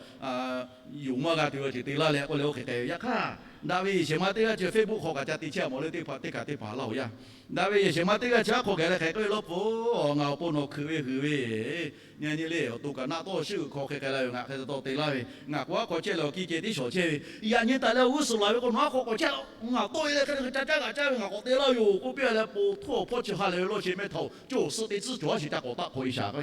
yonˍ maˇ g'a tuˬ ve ceuˬ te laˇ leh k'oˆ leh oˇ hk'e k'ai ve. Yaꞈ hk'aˇ, daꞈ ve yehˬ shehˍ ma teˇ g'aˇ chi Facebook hk'aw kaꞈ ca te chehˇ a mawˬ le, teˇ hpaˍ teˇ kaꞈ teˇ hpaˍ laˇ-oˬ yaˇ. Daꞈ ve yehˬ shehˍ ma teˇ g'aˇ chi aˉ hk'aw gaˬ leh hk'aˬ hk'e k'oˆ ve law po, ngaˬ awˬ pon nawˬ hkeuꞈ ve huiˍ ve nyi nyi le, awˬ to kaꞈ naˆ tawˇ shiˉ uiˍ hk'aw hk'e k'ai la ve, ngaˬ hk'e te tawˆ te laˇ ve, ngaˬ k'o aˉ hk'aw chehˇ leh awˬ kiˇ ceh tiˉ shawˍ chehˇ ve, yaꞈ nyi taˍ leh awˬ g'uˇ suhˍ laˬ ve k'o nawˬ aˉ hk'aw k'awꞈ chehˇ, ngaˬ tawˆ e leh hk'e ca caˉ g'aꞈ caˇ ve ngaˬ k'awꞈ te laˇ ve yoˬ k'oˆ piˇ leh, po htawˇ awˬ hpawˇ chi ha lehˬ ve lawˇ sheˍ mehˇ htaꞈ cawˬ suhˆ teˇ tcuhˉ cawˬ a sheˍ ca k'awꞈ taˆ hk'awꞈ e shaˍ k'o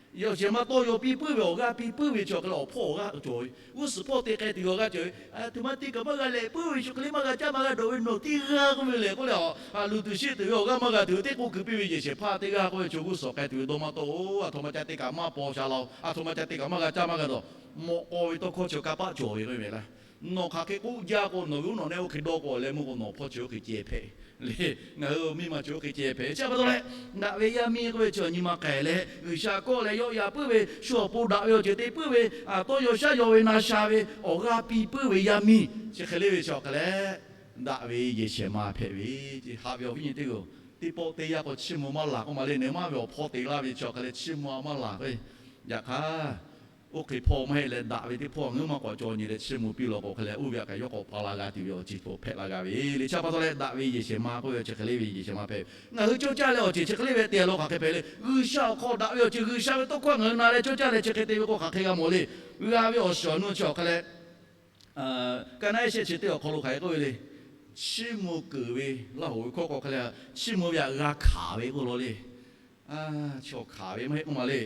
yawˇ shehˍ ma tawˇ yaw piˇ puiˉ ve awˬ g'aˇ piˇ puiˉ ve chi awˬ hk'e leh awˬ hpawˇ awˬ g'aˇ cawˬ ve, g'uˇ suhˍ hpawˇ te k'ai tuˬ ve awˬ g'aˇ cawˬ ve, a htoꞈ ma te kaꞈ maˇ g'a lehꞈ puiˉ ve, shu hk'e le maˇ g'a caˇ maˇ g'a dawˬ ve nawˬ teˇ g'aˇ k'oˆ ve lehˬ k'oˆ leh, a luˬ tuˬ sheˆ tuˬ ve awˬ g'aˇ maˇ g'a tuˬ ve teˇ k'oˆ kuiˬ piˇ ve yehˬ shehˍ hpaˇ teˇ g'aˇ k'oˆ ve chaw g'uˇ suhˍ k'ai tuˬ ve dawˇ maˇ tawˆ-oˬ. A htoꞈ ma ca te kaꞈ maˇ paw sha la-oˬ. A htoꞈ ma ca te kaꞈ maˇ g'a caˇ maˇ g'a dawˬ. Mawꞈ k'aw ve tawˇ hkawˇ chi kanˇ paˆ cawˬ ve k'oˆ ve laˇ. Nawˬ hk'aˬ hk'e k'oˆ jaˇ k'o, nawˬ ve uˉ nawˬ neˆ oˇ hk'e dawˇ k'o leh meuˇ k'o nawˬ hpawˇ chi oˇ hk'e ceh hpehꞈ le. Ngaˬ hui miˇ ma chi oˇ hk'e ceh hpehꞈ. Chi pa taw leh, daꞈ ve yaˇ miˇ k'oˆ ve chi awˬ nyi ma k'ai leh G'uiˬsha kawˆ leh yawˆ yan puiˉ ve, shu awˬ pon daꞈ ve awˬ ceuˬ te puiˉ ve, tawˇ yaw shaˉ yaw ve na sha ve, awˬ g'aˇ piˇ puiˉ ve yaˇ miˇ chi hk'e le ve chi awˬ hk'e leh, daꞈ ve yehˬ shehˍ ma hpehꞈ ve, haꞈ ve awˬ viˉ nyi teˇ hpaˍ-oˬ, teˇ pawˆ teˇ yanˇ k'o chiˇ mvuh maˇ laˬ k'oˆ ma le. Nawˬ maˇ ve awˬ hpawˇ te laˇ ve chi awˬ hk'e leh chiˇ mvuh a maˇ laˬ k'o, yaꞈ hk'aˇ oˇ hk'e hpawˇ maˇ heˆ leh daꞈ ve teˇ hpawˇ ngaˬ hui maˇ k'awꞈ caw nyi leh chiˇ mvuh piˇ law k'o hk'e leh, oˇ ve htaꞈ kaꞈ yawˇ k'awꞈ pa la g'a tuˬ ve awˬ ceuˬ hpehꞈ la g'a ve le. Chi pa taw leh daꞈ ve yehˬ shehˍ ma k'oˆ ve chi hk'e le ve yehˬ shehˍ ma hpehꞈ. Ngaˬ hui cawˇ caˇ leh awˬ ceuˬ chi hk'e le ve te a law hk'aˬ hk'e hpehꞈ le. G'uiˬsha awˬ hk'aw daꞈ ve awˬ ceuˬ, G'uiˬsha ve tawˇ hkawˇ ngaˬ hui na leh cawˇ caˇ leh chi hk'e te ve k'o hk'aˬ hk'e g'a mawˬ le. G'a ve awˬ shiˍ awˬ nu chi awˬ hk'e leh, kaˇ naˆ ehˉ shehˆ chi teˇ awˬ hk'aw lo hk'aˬ hk'e k'oˆ ve le. Chiˇ mvuh keunˍ ve, Laˇ hoꞈ ve hkawˇ k'o hk'e leh, chiˇ mvuh ve htaꞈ g'a hkanˍ ve k'oˆ law le. Chi awˬ hkanˍ ve maˇ heˆ k'oˆ ma le.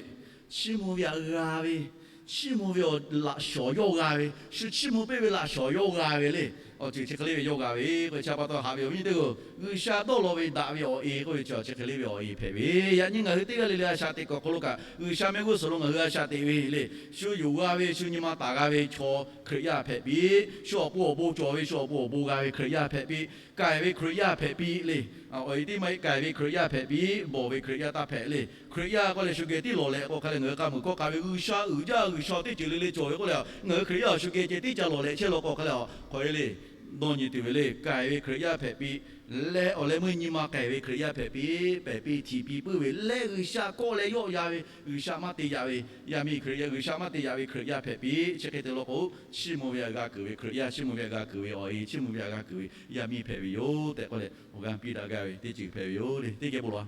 Chiˇ mvuh ve htaꞈ g'a ve, chiˇ mvuh ve awˬ laꞈ shawˍ yawˇ g'a ve, shu chiˇ mvuh piˇ ve laꞈ shawˍ yawˇ g'a ve le. Awˬ ceuˬ chi hk'e le ve yawˇ g'a ve k'o, chi pa taw haꞈ ve awˬ viˉ teˇ hpaˍ-oˬ, G'uiˬsha dawˇ law ve daꞈ ve awˬ e k'oˆ ve chi chi hk'e le ve awˬ e hpehꞈ ve. Yaꞈ nyi ngaˬ hui teˇ g'aˇ le le a shaꞈ teꞈ kuiˬ awˬ hk'aw lo kaꞈ, G'uiˬsha mehˆ g'uˇ suhˍ lo ngaˬ hui a shaꞈ teꞈ ve le. Shu yonˍ g'a ve, shu nyi ma taˍ g'a ve chaw Hkriꞈ yaˇ hpehꞈ piˇ. Shu awˬ pon awˬ bon cawˬ ve, shu awˬ pon awˬ bon g'a ve Hkriꞈ yaˇ hpehꞈ piˇ. K'ai ve Hkriꞈ yaˇ hpehꞈ piˇ le. Awˬ e teˇ maˇ heˆ, k'ai ve Hkriꞈ yaˇ hpehꞈ piˇ, bawˬ ve Hkriꞈ yaˇ taˇ hpehꞈ le. Hkriꞈ yaˇ k'oˆ leh shu geh tiˉ lawˬ leh k'o hk'e leh, ngaˬ hui k'a muiˬ hkawˇ k'a ve G'uiˬsha uiˍ jaˇ, G'uiˬsha teˇ ceuˬ le le cawˬ ve k'oˆ leh, ngaˬ hui Hkriꞈ yaˇ awˬ shu geh ceh tiˉ ca lawˬ leh chehˇ law k'o hk'e leh, hk'aˬ hk'e le dawˇ nyi tuˬ ve le. K'ai ve Hkriꞈ yaˇ hpehꞈ piˇ leh, awˬ leh meuˇ nyi ma k'ai ve Hkriꞈ yaˇ hpehꞈ piˇ, pehˬ piˇ htiꞈ piˇ puiˉ ve leh, G'uiˬsha kawˆ leh yawˆ yan ve, G'uiˬsha maˇ te yaꞈ ve yaˇ miˇ Hkriꞈ yaˇ, G'uiˬsha maˇ te yaꞈ ve Hkriꞈ yaˇ hpehꞈ piˇ. Chi hk'e te law k'o, chiˇ mvuh ve htaꞈ g'a keunˍ ve Hkriꞈ yaˇ, chiˇ mvuh ve htaꞈ g'a keunˍ ve awˬ e, chiˇ mvuh ve htaꞈ g'a keunˍ ve yaˇ miˇ hpehꞈ ve yoˬ tehꞈ k'oˆ leh, awˬ g'aˇ piˇ daꞈ gaˇ ve teˇ ceuˬ hpehꞈ ve yoˬ le. Teˇ geh bon lawˬ.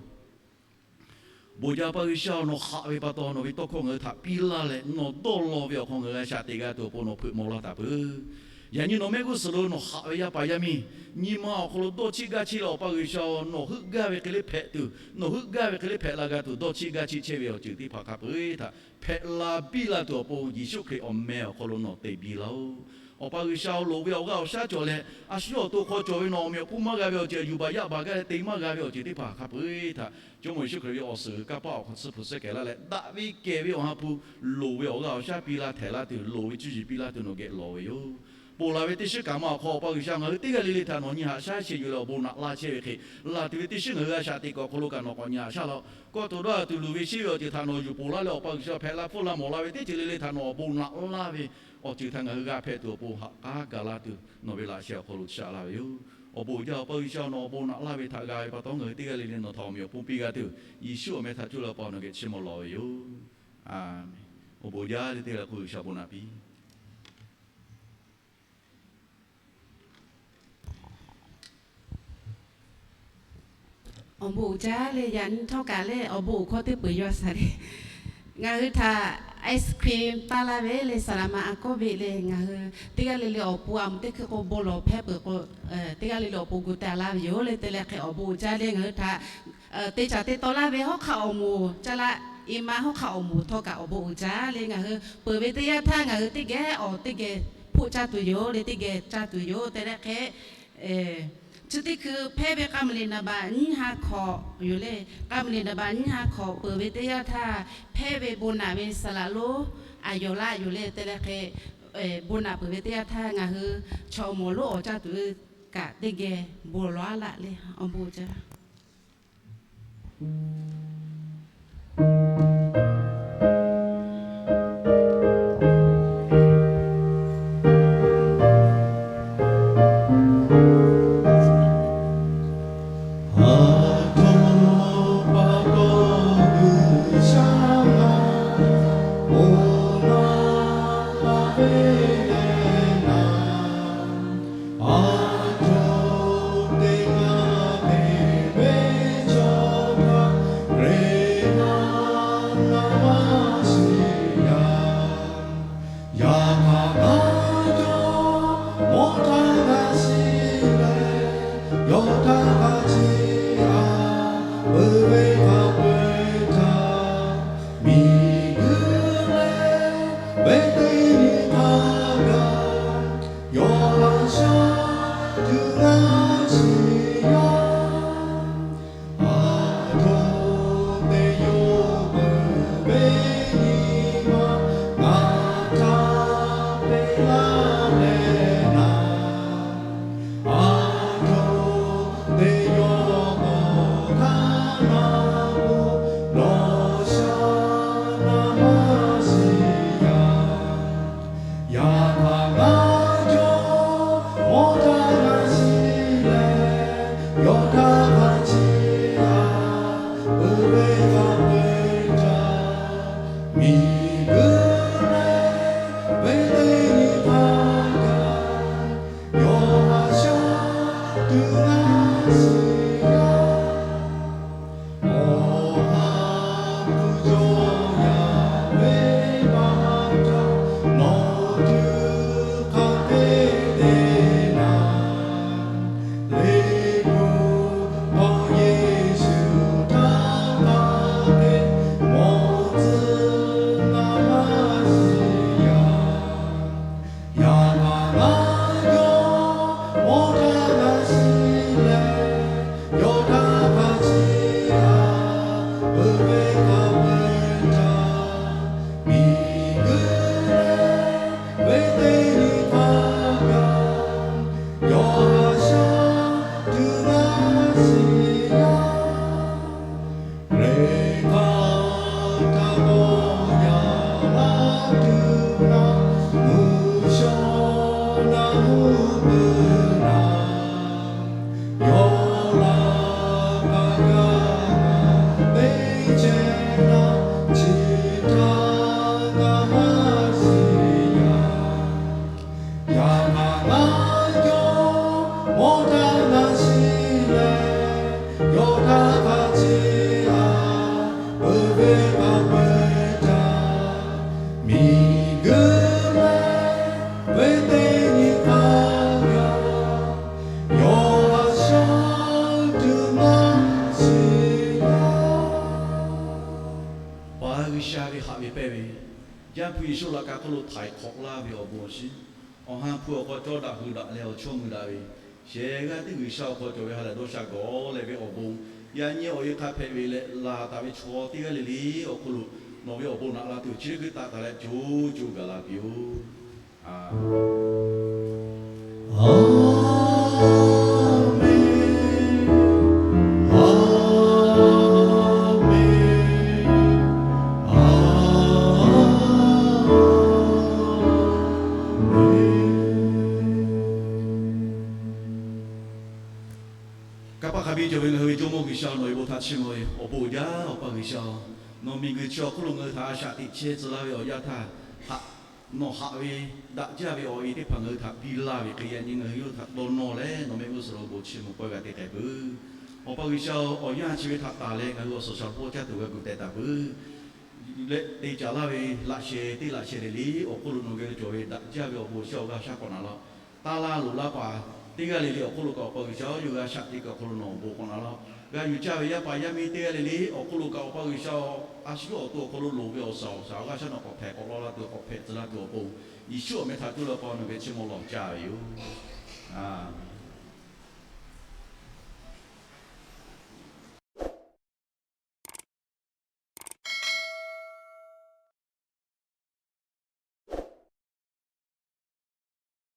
Bon jaˇ pa G'uiˬsha-oˬ, nawˬ haꞈ ve pa taw nawˬ ve tawˇ hkawˇ ngaˬ hui htaꞈ piˇ laˇ leh, nawˬ dawˇ law ve awˬ hk'aw ngaˬ hui a shaꞈ teꞈ g'a tuˬ awˬ pon nawˬ hpeuꞈ maw laˇ taˍ peuˬ. Yaꞈ nyi nawˬ mehˆ g'uˇ suhˍ lo nawˬ haꞈ ve yaˇ paˍ yaˇ miˇ nyi ma awˬ hk'aw lo dawˇ chiˆ gaˇ chiˆ leh Awˬ pa G'uiˬsha-oˬ, nawˬ heuˆ gaˇ ve hk'e le hpehꞈ tuˬ, nawˬ heuˆ gaˇ ve hk'e le hpehꞈ la g'a tuˬ, dawˇ chiˆ gaˇ chiˆ chehˇ ve awˬ ceuˬ teˇ hpaˍ hk'a peu-eˬ htaꞈ hpehꞈ la biˇ la tuˬ awˬ pon, Yeˍsuˆ Hkriꞈ awˬ meh awˬ hk'aw lo nawˬ te biˇ laˇ-oˆ. Awˬ pa G'uiˬsha-oˬ, loˍ ve awˬ g'aˇ awˬ shaˉ cawˬ leh, a shu yawˇ awˬ to hk'aw cawˬ ve nawˬ awˬ meꞈ awˬ hponˇ maˇ g'a ve awˬ ceuˬ yuˬ baˬ yaˇ baˬ gaˇ leh te maˇ g'a ve awˬ ceuˬ teˇ hpaˍ hk'a peu-eˬ htaꞈ Jawˇmawˇ Yeˍsuˆ Hkriꞈ ve awˬ suhˍ g'uiˬ kanˇ paˆ awˬ hk'aw tsuhˇ hpu suhˉ kehˬ laˇ leh, daꞈ ve kehˬ ve awˬ ha hpu loˍ ve awˬ g'aˇ awˬ shaˉ piˇ laˇ htehꞈ laˇ tuˬ, loˍ ve cuˇ yiˍ piˇ laˇ tuˬ nawˬ geh lawˬ ve yoˬ. Ponˬ laˬ ve teˇ shiˉ kaꞈ ma awˬ hk'aw Awˬ pa G'uiˬsha ngaˬ hui teˇ g'aˇ le le htaꞈ nawˬ nyi haꞈ shaˉ sheˍ yuˬ leh awˬ bon naꞈ laˇ chehˇ ve hk'e, laˬ tuˬ ve teˇ shiˉ ngaˬ hui a shaꞈ teꞈ kuiˬ awˬ hk'aw lo kaꞈ nawˬ k'awꞈ nyi haꞈ shaˉ laˇ-oˆ. Kawˇ tuˬ dawˇ tuˬ luˬ ve sheˉ ve awˬ ceuˬ htaꞈ nawˬ yuˬ ponˬ laˇ leh Awˬ pa G'uiˬsha hpehꞈ la hpfuhˇ la mawˬ la ve teˇ ceuˬ le le htaꞈ nawˬ awˬ bon naꞈ laˇ ve awˬ ceuˬ htaꞈ ngaˬ hui g'a hpehꞈ tuˬ awˬ pon haꞈ k'aˉ gaˬ la tuˬ nawˬ ve laꞈ sheh awˬ hk'aw lo shaꞈ laˇ ve yoˬ. Awˬ bon uiˍ jaˇ Awˬ pa G'uiˬsha nawˬ awˬ bon naꞈ laˇ ve htaꞈ g'a ve pa taw ngaˬ hui teˇ g'aˇ le le nawˬ htaꞈ awˬ meꞈ awˬ hponˇ piˇ g'a tuˬ, Yeˍsuˆ awˬ meh htaꞈ cuˇ leh Awˬ pa nawˬ geh chiˇ mvuh lawˬ ve yoˬ. Aˬ, awˬ bon jaˇ le teˇ g'aˇ k'o G'uiˬsha bon naꞈ piˇ. Awˬ bon uiˍ jaˇ leh yaꞈ nyi htawˇ kaꞈ leh awˬ bon awˬ hkawˇ teˇ peuˬ yaw shaˍ le. Ngaˬ hui htaꞈ ice cream taˇ laˇ ve leh saˍ laˍ ma a kawˇ ve leh ngaˬ hui teˇ g'aˇ le le awˬ pon a mvuhˇ teˇ hkui k'o bon lawˬ hpehˇ peuˬ k'o, teˇ g'aˇ le le awˬ pon gu taˍ laˇ ve yoˬ le. Te leh hk'e awˬ bon uiˍ jaˇ leh ngaˬ hui htaꞈ te caˍ te taw laˇ ve hawˉ hk'aˆ awˬ moˍ caˇ laˇ, i ma hawˉ hk'aˆ awˬ moˍ htawˇ kaꞈ awˬ bon uiˍ jaˇ leh ngaˬ hui peuˬ ve teˇ yanˇ htaˇ ngaˬ hui teˇ geh awˬ teˇ geh hpoˆ caˇ tuˬ yoˬ le, teˇ geh caˇ tuˬ yoˬ. Te leh hk'e chi teˇ hkui hpehˇ ve k'a maˍ liꞈ naˍ baꞈ nyiˇ ha hkawꞈ yoˬ le. K'a maˍ liꞈ naˍ baꞈ nyiˇ ha hkawꞈ peuˬ ve teˇ yanˇ htaˇ hpehˇ ve bon naꞈ ve saˍ laˍ lonˉ a yawˬ laˇ yoˬ le. Te leh hk'e bon naꞈ peuˬ ve teˇ yanˇ htaˇ ngaˬ hui chaw mawˬ lonˉ awˬ caˇ tuˬ kaꞈ teˇ geh bon lawˬ-a laˇ le. Awˬ bon uiˍ jaˇ. ve pehˇ ve, Yaˇ hpu Yeˍsuˆ laꞈ ka hk'oˆ lo htaiˍ hk'awꞈ laˇ ve awˬ bon awˬ shiˉ, awˬ ha hpu awˬ hk'aw cawˇ daꞈ hui daꞈ leh awˬ chawˇ mui daꞈ ve, shehˍ g'aˇ teˇ G'uiˬsha awˬ hk'aw cawˬ ve ha lehˬ dawˇ sha gawˬ leh ve awˬ bon, yaꞈ nyi awˬ e hk'a hpehꞈ ve leh laˬ taˍ ve chaw teˇ g'aˇ le le awˬ hk'oˆ lo nawˬ ve awˬ bon naꞈ la tuˬ chi teˇ hkui taˆ taˍ leh co co gaˬ la piˇ-oˬ. Kanˇ paˆ hk'a biˇ cawˬ ve ngaˬ hui ve Jawˇmawˇ G'uiˬsha, nawˬ ve bon htaꞈ chiˇ mvuh ve awˬ bon uiˍ jaˇ. Awˬ pa G'uiˬsha-oˬ, nawˬ miˬguiˬ chi awˬ hk'oˆ lo ngaˬ hui htaꞈ a shaꞈ teꞈ chehˇ tcuh laˇ ve awˬ yaˇ htaˇ, htaꞈ nawˬ haꞈ ve daꞈ jaˇ ve awˬ e teˇ hpaˍ ngaˬ hui htaꞈ piˇ laˇ ve hk'e, yaꞈ nyi ngaˬ hui yawˇ htaꞈ dawˇ nawˇ leh nawˬ mehˆ g'uˇ suhˍ lo awˬ bon chiˇ mvuh pawehˇ g'a te k'ai peuˬ. Awˬ pa G'uiˬsha-oˬ, awˬ yanˇ chi ve htaꞈ taˍ leh ngaˬ hui awˬ suhˍ shaˍ lo k'oˆ caˇ tuˬ g'a gu teh taˍ peuˬ. Leh te caˍ laˇ ve laꞈ sheh teˇ laꞈ sheh le le awˬ hk'oˆ lo nawˬ geh lo cawˬ ve daꞈ jaˇ ve awˬ bon awˬ shinˉ awˬ g'aˇ shaˉ k'awꞈ naˍ laˇ-oˆ. Taˇ laˇ loˍ laˇ paˍ teˇ g'aˇ le le awˬ hk'oˆ lo kaꞈ, Awˬ pa G'uiˬsha-oˬ, yawˇ g'a shaꞈ teꞈ kaꞈ awˬ hk'aw lo nawˬ awˬ bon k'awꞈ naˍ laˇ-oˆ. G'a yuˬ caˇ ve yaˇ paˍ yaˇ miˇ teˇ g'aˇ le le awˬ hk'oˆ lo kaꞈ, Awˬ pa G'uiˬsha-oˬ, a shu yawˇ awˬ to awˬ hk'aw lo loˍ ve awˬ suhˍ awˬ shaˍ awˬ g'aˇ shaˉ nawˬ k'awꞈ hpehꞈ k'awꞈ law laˇ tuˬ, k'awꞈ hpehꞈ tcuh laˇ tuˬ awˬ pon, Yeˍsuˆ awˬ meh htaꞈ cuˇ leh Awˬ pa nawˬ geh chiˇ mvuh lawˬ caˇ ve yoˬ.